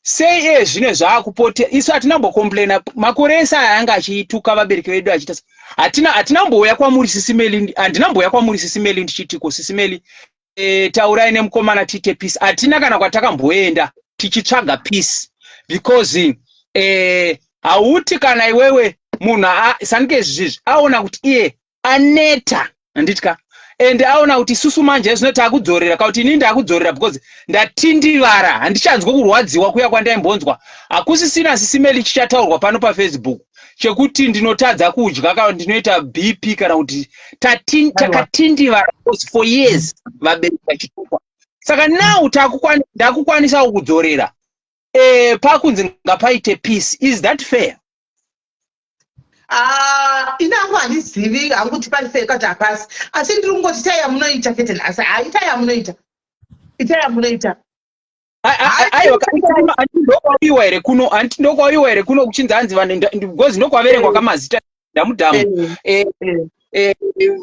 Sei iye zvino zvaakupote? Isu hatina kumbocomplaina makore ese aya anga achituka vabereki vedu achiita. Hatina kumbouya kwamuri, Sisi Meli, handina kumbouya kwamuri, Sisi Meli, ndichitiko, "Sisi Meli, taurai nemukomana tiite peace." Hatina kana kwatakamboenda tichitsvaga peace, because hauti kana iwewe munhu sanike izvizvi aona kuti iye aneta, handitya, and aona kuti isusu manje zvino taakudzorera, kauti inini ndaakudzorera because ndatindivara, handichanzwa kurwadziwa kuya kwandaimbonzwa. Hakusisina, Sisi Meli, chichataurwa pano paFacebook chekuti ndinotadza kudya kana ndinoita BP kana kuti takatindivara because for years vabereki vachitukwa. Saka now ndakukwanisawo kudzorera, pakunzi ngapaite peace. Is that fair? Ah, ini hangu handizivi hangu kuti pari fair kati hapasi, asi ndiri kungoti itai yamunoita chete nhasi. Ha, itai yamunoita, itai yamunoita. Aiwa, ndokwauyiwa here kuno? Hanti ndokwauyiwa here kuno kuchinzi hanzi vanhu, because ndokwaverengwa kamazita dhamudhamu,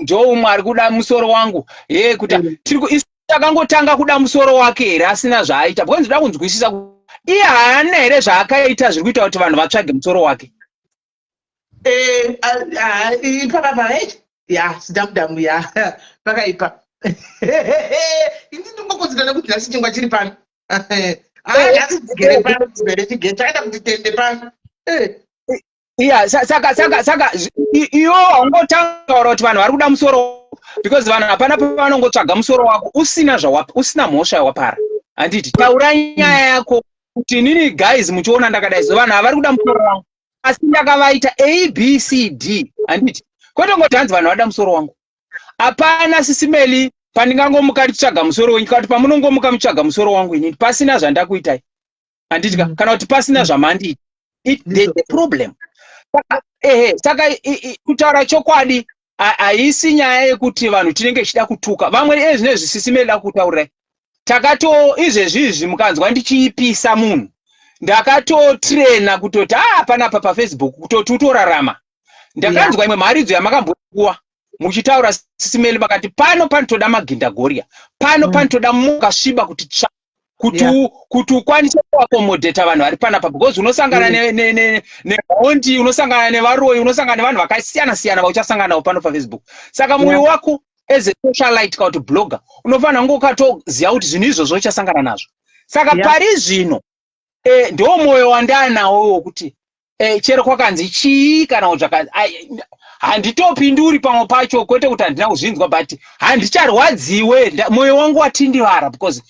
ndo umwe ari kuda musoro wangu ye kuti tiri isu takangotanga kuda musoro wake here asina zvaaita? Because ndoda kunzwisisa, iye haana here zvaakaita zviri kuita kuti vanhu vatsvage musoro wake? Ipapapa ya zidhamudhamu ya pakaipa. Ini ndingokodzera nekuti nhasi chingwa chiri pano. Nhasi dzigere pano, dzigere chigere chakaita kuti tende pano. Iya, saka iwo haungotaura kuti vanhu vari kuda musoro, because vanhu hapana pavanongotsvaga musoro wako usina usina mhosva yawapara, handiti? Taura nyaya yako kuti, "Inini guys, muchiona ndakadai so, vanhu havari kuda musoro wangu, asi ndakavaita A, B, C, D," handiti? Kwete ngoti hanzi vanhu vada musoro wangu. Hapana, Sisi Meli, pandingangomuka ndichitsvaga musoro wenyu, kana kuti pamunongomuka muchitsvaga musoro wangu inini pasina zvandakuitai, handiti? Kana kuti pasina zvamandiita, there's a problem. Saka, ehe, saka kutaura chokwadi, haisi nyaya yekuti vanhu tinenge tichida kutuka vamwe. Ezvinezvi, Sisi Meli, da kutaurirai, takato izvezvi izvi mukanzwa ndichiipisa munhu, ndakatotrena kutoti a panapa paFacebook kutoti utorarama. Ndakanzwa imwe mharidzo yamakambokuwa muchitaura, Sisi Meli, vakati pano panotoda magindagoria pano, panotoda mukasviba kuti tsva, kuti kuti ukwanise kuaccommodata vanhu vari panapa, because unosangana nemhondi, unosangana nevaroyi, unosangana nevanhu vakasiyana siyana vauchasangana navo pano paFacebook. Saka mwoyo wako as a socialite kana kuti blogger unofanira kunge ukatoziva kuti zvinhu izvozvo uchasangana nazvo. Saka pari zvino, ndo mwoyo wandanawo wokuti Chero kwakanzi chii kana kuti zvakanzi, handitopinduri pamwe pacho. Kwete kuti handina kuzvinzwa, but handicharwadziwe. Mwoyo wangu watindivara because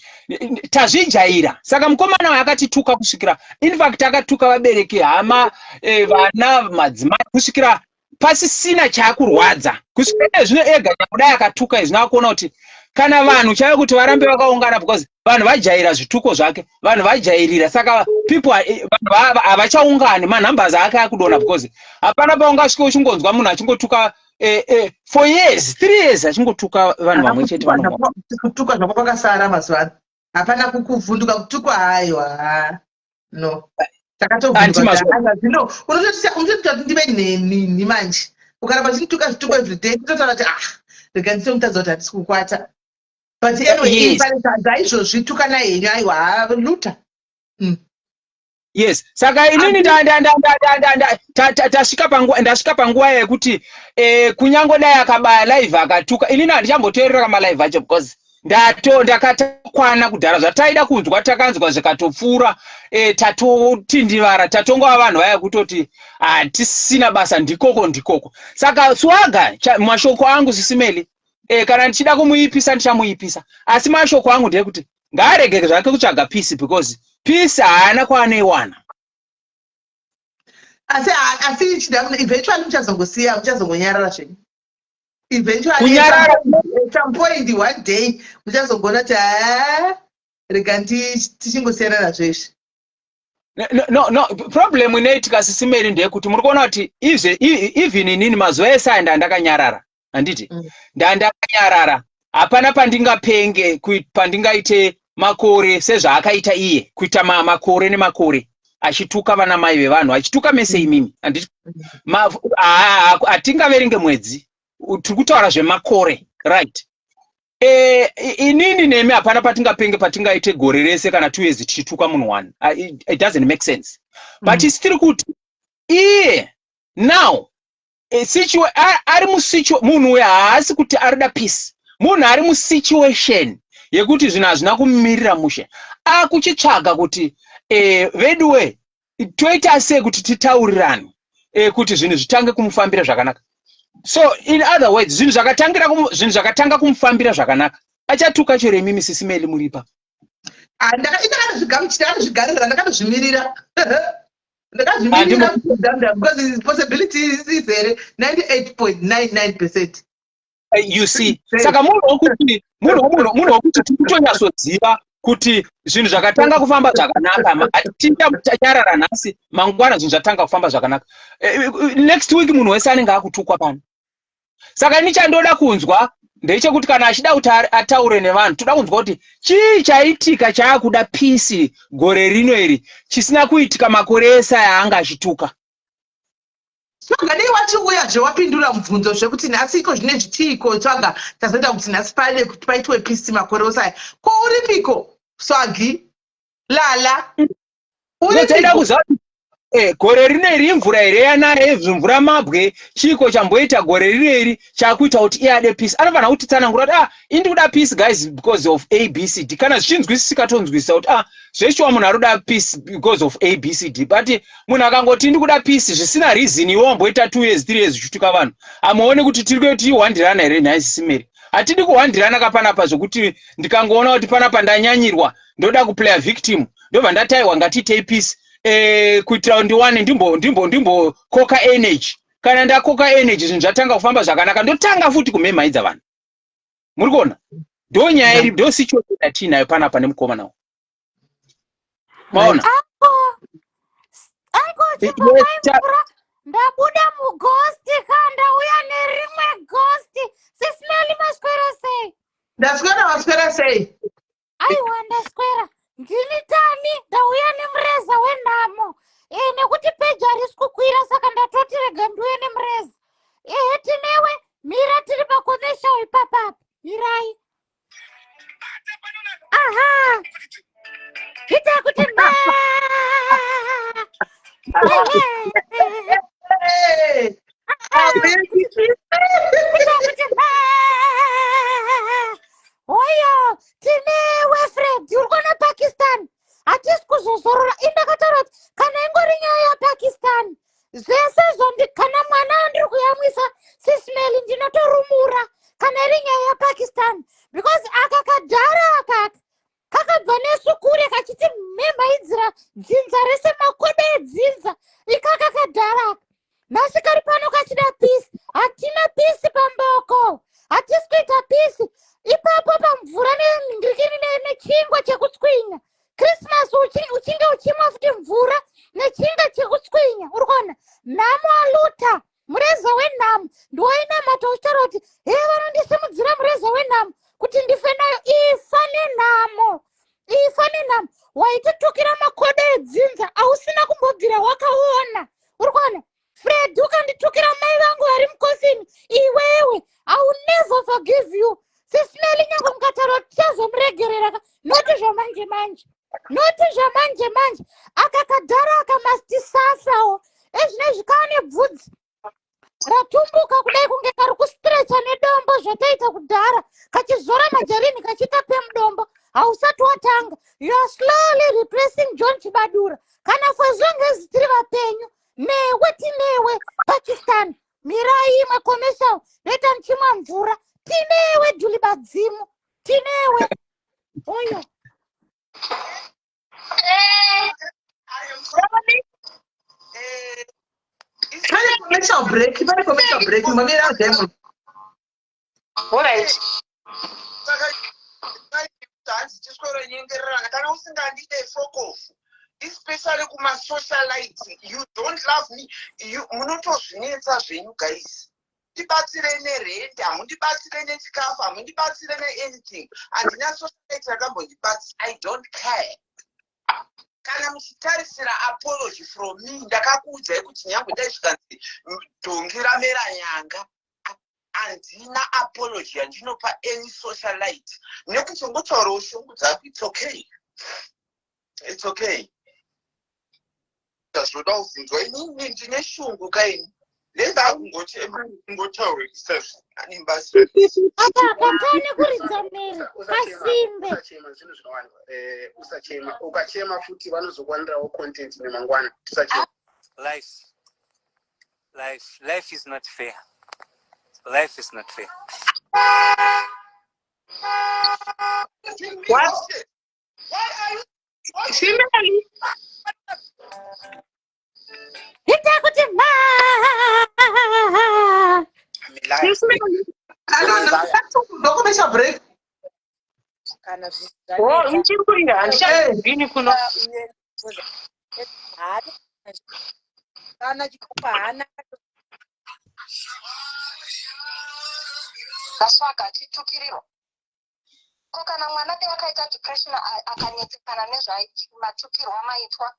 tazvijaira. Saka mukomana uyu akatituka kusvikira, in fact akatuka vabereki, hama, vana, madzimai, kusvikira pasisina chaakurwadza, kusvikira zvino ega kudai akatuka izvi, akuona kuti kana vanhu chaivo kuti varambe vakaungana, because vanhu vajaira zvituko zvake, vanhu vajairira. Saka people vanhu havachaungani, manumbers ake akudonha, because hapana paungasvike uchingonzwa munhu achingotuka for years, 3 years, achingotuka vanhu vamwe chete. Kutukwa zvako kwakasara mazuva ano, hapana kukuvhunduka kutukwa, haiwa, no, takatovhunduka. Zvino unototi ndive neni manje, ukaramba uchindituka zvituko everyday, totaura kuti, ah, rega nditomutadza kuti handisi kukwata. But anyway, zvaizvozvi tukanai henyu, aiwa, luta. Yes, saka inini tasvika panguva, ndasvika panguva yekuti kunyange dai akabaya live akatuka, inini handichamboteerera malive acho, because ndato ndakatakwana kudhara. Zvataida kunzwa takanzwa, zvikatopfuura. Tatotindivara, tatongova vanhu vaya kutoti hatisina basa, ndikoko ndikoko. Saka Swaga, mashoko angu, Sis Melly, kana ndichida kumuipisa ndichamuipisa, asi mashoko angu ndeyekuti ngaarege zvake kutsvaga peace, because peace haana kwaanoiwana. Asi eventually muchazongosiya, muchazongonyarara zvenyu eventually. Kunyarara. At some point one day muchazongona kuti, ha, rega tichingosiyana nazvo izvi. No, problem inoitika, Sis Melly, ndeyekuti muri kuona kuti izve even inini mazuva ese aya ndandakanyarara, handiti? Ndandakanyarara, hapana pandingapenge pandingaite makore sezvaakaita iye, kuita makore nemakore achituka vana mai vevanhu, achituka mese imimi, handiti? Hatingaverenge mwedzi, tiri kutaura zvemakore, right? Inini nemi hapana patingapenge patingaite gore rese kana 2 years tichituka munhu one. It doesn't make sense. But isi tiri kuti iye now ari munhu uyu haasi kuti arida peace. Munhu ari musituation yekuti zvinhu hazvina kumumirira mushe, akuchitsvaga kuti veduwe, toita sei kuti titaurirane, kuti zvinhu zvitange kumufambira zvakanaka. So in other words, zvinhu zvakatanga kumufambira zvakanaka, achatuka chero imimi, Sis Melly, muripa. Ah, ndakatozvigamuchira, ndakatozvigarira, ndakatozvimirira, ndakazvimirira because possibility izere 98.99%. You see, saka munhu wokuti tikutonyatsoziva kuti zvinhu zvakatanga kufamba zvakanaka, tinyarara nhasi, mangwana zvinhu zvatanga kufamba zvakanaka. Next week munhu wese anenge akutukwa pano. Saka ini chandoda kunzwa ndechekuti kana achida kuti ataure nevanhu, toda kunzwa kuti chii chaitika chaakuda peace gore rino iri, chisina kuitika makore ese aya anga achituka. Tsvaga, dei wachiuyazve wapindura mubvunzo zvekuti nhasi iko zvinezvi chiiko, Tsvaga, tazoita kuti nhasi pave kuti paitwe peace makore ose aya? Ko uripiko, Swagi lala? Toida kuziva kuti gore rino iri imvura here yanaya, mvura mabwe, chiiko chamboita gore rino iri chakuita kuti iye ade peace? Anofanira kutitsanangura kuti, ah, indi kuda peace, guys, because of ABCD. Kana zvichinzwisisika, tonzwisisa kuti, ah, zveshuwa munhu ari kuda peace because of ABCD. But munhu akangoti ndi kuda peace zvisina reason, iwe wamboita 2 years, 3 years uchituka vanhu, hamuoni kuti tiri tichihwandirana here nhai, Sis Melly? Hatidi kuhwandirana kapanapa, zvokuti ndikangoona kuti panapa ndanyanyirwa, ndoda kuplaya victim, ndobva ndataiwa, ngatiitei peace kuitira kuti ndiwane ndimbokoka energy. Kana ndakoka energy, zvinhu zvatanga kufamba zvakanaka, ndotanga futi kumhemhaidza vanhu. Muri kuona, ndo nyaya iri, ndo situation yatiinayo panapa nemukomana uyu, maona? Aiko chimbomai mvura, ndabuda mughost ka, ndauya nerimwe ghost. Sis Melly, maswera sei? Ndaswera, waswera sei? Aiwa, ndaswera. Ndini tani, ndauya nemureza wenhamo nekuti peji harisi kukwira, saka ndatoti rega ndiuye nemureza. Ehe, tinewe, mira, tiri pacommercial ipapapa, mirai. Aha, ita kuti ma. Hey! Ita kuti ma. Oyo tinewe Fred, uri kuona Pakistan, hatisi kuzozorora. Indakataura kuti kana ingori nyaya yaPakistan. Zvese zvondi kana mwana wandiri kuyamwisa sismeli ndinotorumura kana iri nyaya yaPakistan because aka kadhara akaka kakabva nesu kure kachiti mhemhaidzira dzinza rese makodo edzinza ikaka kadhara aka nhasi kari pano kachida pisi hatina pisi pamboko hatisi kuita pisi ipapo pamvura nengirikini nechingwa chekutswinya christmas uchinge uchimwa futi mvura nechinga chekutswinya uri kuona nhamo aluta mureza wenhamo ndiwainamata uchitaura kuti he vanondisimudzira mureza wenhamo kuti ndife nayo ifa nenhamo ifa nenhamo waititukira makodo edzinza ausina kumbobvira wakaona uri kuona Fred ukanditukira mai vangu vari mukofini iwewe I will never forgive you. Sismeli nyange mukataura tichazomuregerera ka noti zvamanje manje noti zvamanje manje aka kadhara aka must suffer ezvinezvi kaane bvudzi ratumbuka kudai kunge kari kustrecha nedombo zvataita kudhara kachizora majarini kachiita pemudombo hausati watanga you are slowly replacing John Chibadura kana for as long as tiri vapenyu newe tinewe pakistan mirai imwe commercial ndoita ndichimwa mvura tinewe dhulibadzimu tinewe oyo Pane commercial break, pane commercial break, mamira diamond. Alright. Saka hanzi tiswero nyengererana kana usingandide fokofu especially kumasocialite you don't love me you munotozvinetsa zvenyu guys ndibatsire nerent hamundibatsire nechikafu hamundibatsire neanything handina socialite yakambondibatsira i don't care kana muchitarisira apology from me ndakakuudzai kuti nyangwe dai zvikanzi dhongi ramera nyanga handina apology yandinopa any socialite nekuti ungotaurawo shungu dzako its okay its okay zvoda kubvunzwa inini ndine shungu kaini lendakungotaurisa ane basa apa akatane kuridza mhere kasimbe usachema zvinhu zvinowanikwa eh, usachema ukachema futi vanozokwanirawo content nemangwana tisachema life Life, life is not fair. Life is not fair. What? Simeli. Ita kuti ma. Simeli. Ndokumesha break. Kana Oh, ichiri kurira handichazvini kuno. Kana chikopa haana. Kaswaka achitukirirwa. Ko kana mwana dai akaita depression akanetsekana nezvamatukirwo amaitwa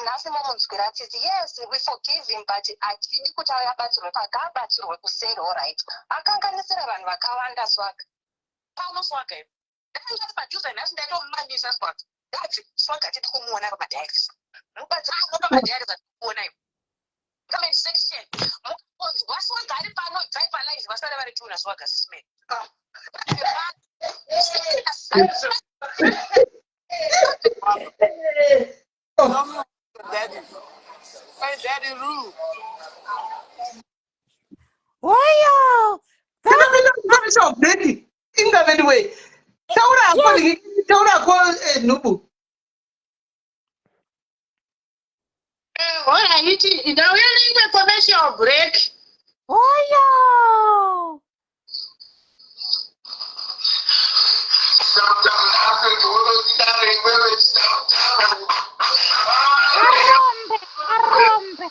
nhasi momunzwira tsitsi. Yes, we forgive him but hatidi kuti auye abatsirwe pa ngaabatsirwe kuseri alright. Akanganisira vanhu vakawanda Swag. Pano Swag iwe. Dai ndari padhuze nhasi ndaitomumamisa Swag. Ndati Swag hatidi kumuona pamadiaries. Mubatsira ano pamadiaries hatidi kumuona iwe. Comment section. Mukanzwa Swag ari pano ibvai palive vasare vari two naSwag sis man. Oyo. Commercial break. Inga anyway. Taura hako taura hako eh, nhubu. Eh, alright, ndauya neimwe commercial break. Oyo. Arombe, arombe.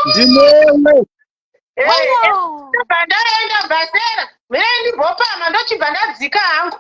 Ndinewe. Ndobva ndaenda bhasera mire ndibopama ndochibva ndadzika hangu.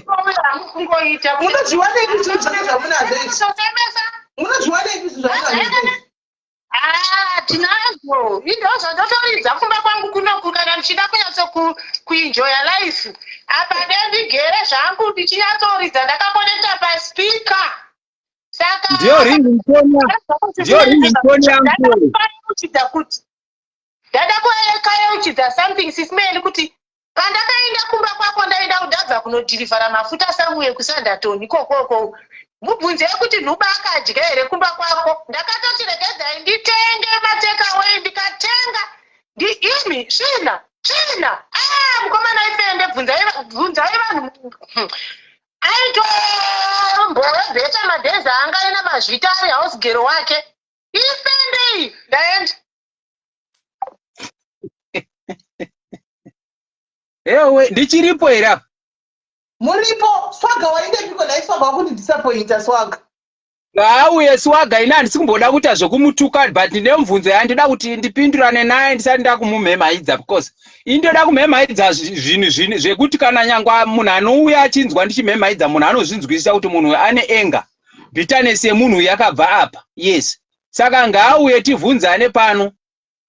Kungoita Munozviwanepi zvinhu zvose zvamunazvo izvi? Munozviwanepi zvinhu zvamunazvo izvi? Ah, tinazvo. Indoo zvandotoridza kumba kwangu kunoku kana ndichida kunyatso kuenjoya life. Apa ndendigere zvangu ndichinyatsoridza ndakakonekta paspeaker. Saka Ndiyo ringtone, ndiyo ringtone yangu. Ndakayeuchidza kuti ndada kuyeuchidza something Sis Melly kuti pandakaenda kumba kwako ndaenda kudabva kunodhirivhara mafuta somewhere kuSandatoni ikokoko. Mubvunzei kuti nhuba akadya here kumba kwako. Ndakatoti regedzai nditenge matekaway ndikatenga. Ndi imi svina tsvina. Ah, mukomana ifende bvunzai bvunzai vanhu. Aitombowebheta madhezi anga aina mazvita ari house girl wake. Ifende iyi ndaenda. Ewe, ndichiripo here apa? Muripo, Swaga waendepiko nhai Swaga wakuti disappointa Swaga. Ngaauye Swaga, ini handisi kumboda kuita zvekumutuka but ndine mubvunzo yandida kuti ndipindurane naye ndisati ndakumumhemhaidza because ini ndoda kumhemhaidza zvinhu zvinhu zvekuti kana nyangwa munhu anouya achinzwa ndichimhemhaidza munhu anozvinzwisisa kuti munhu uyu ane anger bitterness yemunhu uyu yakabva apa. Yes, saka ngaauye tivhunzane pano.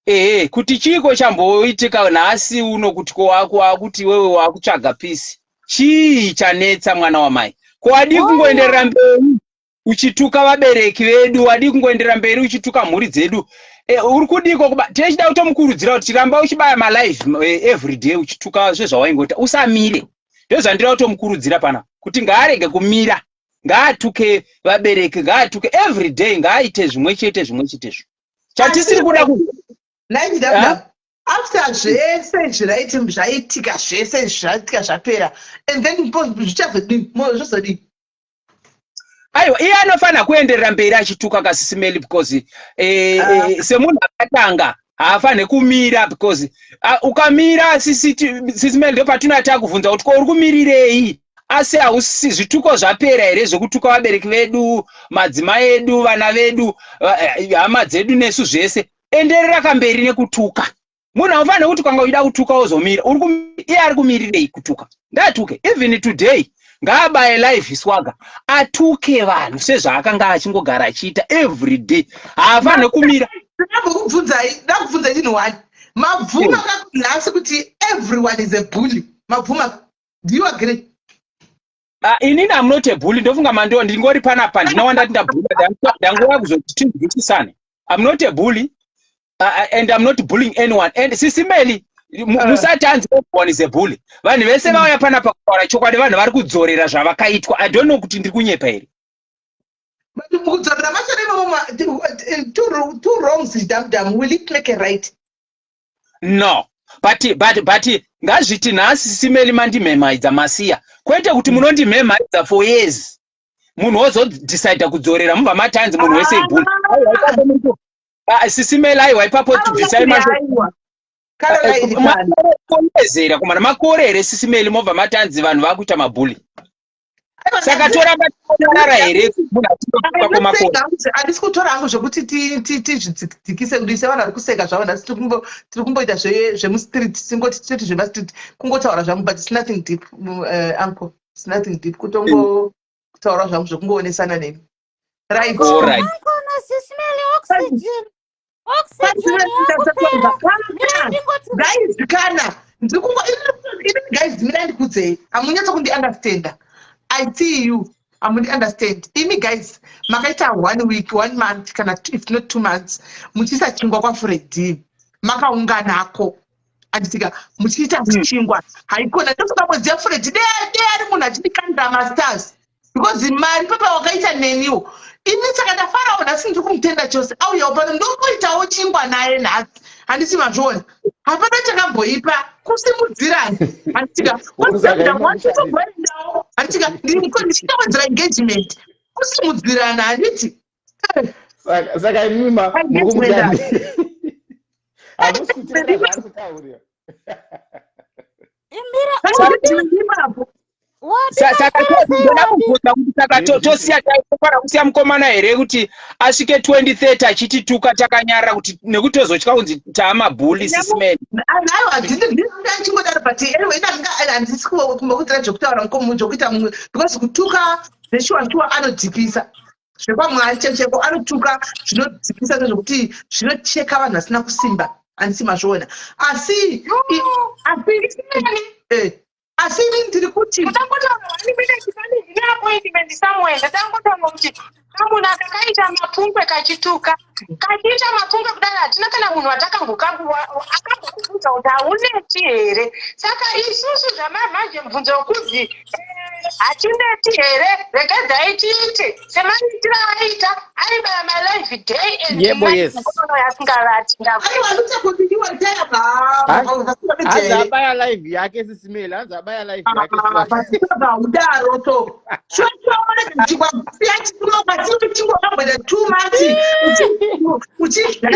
Ehe, kuti chiiko chamboitika nhasi uno kuti ko wakuti iwewe wakutsvaga peace. Chii chanetsa mwana wamai? Ko wadii kungoenderera mberi uchituka vabereki vedu, wadii kungoenderera mberi uchituka mhuri dzedu? E, uri kudiiko kuba tichida kutomukurudzira kuti ramba uchibaya malive every day uchituka zvezvawaingoita, usamire. Ndozvandira kutomukurudzira pana kuti ngaarege kumira, ngaatuke vabereki, ngaatuke every day, ngaaite zvimwe chete zvimwe chetezvo. Chatisiri kuda ku After zvese izvi right zvaitika zvese izvi zvaitika zvapera and then zvichazodii zvozodii? Aiwa, iye anofanira kuenderera mberi achituka kaSis Melly because semunhu akatanga haafaniri kumira because ukamira Sis Melly ndopatinoti akuvhunza kuti ko uri kumirirei? Asi hausi zvituko zvapera here zvekutuka vabereki vedu, madzimai edu, vana vedu, hama dzedu nesu zvese? Enderera kamberi nekutuka. Munhu haufaniri kuti kwanga uchida kutuka wozomira. Iye ari kumirirei kutuka? Ngaatuke. Even today ngaabaye live Swaga atuke vanhu sezvaakanga achingogara achiita every day. Haafaniri kumira. Ndakubvunzai chinhu one. Mabvuma nhasi kuti everyone is a bully. Mabvuma. Do you agree? Inini I'm not a bully. Ndofunga mando ndingori panapa ndina wandati ndabhula ndangouya kuzoti tinzwisisane. I'm not a bully and I'm not bullying anyone. And Sis Melly musati hanzi everyone is a bully. Vanhu vese vauya panapa kutaura chokwadi, vanhu vari kudzorera zvavakaitwa. I don't know kuti ndiri kunyepa here. But mukudzorera macho imomo two wrongs dam dam, will it make a right? No. But ngazviti nhasi Sis Melly mandimhemhaidza masiya. Kwete kuti munondimhemhaidza for years. Munhu wozodecide kudzorera mubva mati hanzi munhu wese ibully. Sis Melly aiwa ipapo bvisai mashoko. Kuwedzera kumana makore here Sis Melly mobva mati hanzi vanhu vakuita mabully. Saka toramba tichirara here munhu achitotuka kwemakore? Handisi kutora hangu zvekuti tizvidzikise kuti sevanhu vari kuseka zvavo nhasi tiri kumboita zvemustreet, tingoti toti zvemastreet kungotaura zvangu, but it's nothing deep, uncle, it's nothing deep, kutongotaura zvangu zvekungoonesana nemi. Right. All right. Uncle naSis Melly, oxygen. Oxygen yakupera. Mira ndingoti Guys, kana ndirikungo ini guys, mina ndikudzei hamunyatso kundi understanda. I see you hamundi understand imi guys. Makaita one week, one month, kana if not 2 months muchiisa chingwa kwaFredi, makaunganako anditika muchiita chingwa haikona. Ndofunga mwedzi yaFredi de ari munhu achindikandira mastars because mari papa wakaita neniwo ini. Saka ndafarawo nhasi, ndiri kumutenda chose auyawo pano, ndomboitawo chingwa naye nhasi. Handisi mazviona, hapana chakamboipa kusimudzirana, handitika? Togoendawo, handitika? Ndichitawedzera engagement, kusimudzirana, handiti? Saka imimi muri hamusi kuteerera zvaari kutaurira. Imbira. Ipapo. Saka ndoda kubvunza kuti saka tosiya taifana kusiya mukomana here kuti asvike 2030 achitituka takanyarara kuti nekuti tozotya kunzi taamabhuli sisman. Aiwa, ndingodaro, but anyway, handisi kumbokudzira zvekutaura mukomo zvokuita mumwe, because kutuka zveshuwa shuwa anodhipisa zvekwamwari checheko, anotuka zvinodzikisa zvokuti zvinocheka vanhu vasina kusimba. Handisi mazviona, asi ini ndiri kuti Ndatangotaura 1 minute, pane ndine appointment somewhere. Ndatangotaura kuti kamunhu aka kaita mapungwe, kachituka, kachiita mapungwe kudai. Hatina kana munhu atakambokubvunza kuti hauneti here. Saka isusu zvamamanje mubvunzo wekuzi hatineti here, regedzai tiite semaitiro aita aibaya malive day and Yebo, night. yes. Mukono yasingavati. Aiwa, luchakundiwa. Hanzi abaya live yake sisimeli, hanzi abaya live yake. Udaro so chochoonekachingwa 2 months uchidya,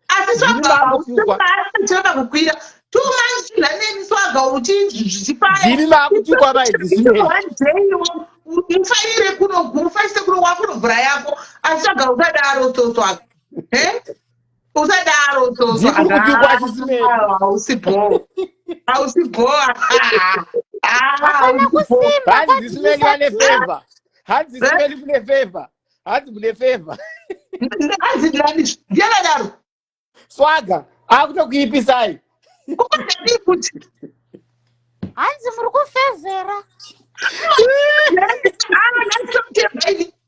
asi swaga kukwira 2 months chidya swaga uchizvipaya. Ndimi makutukwa maidzisimeli. Ufaire kuno, ufaise kuno wakunovhura yako, asi swaga usadaro so swaga, usadaro so. Ndimi muri kutukwa, Sisimeli. Hausi bho, hausi bho. Hapana kusimba. Hanzi Sisimeli vane favor, hanzi Sisimeli mune favor, hanzi mune favor. Hanzi nani ndiyakadaro? Swaga akutokuipisai. Kukodadii kuti Hanzi muri kufevhera.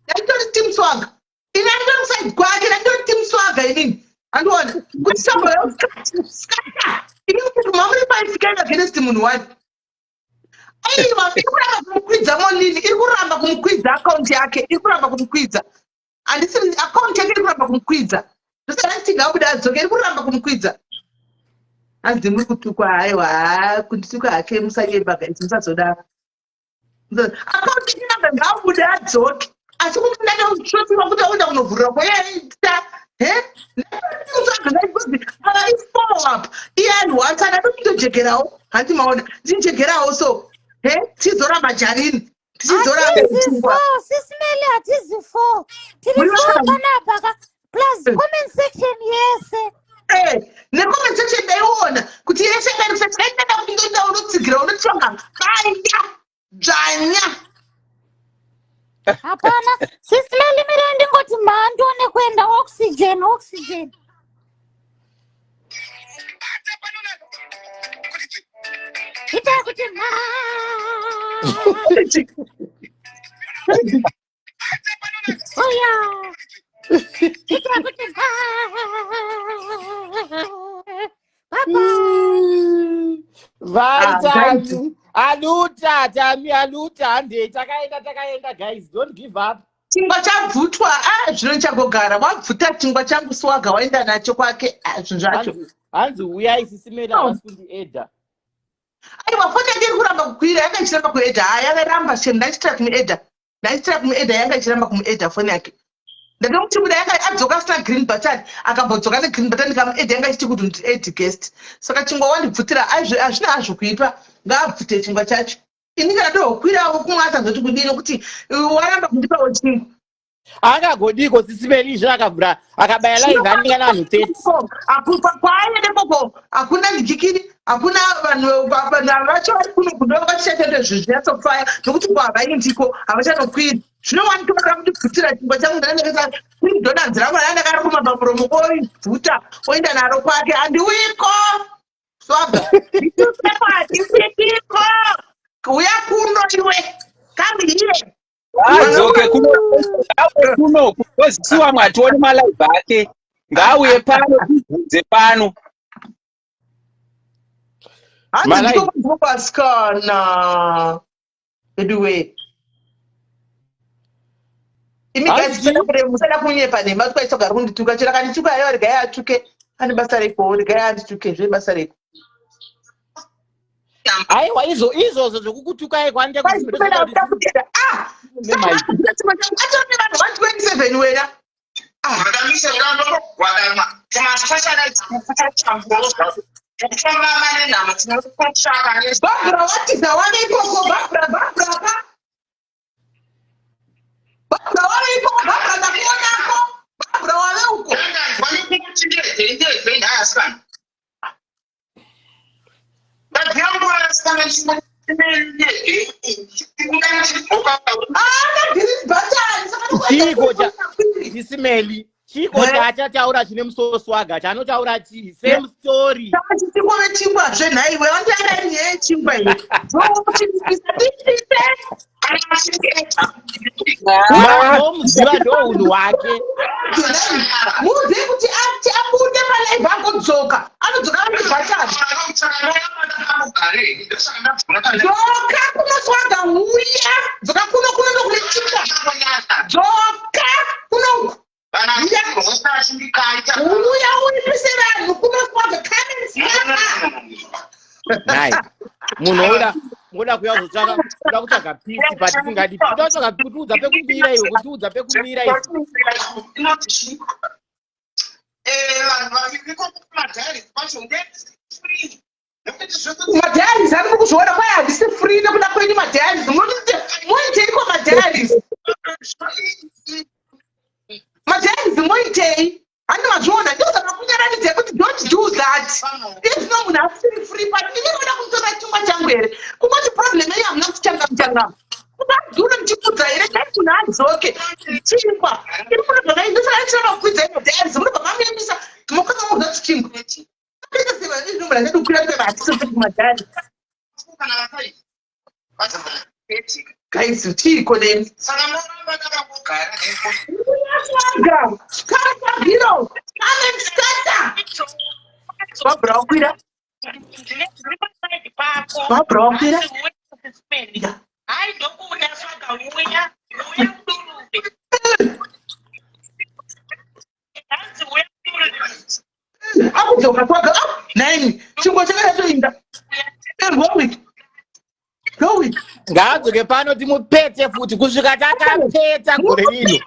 Ndaitori team Swaga ini, anditori side kwake, ndaitori team Swaga inini. Andiona kuti saka ini kuti mamuri paifikaenda against munhu wani. Aiwa, iri kuramba kumukwidza Molini, iri kuramba kumukwidza akaunti yake, iri kuramba kumukwidza. Handisi akaunti yake iri kuramba kumukwidza, ndosaka nditi ngabuda adzoke, iri kuramba kumukwidza. Hanzi muri kutukwa. Haiwa, kundituka hake, musanyemba guys, musazodaro. Akaunti iramba, ngaabude adzoke, asi kuti kuti aenda kunovhurira kwayaita he follow up iye anhu atokutojekerawo. Hanti maona ndinjekerawo so he tizoramba jarini, tichizoramba. Hatizi four, Sisimeli, hatizi four, tiri Muri four vangani? panapa ka, plus comment section yese. Necomment section ndaiona kuti yese yakaenda kuti ndoenda unotsigira unotsvanga baya dzvanya. Hapana, Sisimeli, mirei ndingoti mhando nekuenda oxygen, oxygen. Itai kuti mha. Oya, itai kuti mha. Bye bye. Vai. Ah, guys. Tami aluta, Tami aluta, handei, takaenda, takaenda guys, don't give up. Chingwa chabvutwa. A, zvino ndichagogara wabvuta chingwa changu. Swaga waenda nacho kwake. Ah, zvinhu zvacho. Hanzi uyai Sisimeli, Oh. havasi kundiedha. Aiwa, foni yake iri kuramba kukwira, yanga ichiramba kuedha. Ha, yakaramba shem. Ndachitira kumuedha, ndachitira kumuedha, yanga ichiramba kumuedha foni yake. Ndatomuti buda, yanga adzoka asina green button, akambodzoka negreen button, ndikamuedha, yanga ichiti kuti ndi add guest. Saka chingwa wandibvutira, hazvina hazvo kuipa, ngaabvute chingwa chacho. Ini kana tohokwirawo kumwe asazoti kudini nokuti waramba kundipawo chingwa. Akagodiko Sisimeli izvo, akavhura akabaya live anenge vanhu 30. Kwaaende koko hakuna ndikikiri, hakuna vanhu. Vanhu vacho vari kuno kundo vachichatende zvinhu zvinyatsofaya nokuti ko havaindiko, havachanokwiri. Zvino wanitorera kundibvutira chingwa changu, ndanekesa donanzi rangu ranga ndakaruma pamuromo, oibvuta oenda naro kwake. Handiuiko Swaga, nditukepo, uya kuno iwe, come here. Adzoke kuno, ngauye kuno kuziwa vamwe hationi malive ake. Ngauye pano tibvunze pano. Hanzi Malive. ndiko ndiko kwasikana anyway. Imi guys, Hanzi? musada kunyepa nhema. Twaisogara kundituka chero akandituka, aiwa, regai atuke, ane basa reko? Regai andituke, zve basa reko? Aiwa, izvo izvozvo zvekukutukai kwanite. Atone vanhu 127 wena. Vakamisa ndogwadama tumasocialite kufamba nenhamo tinotsvaka. Barbara watiza wane ikoko. Barbara, Barbara. Chiiko cha Isimeli? Chiiko chaachataura chine musoro swaga chaanotaura chii? Same story. Chingove chingwa zve nhaiwe wandianga iri nyaya yechingwa iyi. Ndomuziva ndo hunhu hwake. Muudze kuti ati abude palive agodzoka. Anodzoka anobhatana. Dzoka kuno swaga huya. Dzoka kuno kuno ndokune chingwa. Dzoka kuno uku. Uya uipise vanhu kuno swaga come and scatter. Nhai. Munhu oda oda kuya kuzotsvaka kuda kutsvaga peace but tisingadi. Kuda kutsvaga kutiudza pekumira iwe kutiudza pekumira iwe. Madiaries ari kuzviona kwai handisi free nekuda kwenyu madiaries moiteiko madiaries madiaries moitei handi mazviona ndosaka kunyaranidzai kuti don't do that izvino munhu asiri free but ini roda kumutora chingwa changu here kungoti problem yenyu hamuna kuti changam changam kubadhura muchikudza here dai munhu adzoke chingwa iri munobva maindosaka ndichiramba kukwidzai madiaries munobva mamuendisa mokanga muudza kuti chingwa Guys, chiiko nemi? Scatter, hero. Come and scatter. Barbara wakwira. Barbara wakwira. Hayi ndokuuya swaga uya uya udurume. Hanzi uya udurume. Akudzoka kwaga ah, nhaimi chingwa chakanyatsoinda. Go it. Go it. Ngaadzoke pano timupete futi kusvika takapeta gore rino.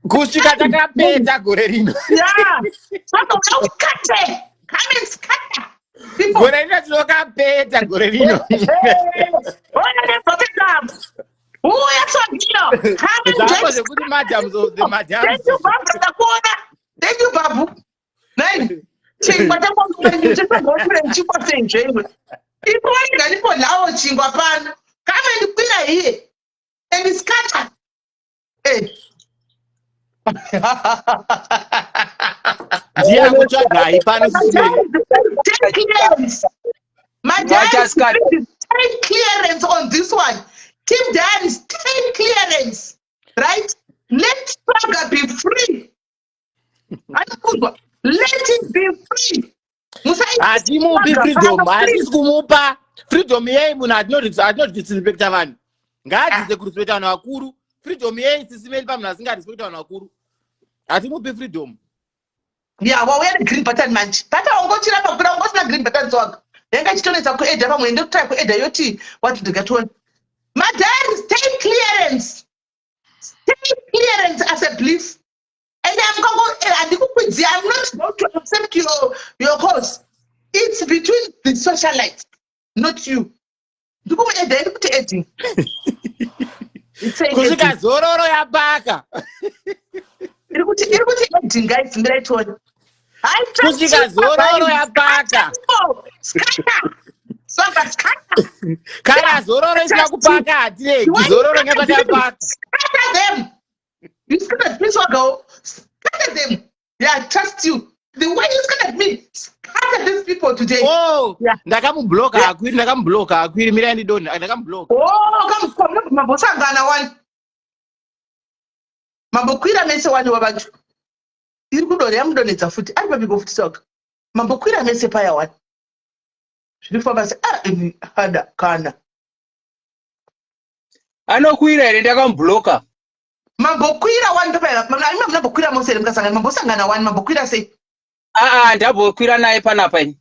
Kusvika takapeta gore rino. Yeah. Saka ukate. Come and scatter. Gore rino tinokapeta gore rino. Uya Sogino. Zvako zvekuti madams of the madams. Thank you Babu ndakuona. Thank you Babu. Nai. Chingwa changu chingwa chingwa sei zvewe. Ipo ngalipo lawo chingwa pano. Come and kwira here. And scatter. Eh. Ndiye akutsvagai pano Take clearance. My dad, take clearance on this one. Team Diaries, take clearance. Right? Let Swagger be free. Anokuzwa. Let it be free. Hatimupi freedom, hatisi kumupa freedom yei munhu atinodisrespecta vanhu. Ngaadzidze kurespecta vanhu vakuru. Freedom yei sisimeli pamunhu asingarespecta vanhu vakuru. Hatimupi freedom. Ya, wauya negreen button manje. Pata wangochiramba kukwira wanga usina green button swaga. Yanga ichitonetsa kuedha pamwe ndotry kuedha yoti wati ndikationa. Madiaries, take clearance. Take clearance as a belief. And I'm going handikukwidzi, I'm not going to accept your cause. It's between the socialites, not you. Ndikumuedha iri kuti eding. Kusvika zororo yapaka. Iri kuti iri kuti eding guys, mirai tione. Kusvika zororo yapaka. Saka scatter. Kana zororo isina kupaka hatiregi. Zororo ngapata yapaka. Scatter them. You scattered me, Swago. Scatter them. Yeah, I trust you. The way you scattered me, scatter these people today. Oh, yeah. Ndakamubloka yeah. Akwiri, ndakamubloka akwiri, mirai ndidonhe, ndakamubloka. Oh, come come mambosangana wani. Mambokwira mese wani wavantu. Iri kudonha yamudonhedza futi. Ari pabiko futi Swago. Mambokwira mese paya wani. Zviri kufamba se ah ini hada kana. Anokwira here ndakamubloka. Mambokwira wani papa imi munambokwira mose here mukasangana mambosangana wani mambokwira sei? Aa ndambokwira naye panapa ini.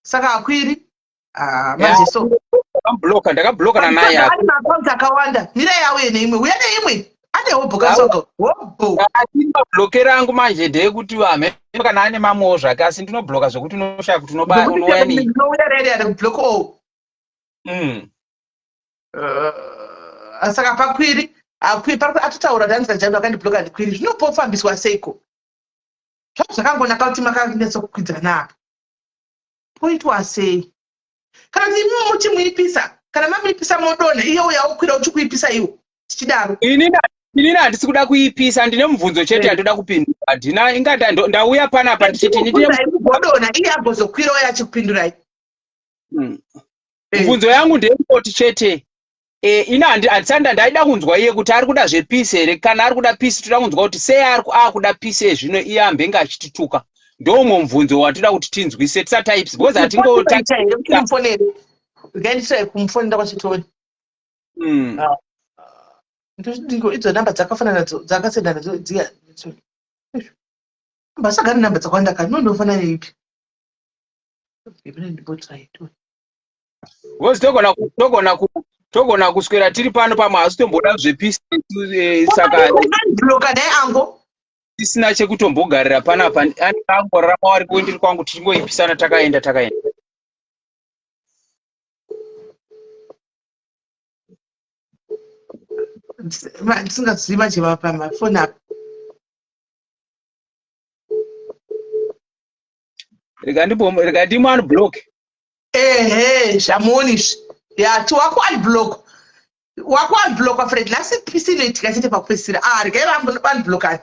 Saka akwiri? Ah, manje so. Ndakambloka, ndakablokana naye apa. Ane maaccounts akawanda. Mirai auye neimwe. Uya neimwe. Ane hobho kasoko. Hobho. Asi mablokero angu manje ndeyekuti hameno kana ane mamwewo zvake asi ndinobloka zvekuti unoshaya kuti unobaya unouya nei. Unouya rere ari kublock all. Saka pakwiri akwiri pari atotaura kuti anzi jambi akandibloka ndikwiri zvinopofambiswa seiko zvanga zvakangonaka kuti makanyatso-kukwidzana apa poitwa sei kana kuti imi muchimuipisa kana mamuipisa modonha iye uya okwira uchikuipisa iwo. Tichidaro. Inini handisi kuda kuipisa, ndine mubvunzo chete yandoda kupindura. Handina inga ndauya panapa ndichiti ini ndine Godona iye agozokwirawo achikupindurai. Mubvunzo yangu ndeyekungoti chete ini handisanda ndaida kunzwa iye kuti ari kuda zvepisi here. Kana ari kuda pisi, toda kunzwa kuti sei ari akuda pisi ezvino iye ambenge achitituka. Ndoumwe mubvunzo watoda kuti tinzwise tisati taipisa, because hatingoita here kuti mufonere. Regai kumufonera kwachitori. Ndiko idzo namba dzakafanana dzakasendana dziya. Basagara namba dzakawanda kani nondofanana ipi? Because togona kuswera tiri pano pamwe hasi tomboda zvepisi, saka bloka dai ango tisina chekutombogarira panapa. Angorarama wari kuendiri kwangu, tichingoipisana takaenda takaenda. Ndisingazivi manje pamafoni apa. Rega ndimu unblock. Ehe, zvamuoni izvi yati waku unblock, waku unblockwa Fred. Nhasi pisi inoitika chete pakupedzisira. Ah, regai vaunblockani.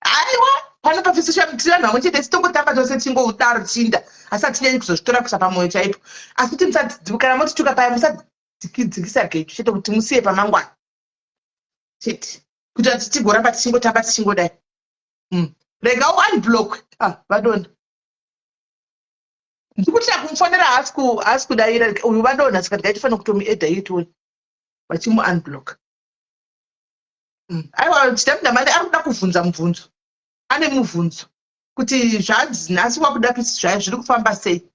Aiwa, pano pafisisha tiri vanhu vamwe chete, titongotamba tose tichingodaro tichinda, asi hatinyanyi kuzozvitora kuisa pamwoyo chaipo. Asi kuti kana motituka paya, musadzikisa gechu chete kuti musiye pamangwana chete, kuitira kuti tigoramba tichingotamba tichingodai. Rega unblock. Ah, vadona. Ndikutira kumufonera, haasi kudaira uyu. Vadonha, saka ndikaitifanira kutomuedha iye tione vachimu unblock. Aiwa, Chidamudamani ari kuda kuvhunza mubvunzo, ane mubvunzo kuti zvanzi nhasi wakuda pisi zvayo zviri kufamba sei.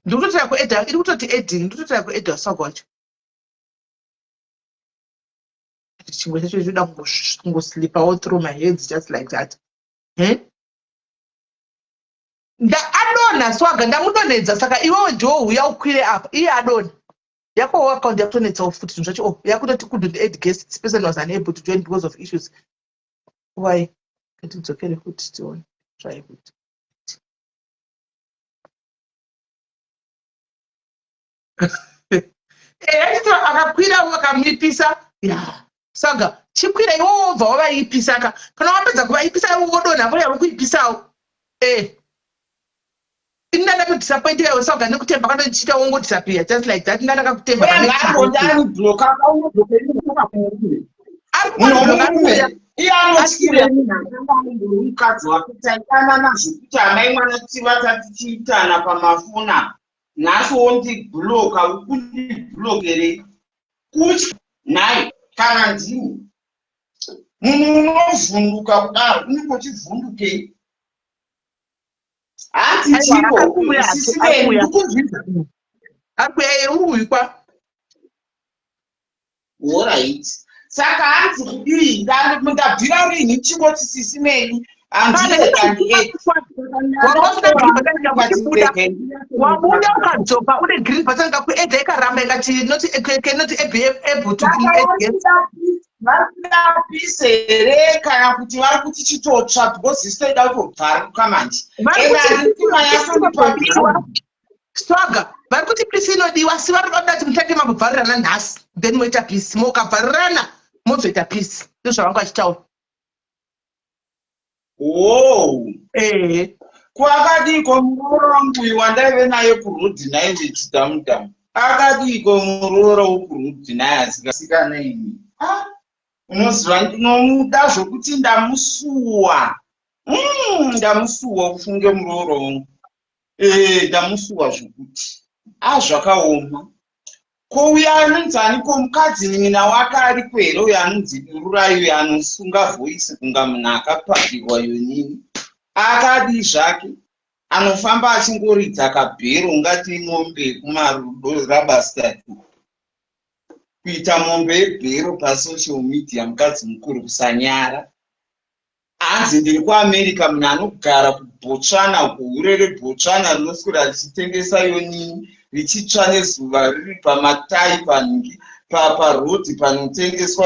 Ndikutotira kuedha, iri kutoti adding. Ndikutotira kuedha usagwa wacho. Chimwe chacho choda kungoslipawo through my heads just like that. Adonha Swaga, ndamudonhedza. Saka iwewe ndiwo huya ukwire apa, iye adonha. Yakowo account yakutonetsawo futi zvinhu zvacho. Oh, yakutoti couldn't add guest, this person was unable to join because of issues. Why? Ngatidzokere futi tione. Try futi. Eya, chiti akakwira akamipisa ya. Saka chikwira iwowo, wobva wavaipisa ka. Kana wapedza kuvaipisa, iwo wodonha voya vokuipisawo. Ini ndandakudisappointika iwe Swaga, nekutemba kwandochiita wongodisappear just like that. Ndandakakutemba. Angondandibloka. Murume iye anotyira mukadzi wake. Taidanana zvekuti amai mwana tivata tichiitana pamafona. Nhasi wondibloka, ukundiblokerei? Kutya nhai? Kana ndini munhu unovhunduka kudaro, unenge uchivhundukei? Hanzi Aiwa, chiko ari kuuya, sisi ari veni kuuya. ndikuzvidza. Ari kuuya, uri uyikwa. Alright, saka hanzi kudii? Ndabvira rini chingoti sisi meni handie. Wabuda ukadzoka, une green button kakuedha, ikaramba ikati not cannot able to add guest. Vari kuda peace here kana kuti vari kuti chitotsva? Because isu toida kutobvaruka manje. Vari Ende kuti handiti manyasondipa. Swaga, vari kuti peace inodiwa, asi vari kuda kuti mutange mambobvarirana nhasi, then moita peace. Mukabvarirana mozoita peace, ndozvavanga vachitaura. Wow. Ehe. Kwakadiko muroora wangu uyu wandaive naye kurudhi naiwe chidhamudamu? Akadiko muroora wokurudhi naye asikasikana ini? Ah, unoziva ndinomuda zvokuti ndamusuwa. Ndamusuwa kufunge muroora wangu. Ndamusuwa zvokuti. Ah, zvakaoma. Ko uyo anonzi ani? Ko mukadzi nin'ina wake ariko here, uyo anonzi Dururai, uyo anosunga voice kunga munhu akapakirwa yonini? Akadii zvake? Anofamba achingoridza kabhero ungati mombe yekumarudo rabastard, kuita mombe yebhero pasocial media. Mukadzi mukuru kusanyara. Hanzi ndiri kuAmerica, munhu anogara kuBotswana, kuhure reBotswana rinoswera richitengesa yonini, richitsva nezuva riri pamatai panhingi parodhi panotengeswa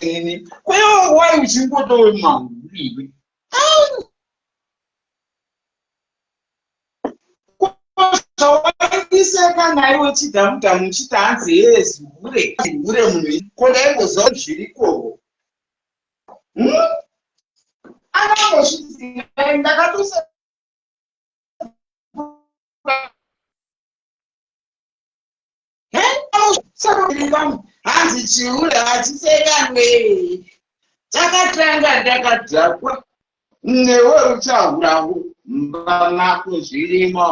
yonini. Kwewo wai uchingodowe mahuriwe Uchindiseka naiwe chidhamudhamu uchiti hanzi hee zihure hure munhu ko ndaimboziva zvirikowo. Hmm? Anongozviziva ndakatose Hanzi chihure hachisekanwe. Chakatanga ndakadhakwa. Newe uchahurawo mumba mako zvirimo.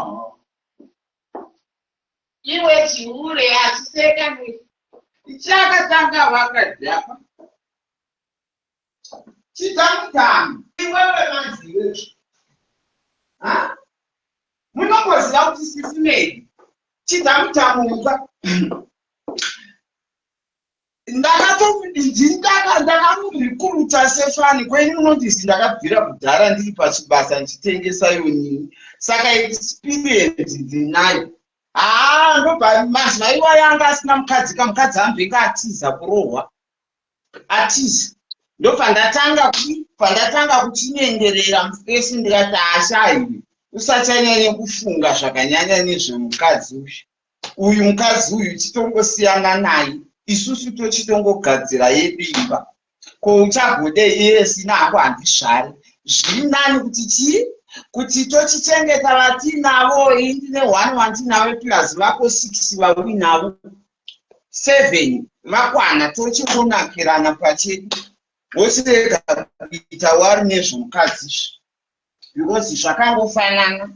Iwe chihure hachisekanwe. Chakatanga wakadhakwa. Chidhamudhamu. Iwewe manzi iwewe. Ha? Munomboziva kuti sisi Mary chidhamudhamuka ndakatomurikuruta sefani kwenyu munondizi ndakabvira kudhara ndiri pachibasa ndichitengesa yonini saka experience ndinayo haa ndobva mazuva iwayo anga asina mukadzi kamukadzi ambenge atiza kurohwa atiza ndopandatanga pandatanga kuchinyengerera mufesi ndikati ashayi usachanyanye kufunga zvakanyanya nezvemukadzi uyu uyu mukadzi uyu chitongosiyana naye isusu tochitongogadzira yedu imba ko uchagodei iye sina hangu handizvare zviri nani kuti chii kuti tochichengeta vatinavo indine one wandinavo plus vako six vauinavo seven vakwana tochingonakirana pachedu wochirega kuita wari nezvomukadzi izvi because zvakangofanana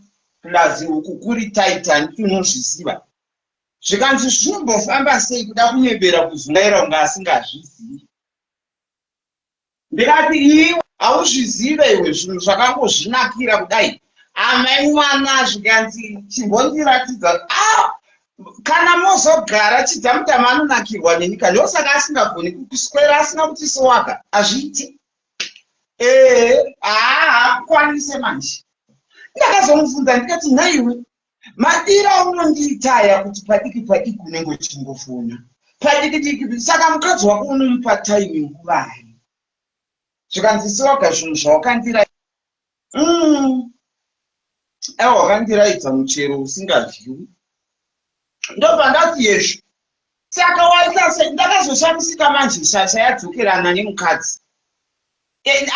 plus uku kuri tight handiti unozviziva zvikanzi zvinombofamba sei kuda kunyebera kuzungaira kunge asingazvizivi Ndikati iwe hauzvizive iwe zvinhu zvakangozvinakira kudai amai mwana zvikanzi chimbondiratidza ah, kana mozogara chidhamudhamu anonakirwa nenyika ndosaka asingagoni kuswera asina kuti sowaka hazviiti ee haa haakukwanise manje ndakazomubvunza ndikati nhaiwe Madiro aunondiita aya kuti padiki padiki unenge uchingofona padiki diki saka mukadzi wako unomupa time nguvai zvikanzi siwaga zvinhu zvawakandira aiwa wakandiraidza muchero usingadyiwi ndobva ndati yezvo saka waita se ndakazoshamisika manje shasha yadzokerana nemukadzi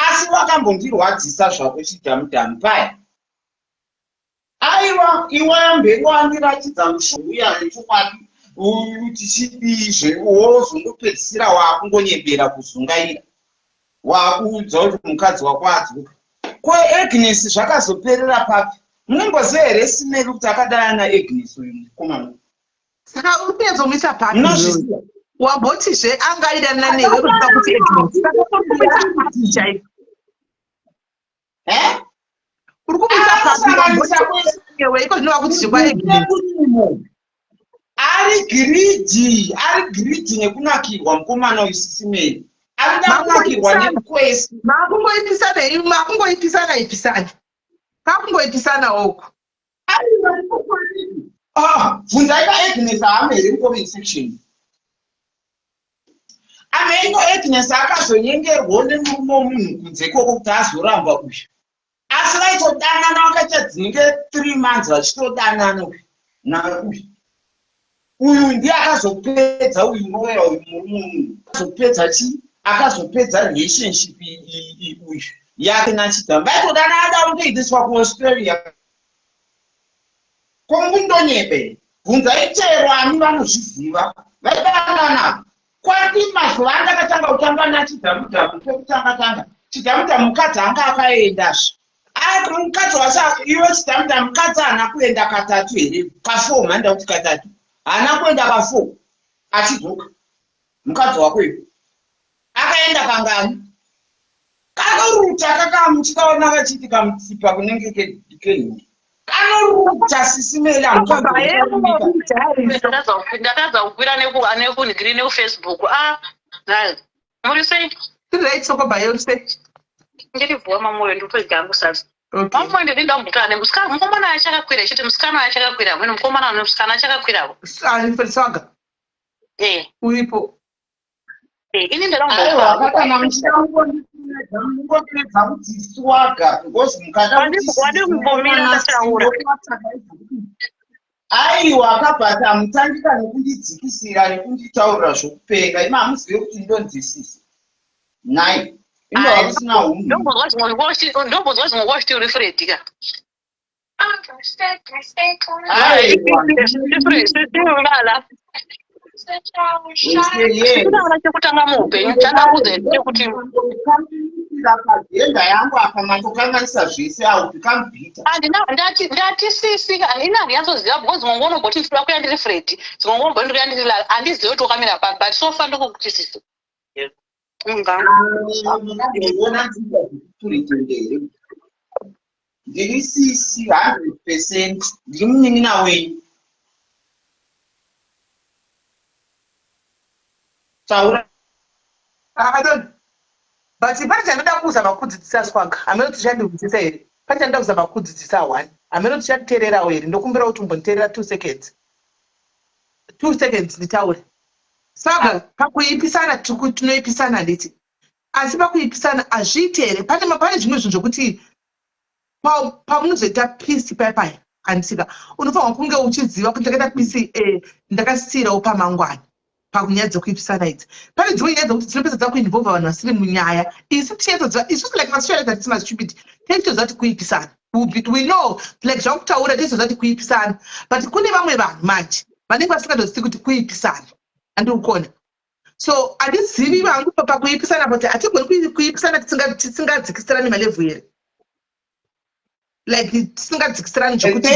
asi wakambondirwadzisa zvako chidhamudhamu paya Aiwa iwe amberi wandiratidza mushuya nechokwadi uyu tichidii wozongopedzisira wakungonyebera kuzungaira wakuudza kuti mukadzi wako adzoka ko Agnes zvakazoperera papi munomboziva here Simeli kuti akadana naAgnes uyu mukomana Saka uri kunyatsomuisa papi iwewe? Wambotizve anga aidanana newe kuziva kuti Agnes saka uri kumuisa papi chaiko? Eh? Uri kumuisa papi wambotiwe iko zvino wakuti zvekwa Agnes. Ari greedy, ari greedy nekunakirwa mukomana uyu sisi Mary. Arikuda kunakirwa nekwese. Makungoipisana imi makungoipisana ipisana. Kakungoipisana uku. Ah, bvunzai vaAgnes haamo here mucomment section. Ameno Agnes akazonyengerwawo nemurume wemunhu kunze ikoko kuti azoramba uyu. Asi vaitodanana vakaita dzinenge 3 months vachitodanana uyu nauyu. Uyu ndiye akazopedza uyu roya uyu murume wemunhu. Akazopedza chii? Akazopedza relationship uyu yake naChidhamu. Vaitodanana ada kutoitiswa kuAustralia. Ko mukundonyebe bvunzai chero ani vanozviziva vaidanana kwati mazuva andakatanga kutamba nachidhamudhamu pekutanga tanga chidhamudhamu mukadzi anga akaendazve mukadzi wacho iwe chidhamudhamu mukadzi haana kuenda katatu here kafo mhanda kuti katatu haana kuenda kafo achidzoka mukadzi wako iwe akaenda kangani kanoruta kakamuchikaona kachiti kamutsipa kunenge kenhingi kanoruta sisimeli ndakadza kukwira nekunhikiri nekufacebook a ah, muri sei ndiri bhuwa mamoyo ndikutodya hangu sadza mamoyo ndiri ndambutana nemusikana mukomana achakakwira chete musikana achakakwira mwene mukomana nemusikana achakakwiravo swaga eh. uripo Eh, ini Aiwa, kana muchingondiedza kuti swaga because mukada kuti wadi kumbomira ndataura. Aiwa akabva amutangika nekundidzikisira nekunditaurira zvokupenga imi hamuzive kuti ndonzwisisa nhai ingava kusina hunhu. Ndombonzwa zvimwe nguva uchiti uri Freddy ka. Chekutanga chekutanga muupenyu chandakuudza ndechekuti agenda yangu apa matokanganisa zvese I will become bitter. Handina ndati ndati sisi handina handinatsoziva because dzimwe nguva unomboti ndinoda kuya ndiri Freddy dzimwe nguva unomboti ndikuya ndiri Lala handizivi kuti wakamira papi but so far ndokuti sisi. Mungangoona ndiita zvekupretender here? Ndiri sisi 100% ndiri munin'ina wenyu. Taura. I don't but pane chandoda kuzama kudzidzisa swaga hameno tichandihwisisa here pane chandoda kuzama kudzidzisa one hameno tichanditeererawo here ndokumbira kuti umbonditeerera two seconds two seconds nditaure swaga pakuipisana tinoipisana handiti asi pakuipisana hazviiti here pane pane zvimwe zvinhu zvokuti pamunozoita peace paya paya andisika unofanirwa kunge uchiziva kuti ndakaita peace eh, ndakasiirawo pamangwana pakunyaya dzekuipisana idzi pane dzimwe nyaya dzekuti dzinopedza dzakuinvolva vanhu vasiri munyaya isu tinyatsoziva isusu like masocialite hatisi mastupid tichitoziva kuti kuipisana we know like zvakutaura tichitoziva kuti kuipisana but kune vamwe vanhu manje vanenge vasingatozivi kuti kuipisana andikukona so handizivi vangu pakuipisana kuti hatigoni kuipisana tisingadzikisirani malevhu here like tisingadzikisirani zvekuti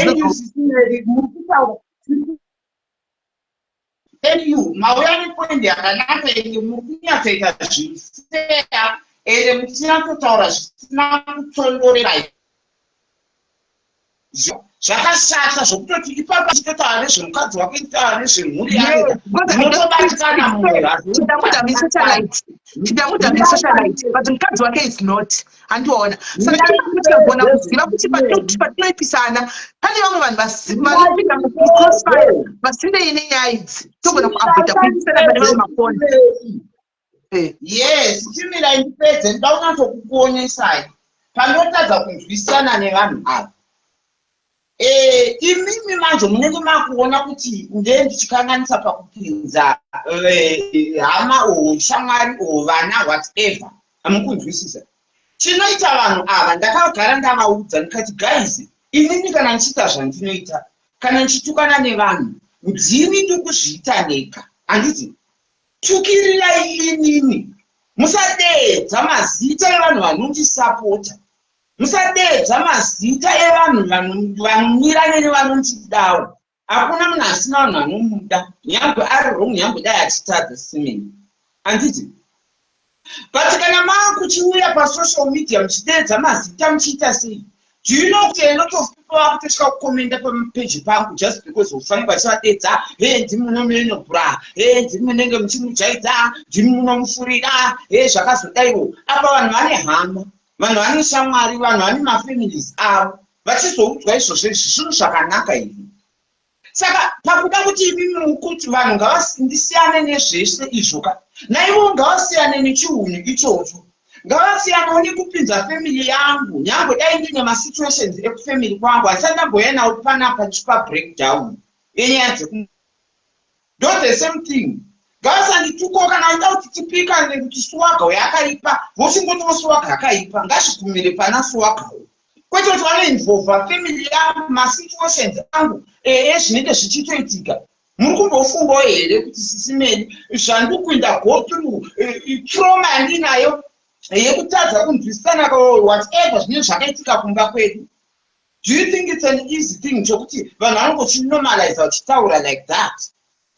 Thank you. Mauya nepoint yakanaka ende muri kunyatsoita zviri fair ende muchinyatsotaura zvisina kutsondorera zvakashata zvokutoti ipapa chitotaura nezvemukadzi wake chitaura nezvemhuri yake unotobatikana mumwoyo chidamuda misocialite but mukadzi wake is not handiona saka tikagona kuziva kuti patinoipisana pane vamwe vanhu vanopinda mucrossfire vasinei nenyaya idzi togona kuavoida kuipisana pane vamwe makona Eh. Yes, chimirai ndipedze ndoda kunyatsokukuonesai pandotadza kunzwisisana nevanhu ava. Eh, imimi manje munenge makuona kuti ndee ndichikanganisa pakupinza eh, hama or shamwari or vana whatever amukunzwisisa chinoita vanhu ava ndakagara ndavaudza ndikati guys inini kana ndichiita zvandinoita kana ndichitukana nevanhu ndini ndikuzviita ndega handiti Tukirirai inini. Musadeedza mazita evanhu vanondisapota. Musadeedza mazita evanhu vanomira neni vanondidawo. Hakuna munhu asina vanhu vanomuda. Nyangwe ari wrong nyangwe dai achitadza simeni. Handiti? But kana maakuchiuya pasocial media muchideedza mazita muchiita sei? Do you know kuti a lot of people vakutosvika kukomenda pamapeji pangu just because of vanenge vachivadedza he ndimi munomuenobhura he ndimi munenge muchimujaidza ndimi munomufurira he zvakazodaiwo apa vanhu vane hama vanhu vane shamwari vanhu vane mafamilies avo vachizoudzwa izvozvo izvi zvinhu zvakanaka izvi Saka pakuda kuti imimi mukuti vanhu ngavasiyane nezvese izvo ka naivo ngavasiyane nechihunhu ichocho ngavasiyanewo nekupinza family yangu nyangwe dai ndine masituations ekufamily kwangu handisati ndambouya nawo panapa ndichipa breakdown yenyaya dzeku ndo the same thing ngavasanditukawo kana vaida kuti tipikane kuti swaga uyo akaipa vochingotiwo swaga akaipa ngazvigumire pana swagawo kwete kuti vanoinvolva family yangu masituations angu ee zvinenge zvichitoitika muri kumbofungawo here kuti sisi meni zvandikuinda go through eh, eh, trauma yandinayo yekutadza kunzwisisana whatever zvinenge zvakaitika kumba kwedu do you think it's an easy thing chokuti vanhu vanongochinormalize vachitaura like that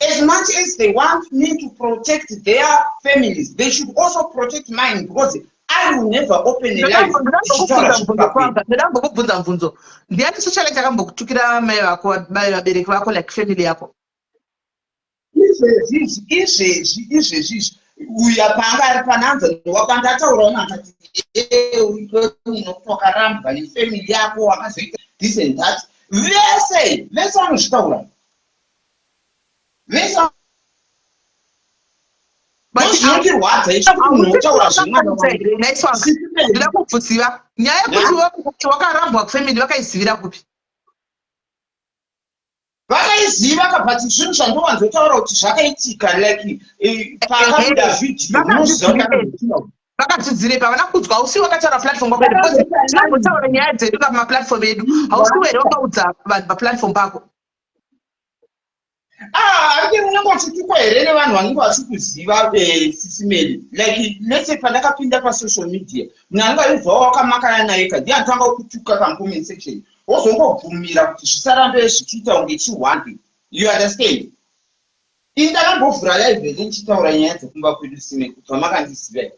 as much as they want me to protect their families they should also protect mine because i will never open a life ndichitaura zvekubva ndambokubvunza mubvunzo ndiani socialite akambokutukira mai vako vabereki vako like family yako izvezvi izvi izvezvi izvezvi izvi uya paanga ari pananza wakanga ataura una akati nokuti wakarambwa nefamily yako wakazoita this and that vese vese vanozvitaura vese zvinondirwadza izvo kuti munhu otaura zvemwana ndida kubvuziva nyaya yekuti wakarambwa kufamily vakaizivira kupi vaka Ndozviziva ka, but zvinhu zvandowanzotaura kuti zvakaitika, like paakabuda vhidhiyo, munoziva kuti akazviitira. Vakadzidzirepi? Havana kuudzwa. Hausi wakataura platform kwako here? Because tinombotaura nyaya dzedu pamaplatform edu. Hausi here wakaudza vanhu paplatform pako? Ah, ande unenge uchitukwa here nevanhu vanenge vachikuziva, Sis Melly? Like, let's say pandakapinda pasocial media, munhu anenge aibvawo wakamakana naye ka, ndiye anotanga kutuka kamucomment section, wozongobvumira kuti zvisarambe zvichiita kunge chihwande, you understand? Ini ndakambovhura live here ndichitaura nyaya dzekumba kwedu, sime, kubva makandiziva?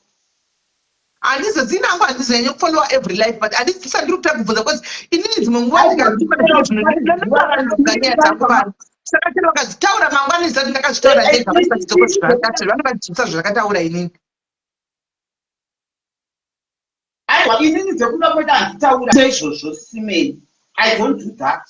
Handizozini hangu, handizonyanya kufollowa every life, but handisisa ndiri kuta kubvunza because inini dzimwe nguva ndikazvinoga nyaya dzangu pano, saka chero vakazitaura mangwana zati ndakazvitaura ndega, vasatidzoko vanobadzisa zvakataura inini. Aiwa, inini dzekuda kwedu handitaura saizvozvo, simeni. I don't do that,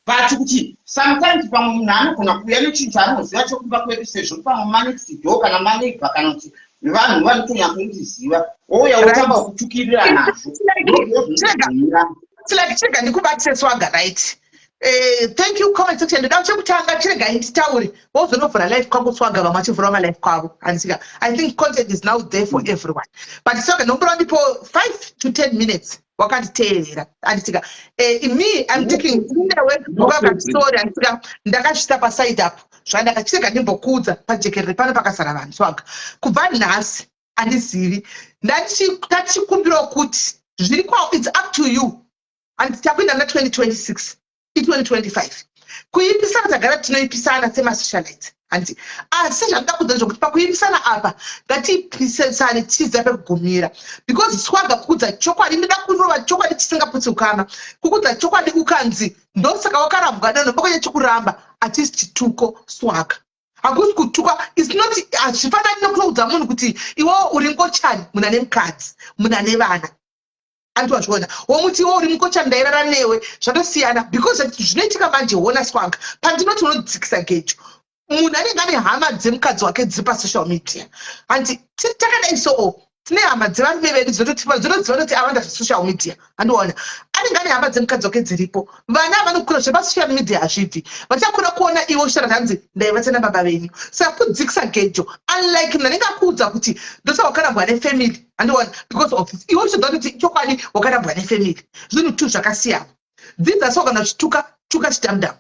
but kuti sometimes pamwe munhu anogona kuuya nechinhu chaanoziva chokumba kwedu, sezvo pamwe manext door kana maneighbor kana kuti vanhu vanotonyatsondiziva, wouya wotanga kutukirira nazvo. Like, chirega ndikubatise, Swaga, right? Thank you, comment section. Ndoda chekutanga, chiregai nditaure, wozonovhura live kwako, Swaga, vamwe vachivhura malive kwavo, handisika? I think content is now there for everyone, but Swaga, ndombura ndipo 5 to 10 minutes wakanditeerera, handisika? Me, I'm taking newe wakakati, handisika? Ndakasvisa paside apo zvandakachirega ndimbokuudza pajekerere pano pakazara vanhu. Swaga, kubva nhasi handizivi, ndatichikumbirawo kuti zviri kwa, it's up to you. And takuenda muna 2026, i2025, kuipisana tagara tinoipisana semasocialites, handiti? Asi zvandoda kuudza zvokuti pakuipisana apa ngatiipisane tichiziva pekugumira, because Swaga, kuudza chokwadi, ndoda kurova chokwadi chisingaputsi ukama. Kukuudza chokwadi, ukanzi ndosaka wakarambwa neno mbokonya chikuramba, hatisi chituko, Swaga, hakusi kutukwa. It's not, hazvifanani nekutoudza munhu kuti iwewo uri ngochani, munhu ane mukadzi, munhu ane vana, anti wazviona, womuti iwe uri mukochani, ndairara newe, zvatosiyana. Because zvinoitika manje, hona Swaga, pandinoti unodzikisa gejo, munhu anenge ane hama dzemukadzi wake dziri pasocial media, hanti? Takadai soo tine hama dzevarume vedu dzinototipa, dzinoziva kuti awanda zvesocial media, handiona? Anenge ane hama dzemukadzi wake dziripo, vana vanokura zvepasocial media hazvibvi, vachakura kuona iwe uchitaura hanzi ndaivatana baba venyu. Saka kudzikisa gejo, unlike munhu anenge akuudza kuti ndosaka wakarambwa nefamily, handiona? Because of iwe uchiziva kuti chokwadi wakarambwa nefamily, zvinhu two zvakasiyana. Dzidza so, kana uchituka, tuka chidhamudhamu,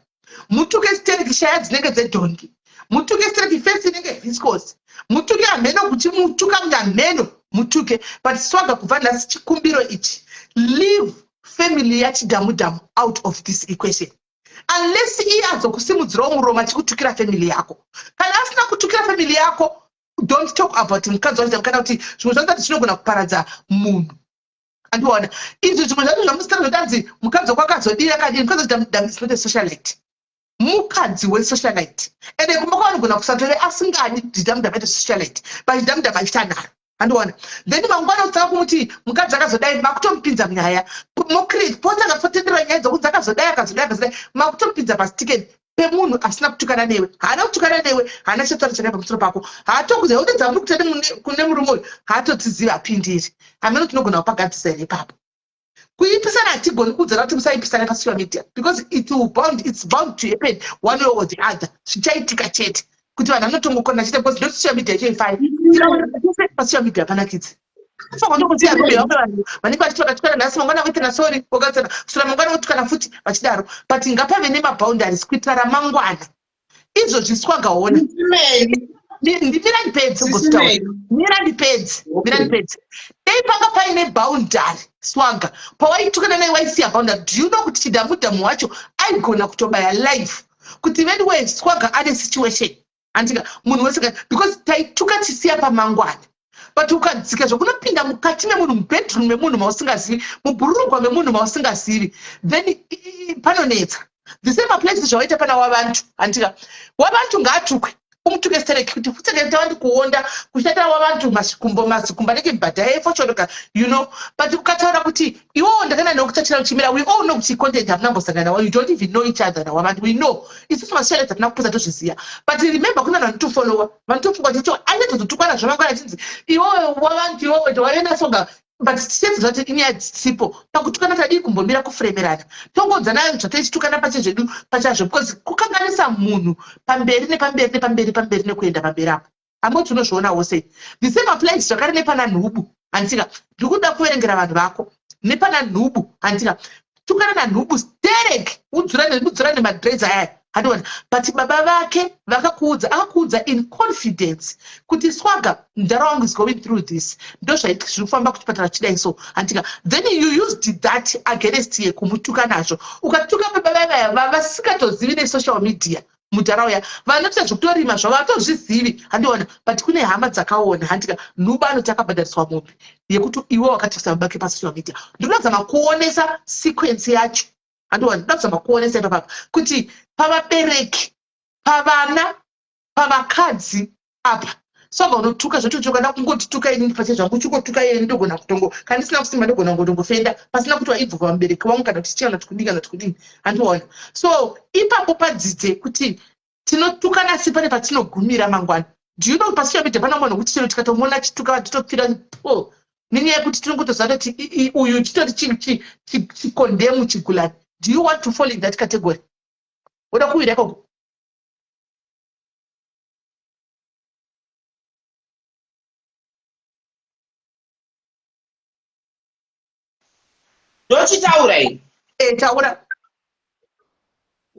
mutuke stereki, shaya dzinenge dzedhongi, mutuke stereki, face inenge viscos, mutuke hameno kuti mutuka munhamheno, mutuke. But Swaga, kubva nhasi chikumbiro ichi, leave family yachidhamudhamu out of this equation, unless iye azokusimudzirawo muromo achikutukira family yako. Kana asina kutukira family yako, don't talk about mukadzi wacho, kana kuti zvimwe zvakati zvinogona kuparadza munhu, andiona? Izvi zvimwe zvacho zvamusitara zvotanzi mukadzi wako akazodii, akadii, mukadzi wachidhamudhamu is not a socialite, mukadzi wesocialite. Ende kumba kwavanogona kusatove asingadi chidhamudhamu aite socialite, but chidhamudhamu achiita nharo, andiona? Then mangwana usaka kumuti mukadzi akazodai, makutomupinza munyaya, mocreate potanga potendera nyaya dzokunzi akazodai, akazodai, akazodai, makutomupinza pasitiken pemunhu asina kutukana newe. Haana kutukana newe, haana chataura chakaipa pamusoro pako, haatokuziva kuti dzamuri kutane kune murume uyu, haatotizivi, apindiri hameno. Tinogona kupagadzisa here ipapo? Kuipisana hatigoni kuudzana kuti musaipisana pasocial media, because it's bound to happen one way or the other. Zvichaitika chete kuti vanhu vanotongokona chete, because ndo social media yacho ifai pasocial media panakidzi fanira vamwe vanhu vanenge vachiti vakatukana nhasi, mangwana voitana sorry, vogatsana kusura, mangwana votukana futi, vachidaro. But ngapave nemaboundaries kuitira ramangwana. Izvozvi, Swagaona, ndimira ndipedze ugozotaura, mira ndipedze, mira ndipedze. Dei panga paine boundary, Swaga, pawaitukana naye waisiya boundary. Do you know kuti chidhamudhamu wacho aigona kutobaya live kuti anyway Swaga ane situation, andika munhu wese, because taituka tisiya pamangwana. But ukadzika zvokunopinda mukati memunhu, mubedroom memunhu mausingazivi, mubhurugwa memunhu mausingazivi, then panonetsa. The same applies zvawaita pana wavantu, handika? Wavantu ngaatukwe, umutuke stereki kuti futseke tawandi kuonda kushatira wavantu masikumbo masikumbo anenge mbadha yefochoroka. But ukataura kuti iwowo ndakana nokutachira uchimira, we all know kuti content hamuna mbosangana nawo, you don't even know each other nawavantu. We know isusu masocialite hatina kupusa, tozviziva. But remember, kuna vanhu vanotofollowa, vanotofunga kuti cho anyatozotukwa nazvo mangwana achinzi iwowe wavantu, iwowe wave nasoga. But tichedza zvati inyaya dzisipo. Pakutukana tadii kumbomira kufremerana. Tongodzana zvataichitukana pachezvedu pachazvo because kukanganisa munhu pamberi nepamberi nepamberi pamberi nekuenda pamberi apo. Amoti unozvionawo sei? The same applies zvakare nepana nhubu. Handitika ndiri kuda kuverengera vanhu vako nepana nhubu. Handitika tukana nanhubu sterek udzurane udzurane madreds ayaya handiona but baba vake vakakuudza akakuudza in confidence kuti swaga mudhara wangu is going through this ndozvaiti zviri kufamba kuchipatara chidai so handitika then you used that against ye kumutuka nazvo ukatuka baba vavaya vavasingatozivi nesocial media mudhara uya vanoita zvekutorima zvavo vatozvizivi handiona but kune hama dzakaona handika nhuba anoti akabhadhariswa mombe yekuti iwe wakatikisa babake pasocial media ndinoda kuzama kuonesa sequence yacho handiona ndinoda kuzama kuonesa ipapapa kuti pavabereki pavana pavakadzi apa saka unotuka zvotocho kana kungotituka inini pache zvangu uchingotuka iye ndogona kutongo kana ndisina kusimba ndogona kungotongofenda pasina kuti waibva pamubereki wangu kana kuti chii kana kuti kudii kana kuti kudii handiona so ipapo padzidze kuti tinotukana asi pane patinogumira mangwana do you know pasocial media pana mwana wekuti chero tikatomuona achituka vanhu totopfira po nenyaya yekuti tinongotoziva kuti uyu chitori chikondemu chigulani do you want to fall in that category woda kuwira ikoko Ndochitaura ini. Eh, taura.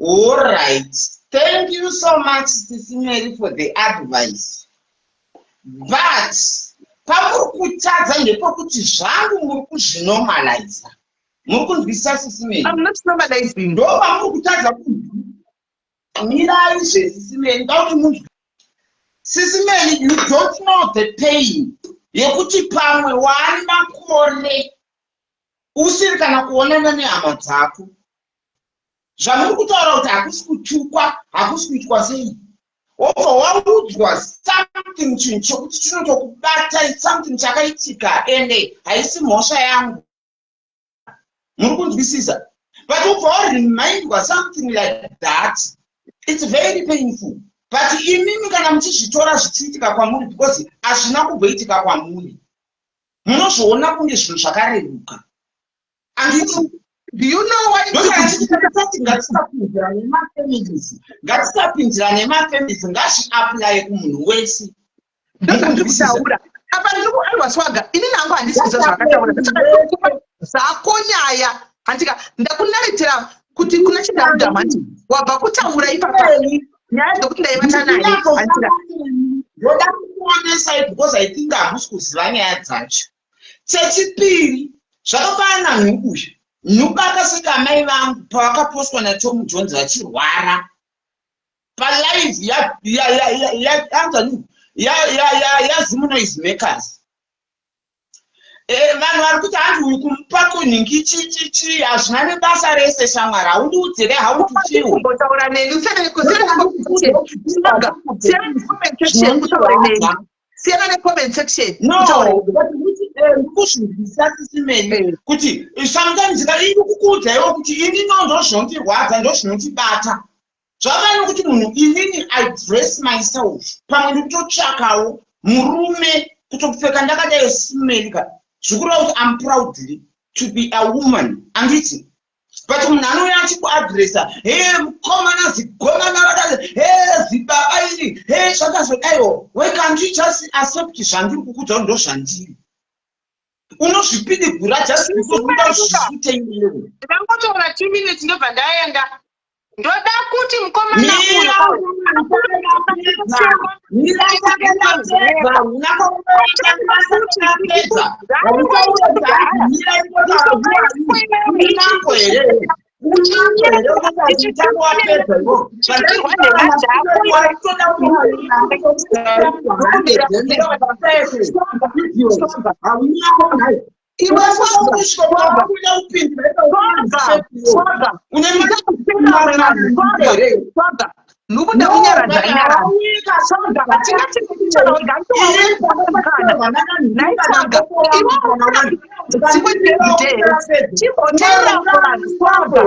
All right. Thank you so much, Sisi Mary, for the advice. But pamuri kutadza ndepekuti zvangu muri kuzvinormaliza. Muri kunzwisisa Sisi Mary? I'm not normalizing. Ndo pamuri kutadza Mirai zve Sisi Mary, ndoda kuti munzwe. Sisi Mary, you don't know the pain yekuti pamwe waane makore usiri kana kuonana nehama dzako. Zvamuri kutaura kuti hakusi kutukwa, hakusi kuitwa sei. Wobva waudzwa something chinhu chekuti chinotokubata, something chakaitika ende haisi mhosva yangu. Muri kunzwisisa? But ubva waremindwa something like that, it's very painful. But imimi kana muchizvitora zvichiitika kwamuri because hazvina kumboitika kwamuri, munozviona kunge zvinhu zvakareruka. Anditi? Do you know why? Ndosaka ngatisapinzira nemafamilies, ngatisapinzira nemafamilies, ngazviapply kumunhu wese. Ndozvandiri kutaura apa ndiri kuarwa swaga inini hangu handisi kuziva zvaakataura ndosaka zvako nyaya handika ndakunaritira kuti kuna chidamudhamu handi wabva kutaura ipapa nyaya dzekuti ndaivata naye handika ndoda kukuonesai because I think hamusi kuziva nyaya dzacho. Chechipiri, zvakafanana nanhubu uyu. Nhubu akaseka amai vangu pavakaposwa naTom Jones vachirwara. Palive yazimunoise makers. Vanhu vari kuti hanzi uyu kumupa kunhingi chichichi hazvina nebasa rese shamwari, haundiudzire how to feel. Kumbotaura neni usiyana neconversation siyana necomment section. No, but ndikuzvinzwisisa sisi mene kuti sometimes ka iri kukuudza iwe kuti ini no ndozvinondirwadza ndozvinondibata. Zvakanyanya nokuti munhu inini I dress myself pamwe ndikutotsvakawo murume kutopfeka ndakadai simeli ka zvikureva kuti I'm proudly to be a woman anditi but munhu anouya achikuadresa he mukomana zigomana rakati he zibaba iri he zvakazodaiwo why can't you just accept zvandiri kukuudza kuti ndozvandiri unozvipidigura just because unoda kuzvisute iwewe. Ndangotaura 2 minutes ndobva ndaenda. Ndoda kuti mukomana Iwe swaga, swaga, swaga, swaga. Nhubu ndakunyaradza nyarara. Swaga, hatingati kutaura wega mukana. Nhai swaga, iwe dzimwe dzekude here? Chimboteerera vanhu swaga.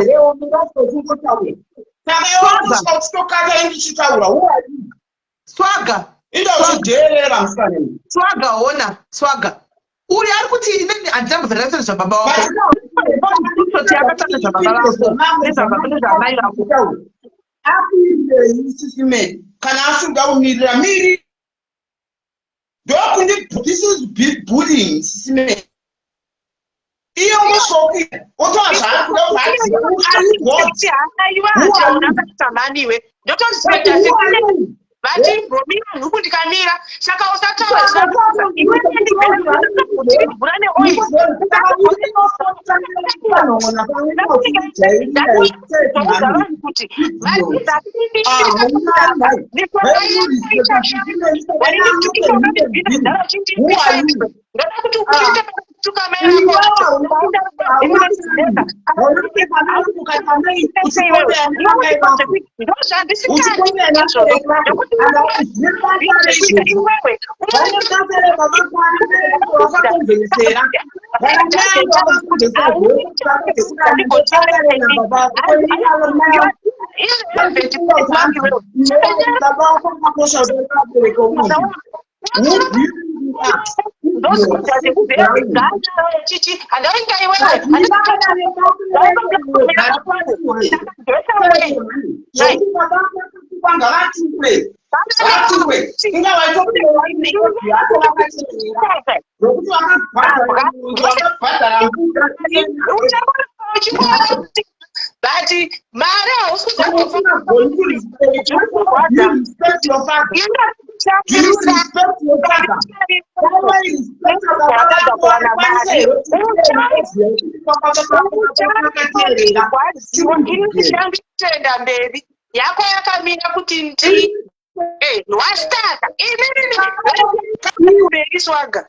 Swaga. Swaga, ona, swaga. Uyu ari kuti inini handina kubvira ndataura zvababa wako. Screenshot yakataura zvababa vako nezvababa nezvaamai vako. Akuimbei sisi Mary kana asikuda kumirira miri ndokundi this is bullying sisi Mary iye unosvoki otaura zvaari kuda kuvaziva are you God Haiwa, Who are hauna you? basa mhani iwe. But Ndotoziita who are you? vati imbomira nhubu ndikamira saka usataura zvisina iwe mvura neoil ndakuudza vanhu kuti ndoda kuti ukuite kutuka mai But mari hausi kuenda mberi yako yakamira kuti ndi wastaka inini swaga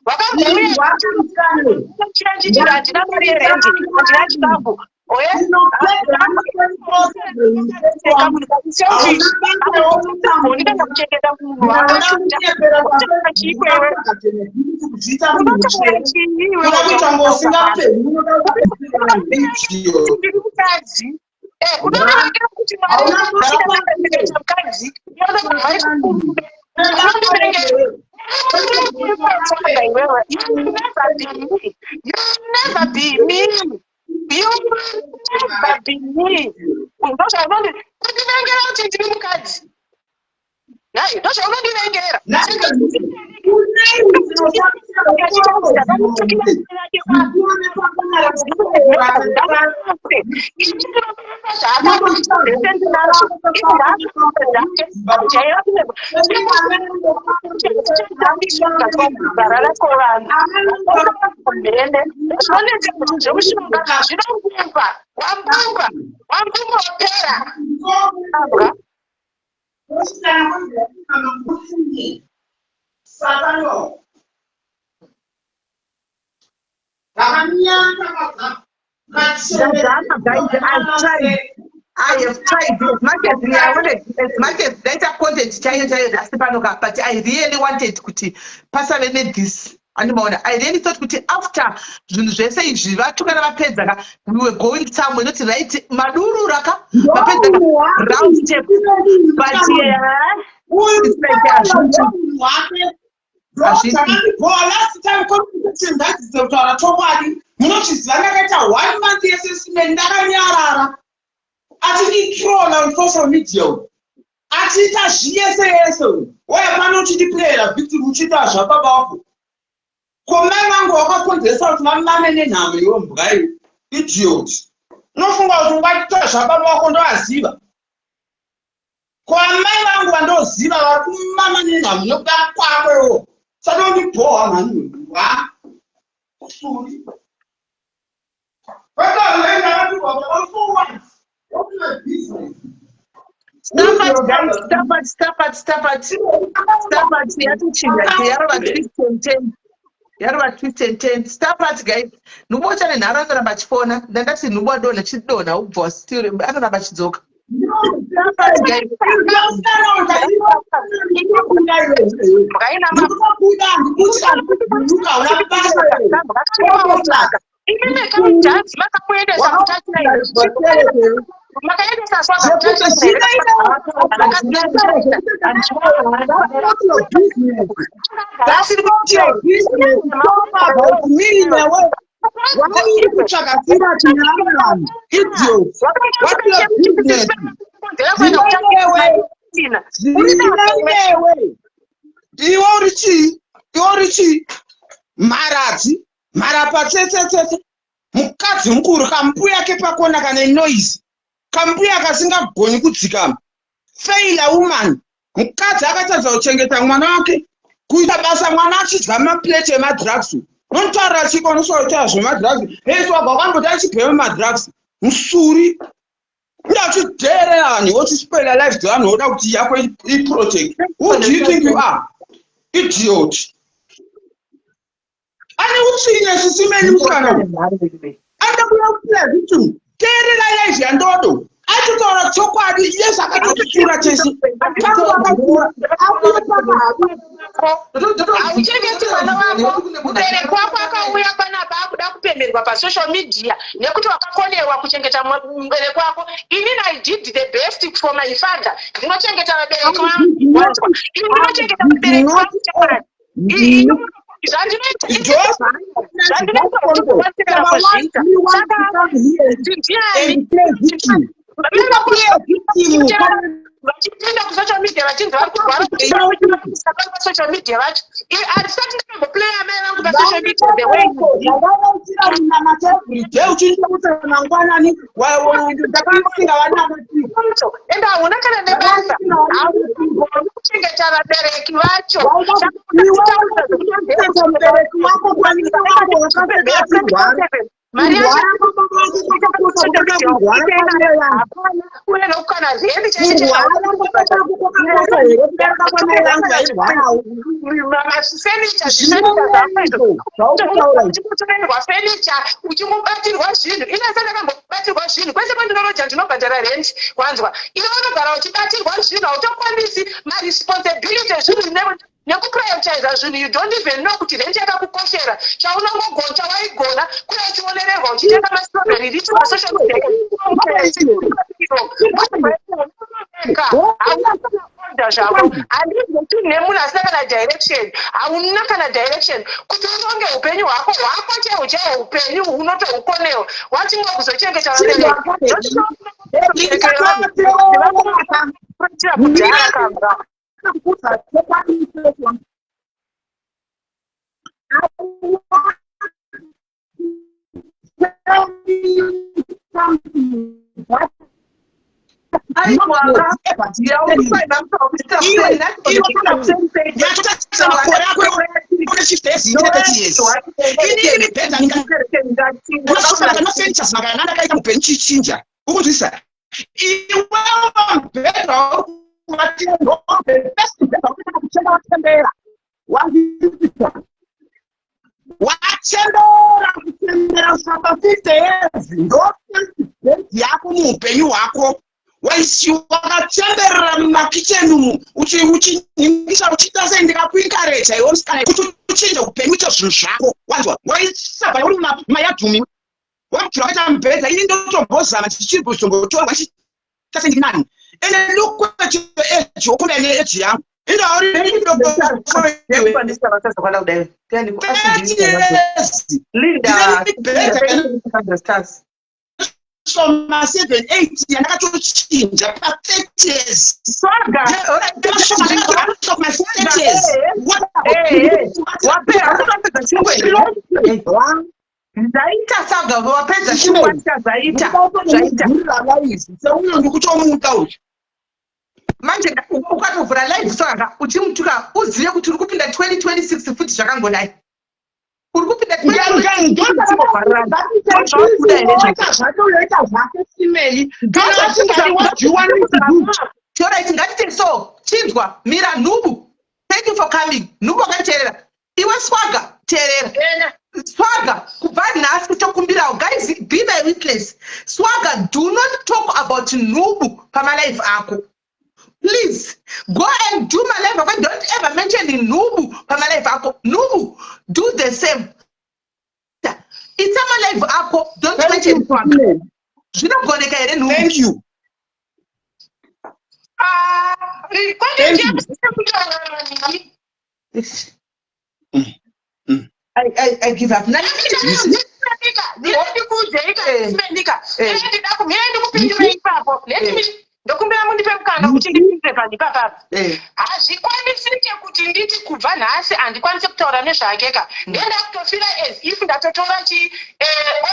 wakambouyachitira handina mari yerendi handina chikafu kuchengeta munhu akachindiri mukadzi unoonekera kuti mukadzi You never be me. You never be me. Ndozvaunondivengera kuti ndiri mukadzi. Nhai, ndozvaunondivengera. Wambumba, wambumba wapera. Ndazama guys, I've tried. I have tried as much as I wanted, as much as ndaita content chaiyo chaiyo nhasi pano ka, but I really wanted kuti pasave nethis. Andimaona, I really thought kuti after zvinhu zvese izvi vatukana vapedza ka, we were going somewhere, not right, madurura ka, vapedza ka, round table. But yeah, it's like hazviti. Hazviti. Last time conversation ndadzidze kutaura chokwadi munozviziva ndakaita one month yesesime ndakanyarara achinditrola on social media uyu achiita zviyese yese uyu waya pano uchindiplayera victim uchiita zvababa wako ko mai vangu wakakonzeresa kuti vamame nenhamo iwe mbwa iwe idiot unofunga kuti ungaita zvababa wako ndoaziva ko amai vangu vandoziva vari kumama nenhamo nekuda kwako iwo sadondibhohwa mhani mbwa suri Stop it, guys. Stop it, stop it, stop it. Stop it. Yatochinja. Yarova twist and turn. Yarova twist and turn. Stop it, guys. Nhubu uchane nharo anoramba achipona. Ndandati nhubu adonha chidonha ubva still anoramba achidzoka. Stop it, guys. Imimi kamujanzi makamuendesa kutachina. Makaendesa Swaga Zvekuti kutouchline here? zvinei. That's not your business. That's not your business. Talk about me newe. Why uri kutsvaka sirati nevamwe vanhu? Idiot. What's your business? Zvinei newe. Zvinei newe. Iwe uri chii? Iwe uri chii? Mharadzi. Mharapatsetsetsetse. Mukadzi mukuru kambuya kepakona kane noise. Kambuya kasingagoni kudzikama. Failure woman. Mukadzi akatadza kuchengeta mwana wake. Kuita basa mwana achidya maplate emadrugs. Unotaura chiko unosotaura zvemadrugs. Hesi wabva wakamboti achibhema madrugs. Musuri. Uda uchidheerera vanhu wochispoila life dzevanhu woda kuti yako iprotect. Who do you think you are? Idiot. Ane utsinye sisimeni musikana uyu. Anoda kuuya kuplay victim. Teerera live yandodo. Aitotaura chokwadi yes akatopfuura chese. Tangu akakura. Akuye paka Hauchengeti mwana wako. Mubereki wako akauya panapa akuda kupemberwa pasocial media nekuti wakakonewa kuchengeta mubereki wako. Inini I did the best for my father. Ndinochengeta vabereki vangu, wanzwa? Ini ndinochengeta vabereki vangu chokwadi. Zvandinoita zvandinoita uchikwanisira kuzviita. Saka ndiani vachipinda kusocial media vachinzi vari kurwara pasocial media vacho? Handisati ndakamboplaya amai vangu pasocial media the way Zvavavaitira munamato everyday uchindokuta mangwanani ndakasinga vanamati. Ende hauna kana nebasa, haugoni kuchengeta vabereki vacho. Iwe mubereki wako kwanisa wako wakapfeka achirwara. Mari yacho Kurwara kwababa vako kwakakosha kudarika kurwara kwamai vangu? Uye nokukana rendi. Kurwara kwababa vako kwakakosha here kudarika kwamai vangu vairwarawo? Mafenicha. Zvinoizvo zvaukutaura izvi. Uchingotorerwa fenicha, uchingobatirwa zvinhu. Ine asati akambobatirwa zvinhu kwese kwandinoroja, ndinobhadhara rent, wanzwa? Iwe unogara uchibatirwa zvinhu, hautokwanisi maresponsibility ezvinhu nekuprioritiza zvinhu. You don't even know kuti rent yakakukoshera. Chaunongogona, chawaigona kuya uchionererwa uchitenga mastrawberry rich pasocial media. Hauna zvako, handizoti nemunhu asina kana direction. Hauna kana direction kuti uronge upenyu hwako, hwako chaiwo chaiwo. Upenyu hunotohukonewa wachinga kuzochengeta vabereki kudhara kamba. Kuudza chokwadi ichocho. I want to tell you something that Nyatsotarisa makore ako une 50 years, ine 30 years. Inini mibhedha ndinga mafurnitures makana ndakaita mupenyu chichinja. Ukunzwisisa? Iwewe mubhedha wauri kuvatira ndo the first mubhedha wauri kutenga. Watembera, wanzwisisa? Wachembera, kuchembera kusvika pa50 years, ndo first bed yako muupenyu hwako. Wakachemberera mumakicheni umu uchiningisa, uchiita sei? Ndikakuencouraja iwe musikana kuti uchinje upenyu, uite zvinhu zvako, wanzwa? Waisabva uri mayadhumi, wabvira wakaita mubhedha. Ini ndotombozama ndichiri kuzombotorwa chiita sendiri nani. Ende look at your age, wokumbea neage yangu indauri Kwandisa vasazokwana kudai. 30 years. Linda. Ndine Stars. Ma 7 8 yandakatochinja pa30 years. Swaga. My 30 years. Wapera, usapedza chingwa here? Ndaita saga, wapedza chingwa, zvaita zvaita. Seuyo ndikutomuda uyu. Manje ukatovhura live swaga uchimutuka, uzive kuti uri kupinda 2026 futi zvakangodai, uri kupinda. Zvake uyoita zvake simeli kana asingadi. What do you want me to do? Alright, ngatite so. Chinzwa, mira nhubu. Thank you for coming, nhubu. Wakanditeerera iwe Swaga? Teerera Swaga, kubva nhasi tokumbirawo, guys, be my witness. Swaga, do not talk about nhubu pamalive ako. Please go and do malive ako, don't ever mention nhubu pamalive ako. Nhubu, do the same. Ita malive ako, don't mention Swaga. Zvinogoneka here, nhubu? Thank you. Ah, Thank you. I give up. Ndikuudzeika ndikuudzeika ndikupindure ipapo. Let me, ndokumbira mundipe mukana kuti ndipindure panhu ipapapo. Hazvikwanisike kuti nditi kubva nhasi handikwanisi kutaura nezvake ka. Ndenda kutofira as if ndatotora chi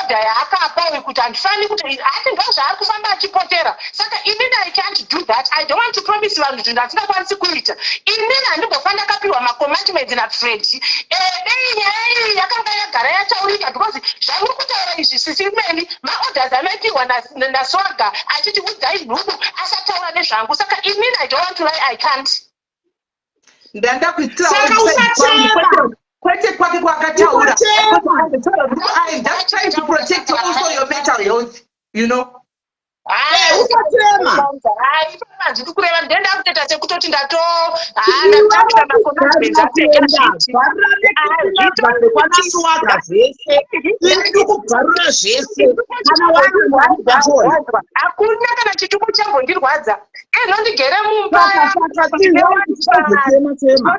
order yaakapa uyu kuti handifani kuti hati ndo zvaari kufamba achipotera. Saka inini I can't do that. I don't want to promise vanhu zvinhu handisingakwanisi kuita. Inini handimbofa ndakapiwa macommandments naFreddy. Dei nyaya iyi yakanga yagara yataurika, because zvamuri kutaura izvi, sisi imweni maorders anoipiwa naSwaga achiti udzai nhubu asataura nezvangu. Saka inini I don't want to lie, I can't. Ndanda kuitira Saka usachema. Kwete kwake kwakataura. Usachema. I'm just trying to protect also your mental health. Usachema. Hai, handidi kureva. Ndenda kutoita sekutoti ndato ndatakuita macommandments Bvarura kwanaswaga zvese, ini ndikubvarura zvese kana waanhu. Hakuna kana chitubu chambondirwadza. Enondigere mumba. Saka chema chema,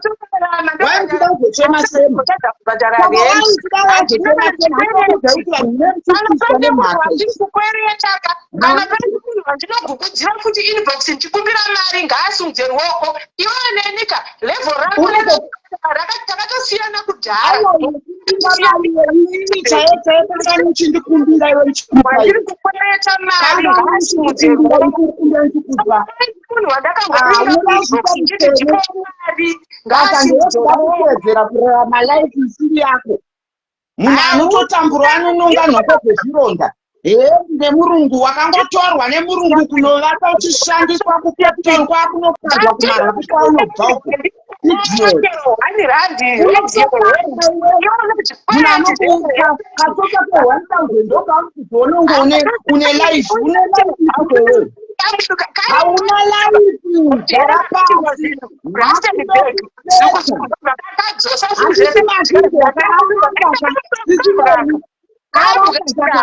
wai muchida kuzochema chema? Kubhadhara Saka wai muchida wazochema chema? Handiudza kuti vanhu nemuchipiswa nemhaka. Vandiri kukweretaka, kana pane munhu wandinogukudzira futi inbox ndichikumbira mari, ngaasungudze ruoko. Iwewe nenika level rako takatosiyana kudhara. Inini chaiyo chaiyo, kangani uchindikumbira iwe ndichikupa? Wandiri kukwereta mari ngaasungudze ruoko. Ndikukumbira, ndichikupa. Munhu wandakambokumbira inbox ndichiti ndipo mari, Saka ngaasungudze ndinoda ruoko. kuwedzera kurarama life isiri yako. Munhu anototambura, anononga nhoko dzezvironda. Hee, nemurungu wakangotorwa nemurungu kunovata, uchishandiswa kuCape kwakunopadzwa kumarapi kwaunobva uko. Idiot. Munhu anokupa katsoka ke1000 ndokauri unge une life, une life iwewe hauna life. Gara pasi. Handisi mazvinhu akaawanda.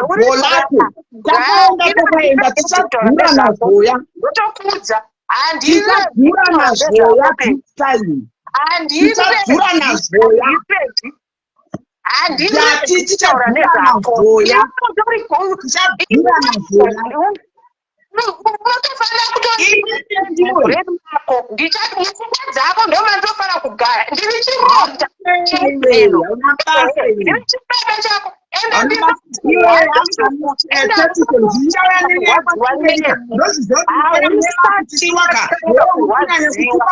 Golako takaenda, takaenda, tichagura nazoya. Ndotokudza. Tichagura nazoya this time. Tichagura nazoya. Ndati tichagura nazoya, tichagura nazoya. Unotofanira kutoako ndichati mupfungwa dzako ndomandinofanira kugara. Ndiri chironda chemheno, ndiri chibaba chako. Ende Ndozviziva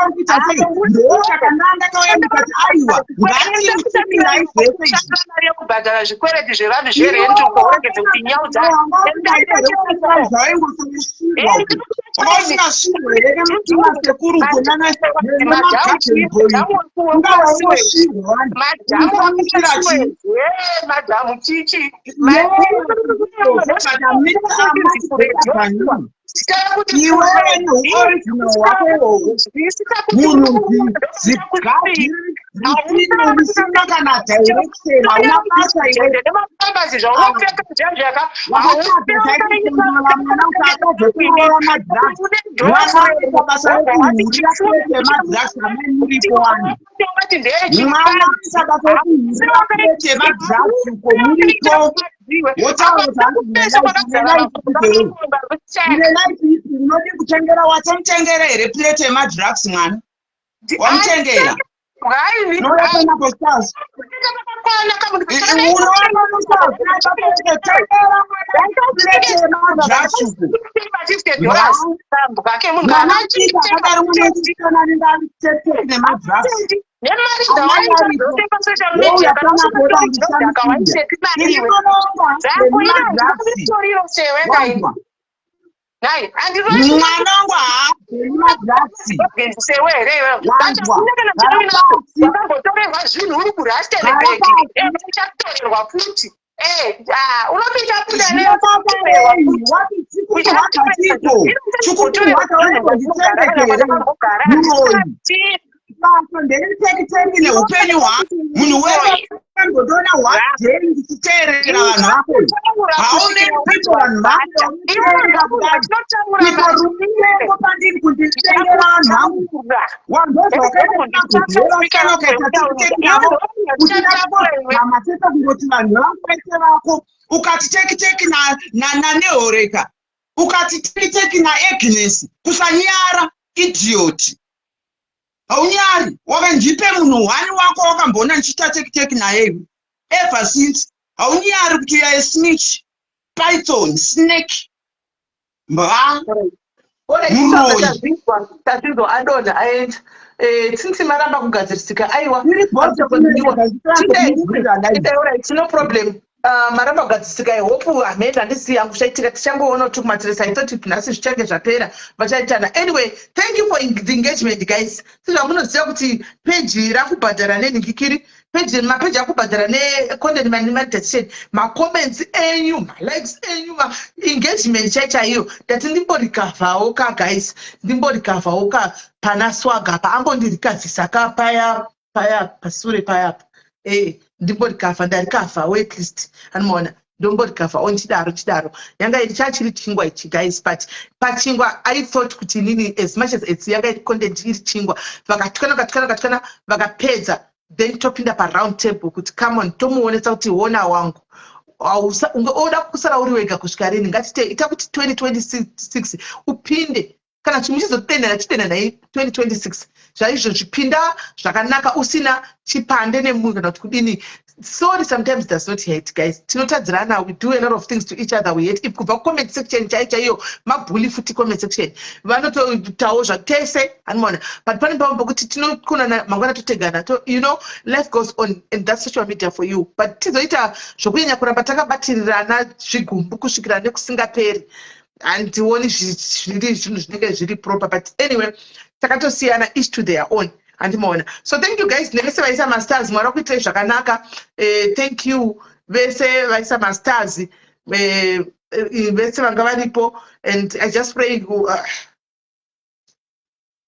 kuti sei ndosaka ndandakauya ndikati aiwa, ngatiutumirai zvese izvi. Mari yekubhadhara zvikwereti zvevanhu zverent uko, uregedze kuti nyaudza. Wanga usina here nemutuma sekuru nemagarden boy? Unga waingosvirwa wani. Unomuitira chii? Madhamu chichi. Iwewe nehuoriginal hwako ihwohwo, munhu zigadhi risina risina kana direction, hauna basa iwe. Nemapambazi zvaunopfeka zvanzvaka. Wakatadza mwana kuti atadze kuroora madrugs. Mwana anoita basa rekuhurira plate yemadrugs, amai muripo wani. Mwana anoita basa rekuhurira plate yemadrugs uko muripo, wotaura kuti hanzi une life ipi? Unodi kutengera, watomutengera here plate yemadrugs mwana? Wamutengera? Nouya panapo stars, unoona tengera mwana plate yemadrugs uko. Mwana mudiki akadaro, mwana wechisikana anenge ari tested nemadrugs. Nemari Amai dzawaita aripo. dzose pasocial media Wouya panapo dakawaiseti mari iwe dzako. Ndishamisiya Inotoriro sewe kaini. Wanzwa? Nai. Mwana wangu haabveri madrugs. Sewe here iwewe? Wanzwa? Kana Gara pasi. wakambotorerwa zvinhu uri kuRustenburg, Gara pasi. uchatorerwa futi. Unopinda buda. Zvinobabarei wati chikukurwadza chiko? Chikukurwadza waimbonditendeke here muroyi? Basa nderetekitengi neupenyu hwako. Munhu wese. Wakambotoona one day ndichiteerera vanhu vako? How many people, vanhu vako vaunoteerera kudai? Iko ruvengo pandiri kunditengera vanhu vangu. Wandozvakaita ukaita tekiteki navo uchida kungozama chete kungoti vanhu vangu vaite vako. Ukati tekiteki naNehoreka, ukati tekiteki naAgnes, kusanyara, idiot, haunyari. Wakandipe munhu one wako wakamboona ndichiita tekiteki naye ever since. Haunyari kuti you are a snitch, python, snake, mbwa, muroyi. Tazvinzwa, adonha, aenda. Since maramba kugadzirisika, aiwa, no problem. Maramba kugadzirisika, I hope hamene handisi yangu chaitika. Tichangoona kuti kumatirisa. I thought nhasi zvichange zvapera, vachaitana. Anyway, thank you for the engagement, guys. Sezvamunoziva kuti peji rakubhadhara nenhingikiri peji, mapeji akubhadhara necontent monetization, macomments enyu, malikes enyu, maengagement chai chaiyo. Ndati ndimborikavhawo ka, guys, ndimborikavhawo ka pana Swaga pa ambondirikavhisa ka paya paya pasure payapa. Ndimborikavha, ndarikavhawo at least, anomaona ndomborikavhawo nchidaro chidaro. Yanga iri chachiri chingwa ichi, guys, but pachingwa I thought kuti inini, as much as its yanga iri content, iri chingwa, vakatyana, vakatyana, vakatyana, vakapedza, then topinda paround table kuti come on, tomuonesa kuti ona wangu, oda kusara uri wega kusvika rini? Ngatite ita kuti 2026 upinde. Kana muchizodendana, chidendanai 2026 zvaizvo, zvipinda zvakanaka usina chipande nemunhu kana kuti kudini. Sorry sometimes does not hate, guys. Tinotadzirana, we do a lot of things to each other, we hate. If kubva kucomment section chai chaiyo, mabhuli futi, comment section vanotoitawo zvatese, anomaona. But pane pamwe pekuti tinokonana mangwana totegana to, life goes on, and that's social media for you. But tizoita zvokunyanya kuramba takabatirirana zvigumbu kusvikira nekusingaperi, handioni zviri zvinhu zvinenge zviri proper. But anyway, takatosiyana, each to their own, handimaona. So thank you, guys, nevese vaisa mastars. Mwari wakuitirai zvakanaka. Thank you vese vaisa mastars, vese vanga varipo. And I just pray,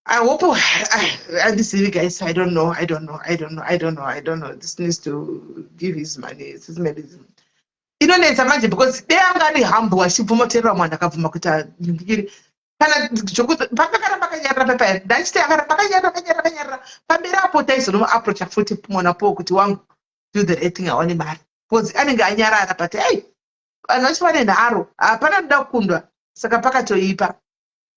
I hope handizivi, guys. I don't know, I don't know, I don't know, I don't know, I don't know. This needs to give his money. This maybe inonetsa manje because dei anga ari humble achibvuma kuteerera mwana, akabvuma kuita ndikiri kana pakakaramba akanyarara pepaya, ndachiti akaramba akanyarara, akanyarara, akanyarara pamberi apo, taizonomuapproacha futi mwana po kuti wangu, do the right thing, awane mari, because anenge anyarara. But ei, vanhu vacho vane nharo, hapana noda kukundwa, saka pakatoipa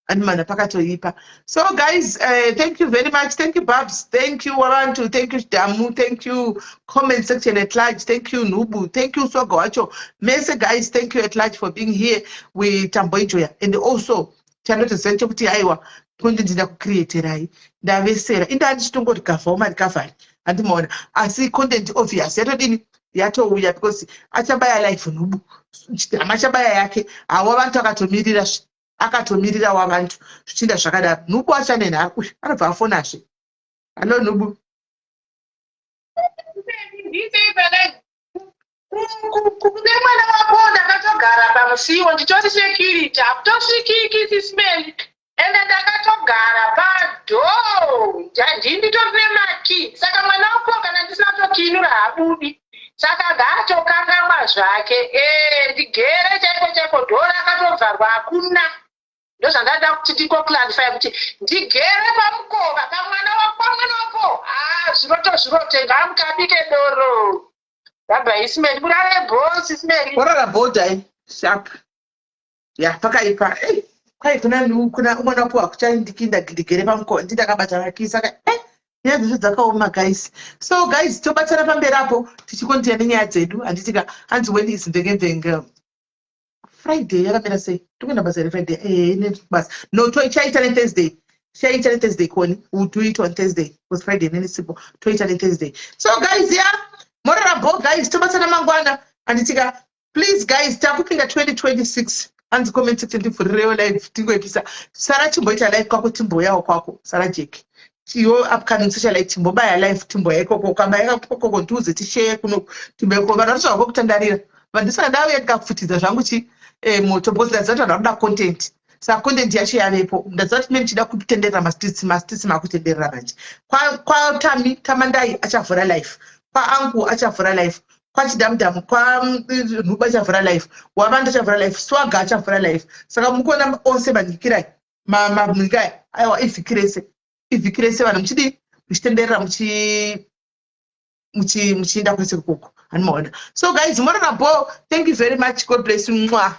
animana, pakatoipa. So guys, thank you very much. Thank you, Babs. Thank you, Wabantu. Thank you, Damu. Thank you, comment section at large. Thank you, Nubu. Thank you, Swaga wacho mese. Guys, thank you at large for being here. We tamboenjoya, and also chandotoziva chekuti aiwa, konde ndinda kucreaterai, ndavesera indaa ndichitongorikavhawo marecovery, handimaona. Asi content obvious yatodini, yatouya, because achabaya live nhubu, hamachabaya yake hawa vantu akatomirira, akatomirira wavantu zvichinda zvakadaro. Nhubu achanenharo uyu anobva afonazve. Hallo, Nhubu. Kune mwana wako ndakatogara pamusiwo, nditori security, hakutosvikiki, Sis Melly. Ende ndakatogara padoor, ndinditori nemaki, saka mwana wako kana ndisina kutokinura haabudi, saka ngaatokangamwa zvake. Ndigere chaiko chaiko, door rakatovharwa, hakuna. Ndozvandada kuti ndingoclarify kuti ndigere pamukova pamwana wako, pamwana wako. Ha, zviroto zvirote, ngamukabike doro. Baba Sis Melly, kurare bho, Sis Melly. Kurara bhodai sharp ya, pakaipa. Ei, kwai kuna umwana wapo akuchandikinda, ndigere pamukova, ndindakabata maki, saka nyaya dzacho dzakaoma, guys. So guys, tobatsana pamberi apo tichikontinya nenyaya dzedu, handitika? Hanzi when is mvengemvenge? Friday yakamira sei? Tokuenda basa here Friday? Nebasa no, toichaita neThursday, tichaita neThursday. Koni we'll do it on Thursday because Friday nene sipo, toita neThursday. So guys, ya morara bo, guys, tobatsana mangwana, handitika? Please guys, takupinda 2026. Hanzi comment section tivhurirewo live, tingoipisa. Sara, chimboita live kwako, timboyawo kwako. Sara Jeki, iwo upcoming socialite, chimbobaya live, timboya ikoko. Ukabaya ikoko, ndiuze, tishare kuno, timboya ikoko. Vanhu vanosvaka kutandarira, vandisaka ndauya ndikapfutidza zvangu chi moto, because ndaziva kuti vanhu vanoda content, saka content yacho yavepo. Ndaziva kuti mene muchida kutenderera mastreets, mastreets makutenderera manje. Kwatami Tamandai achavhura live. Kwaangu achavhura life, kwachidhamudhamu, kwanhuba achavhura life, wavandu achavhura life, Swaga achavhura life. Saka mukuona ose manyikirai manyikai. Aiwa, ivhiki rese, ivhiki rese vanhu muchidii, muchitenderera, muchienda kwese ikoko, handimaona. So guys, morana bo. Thank you very much. God bless you. Mwa.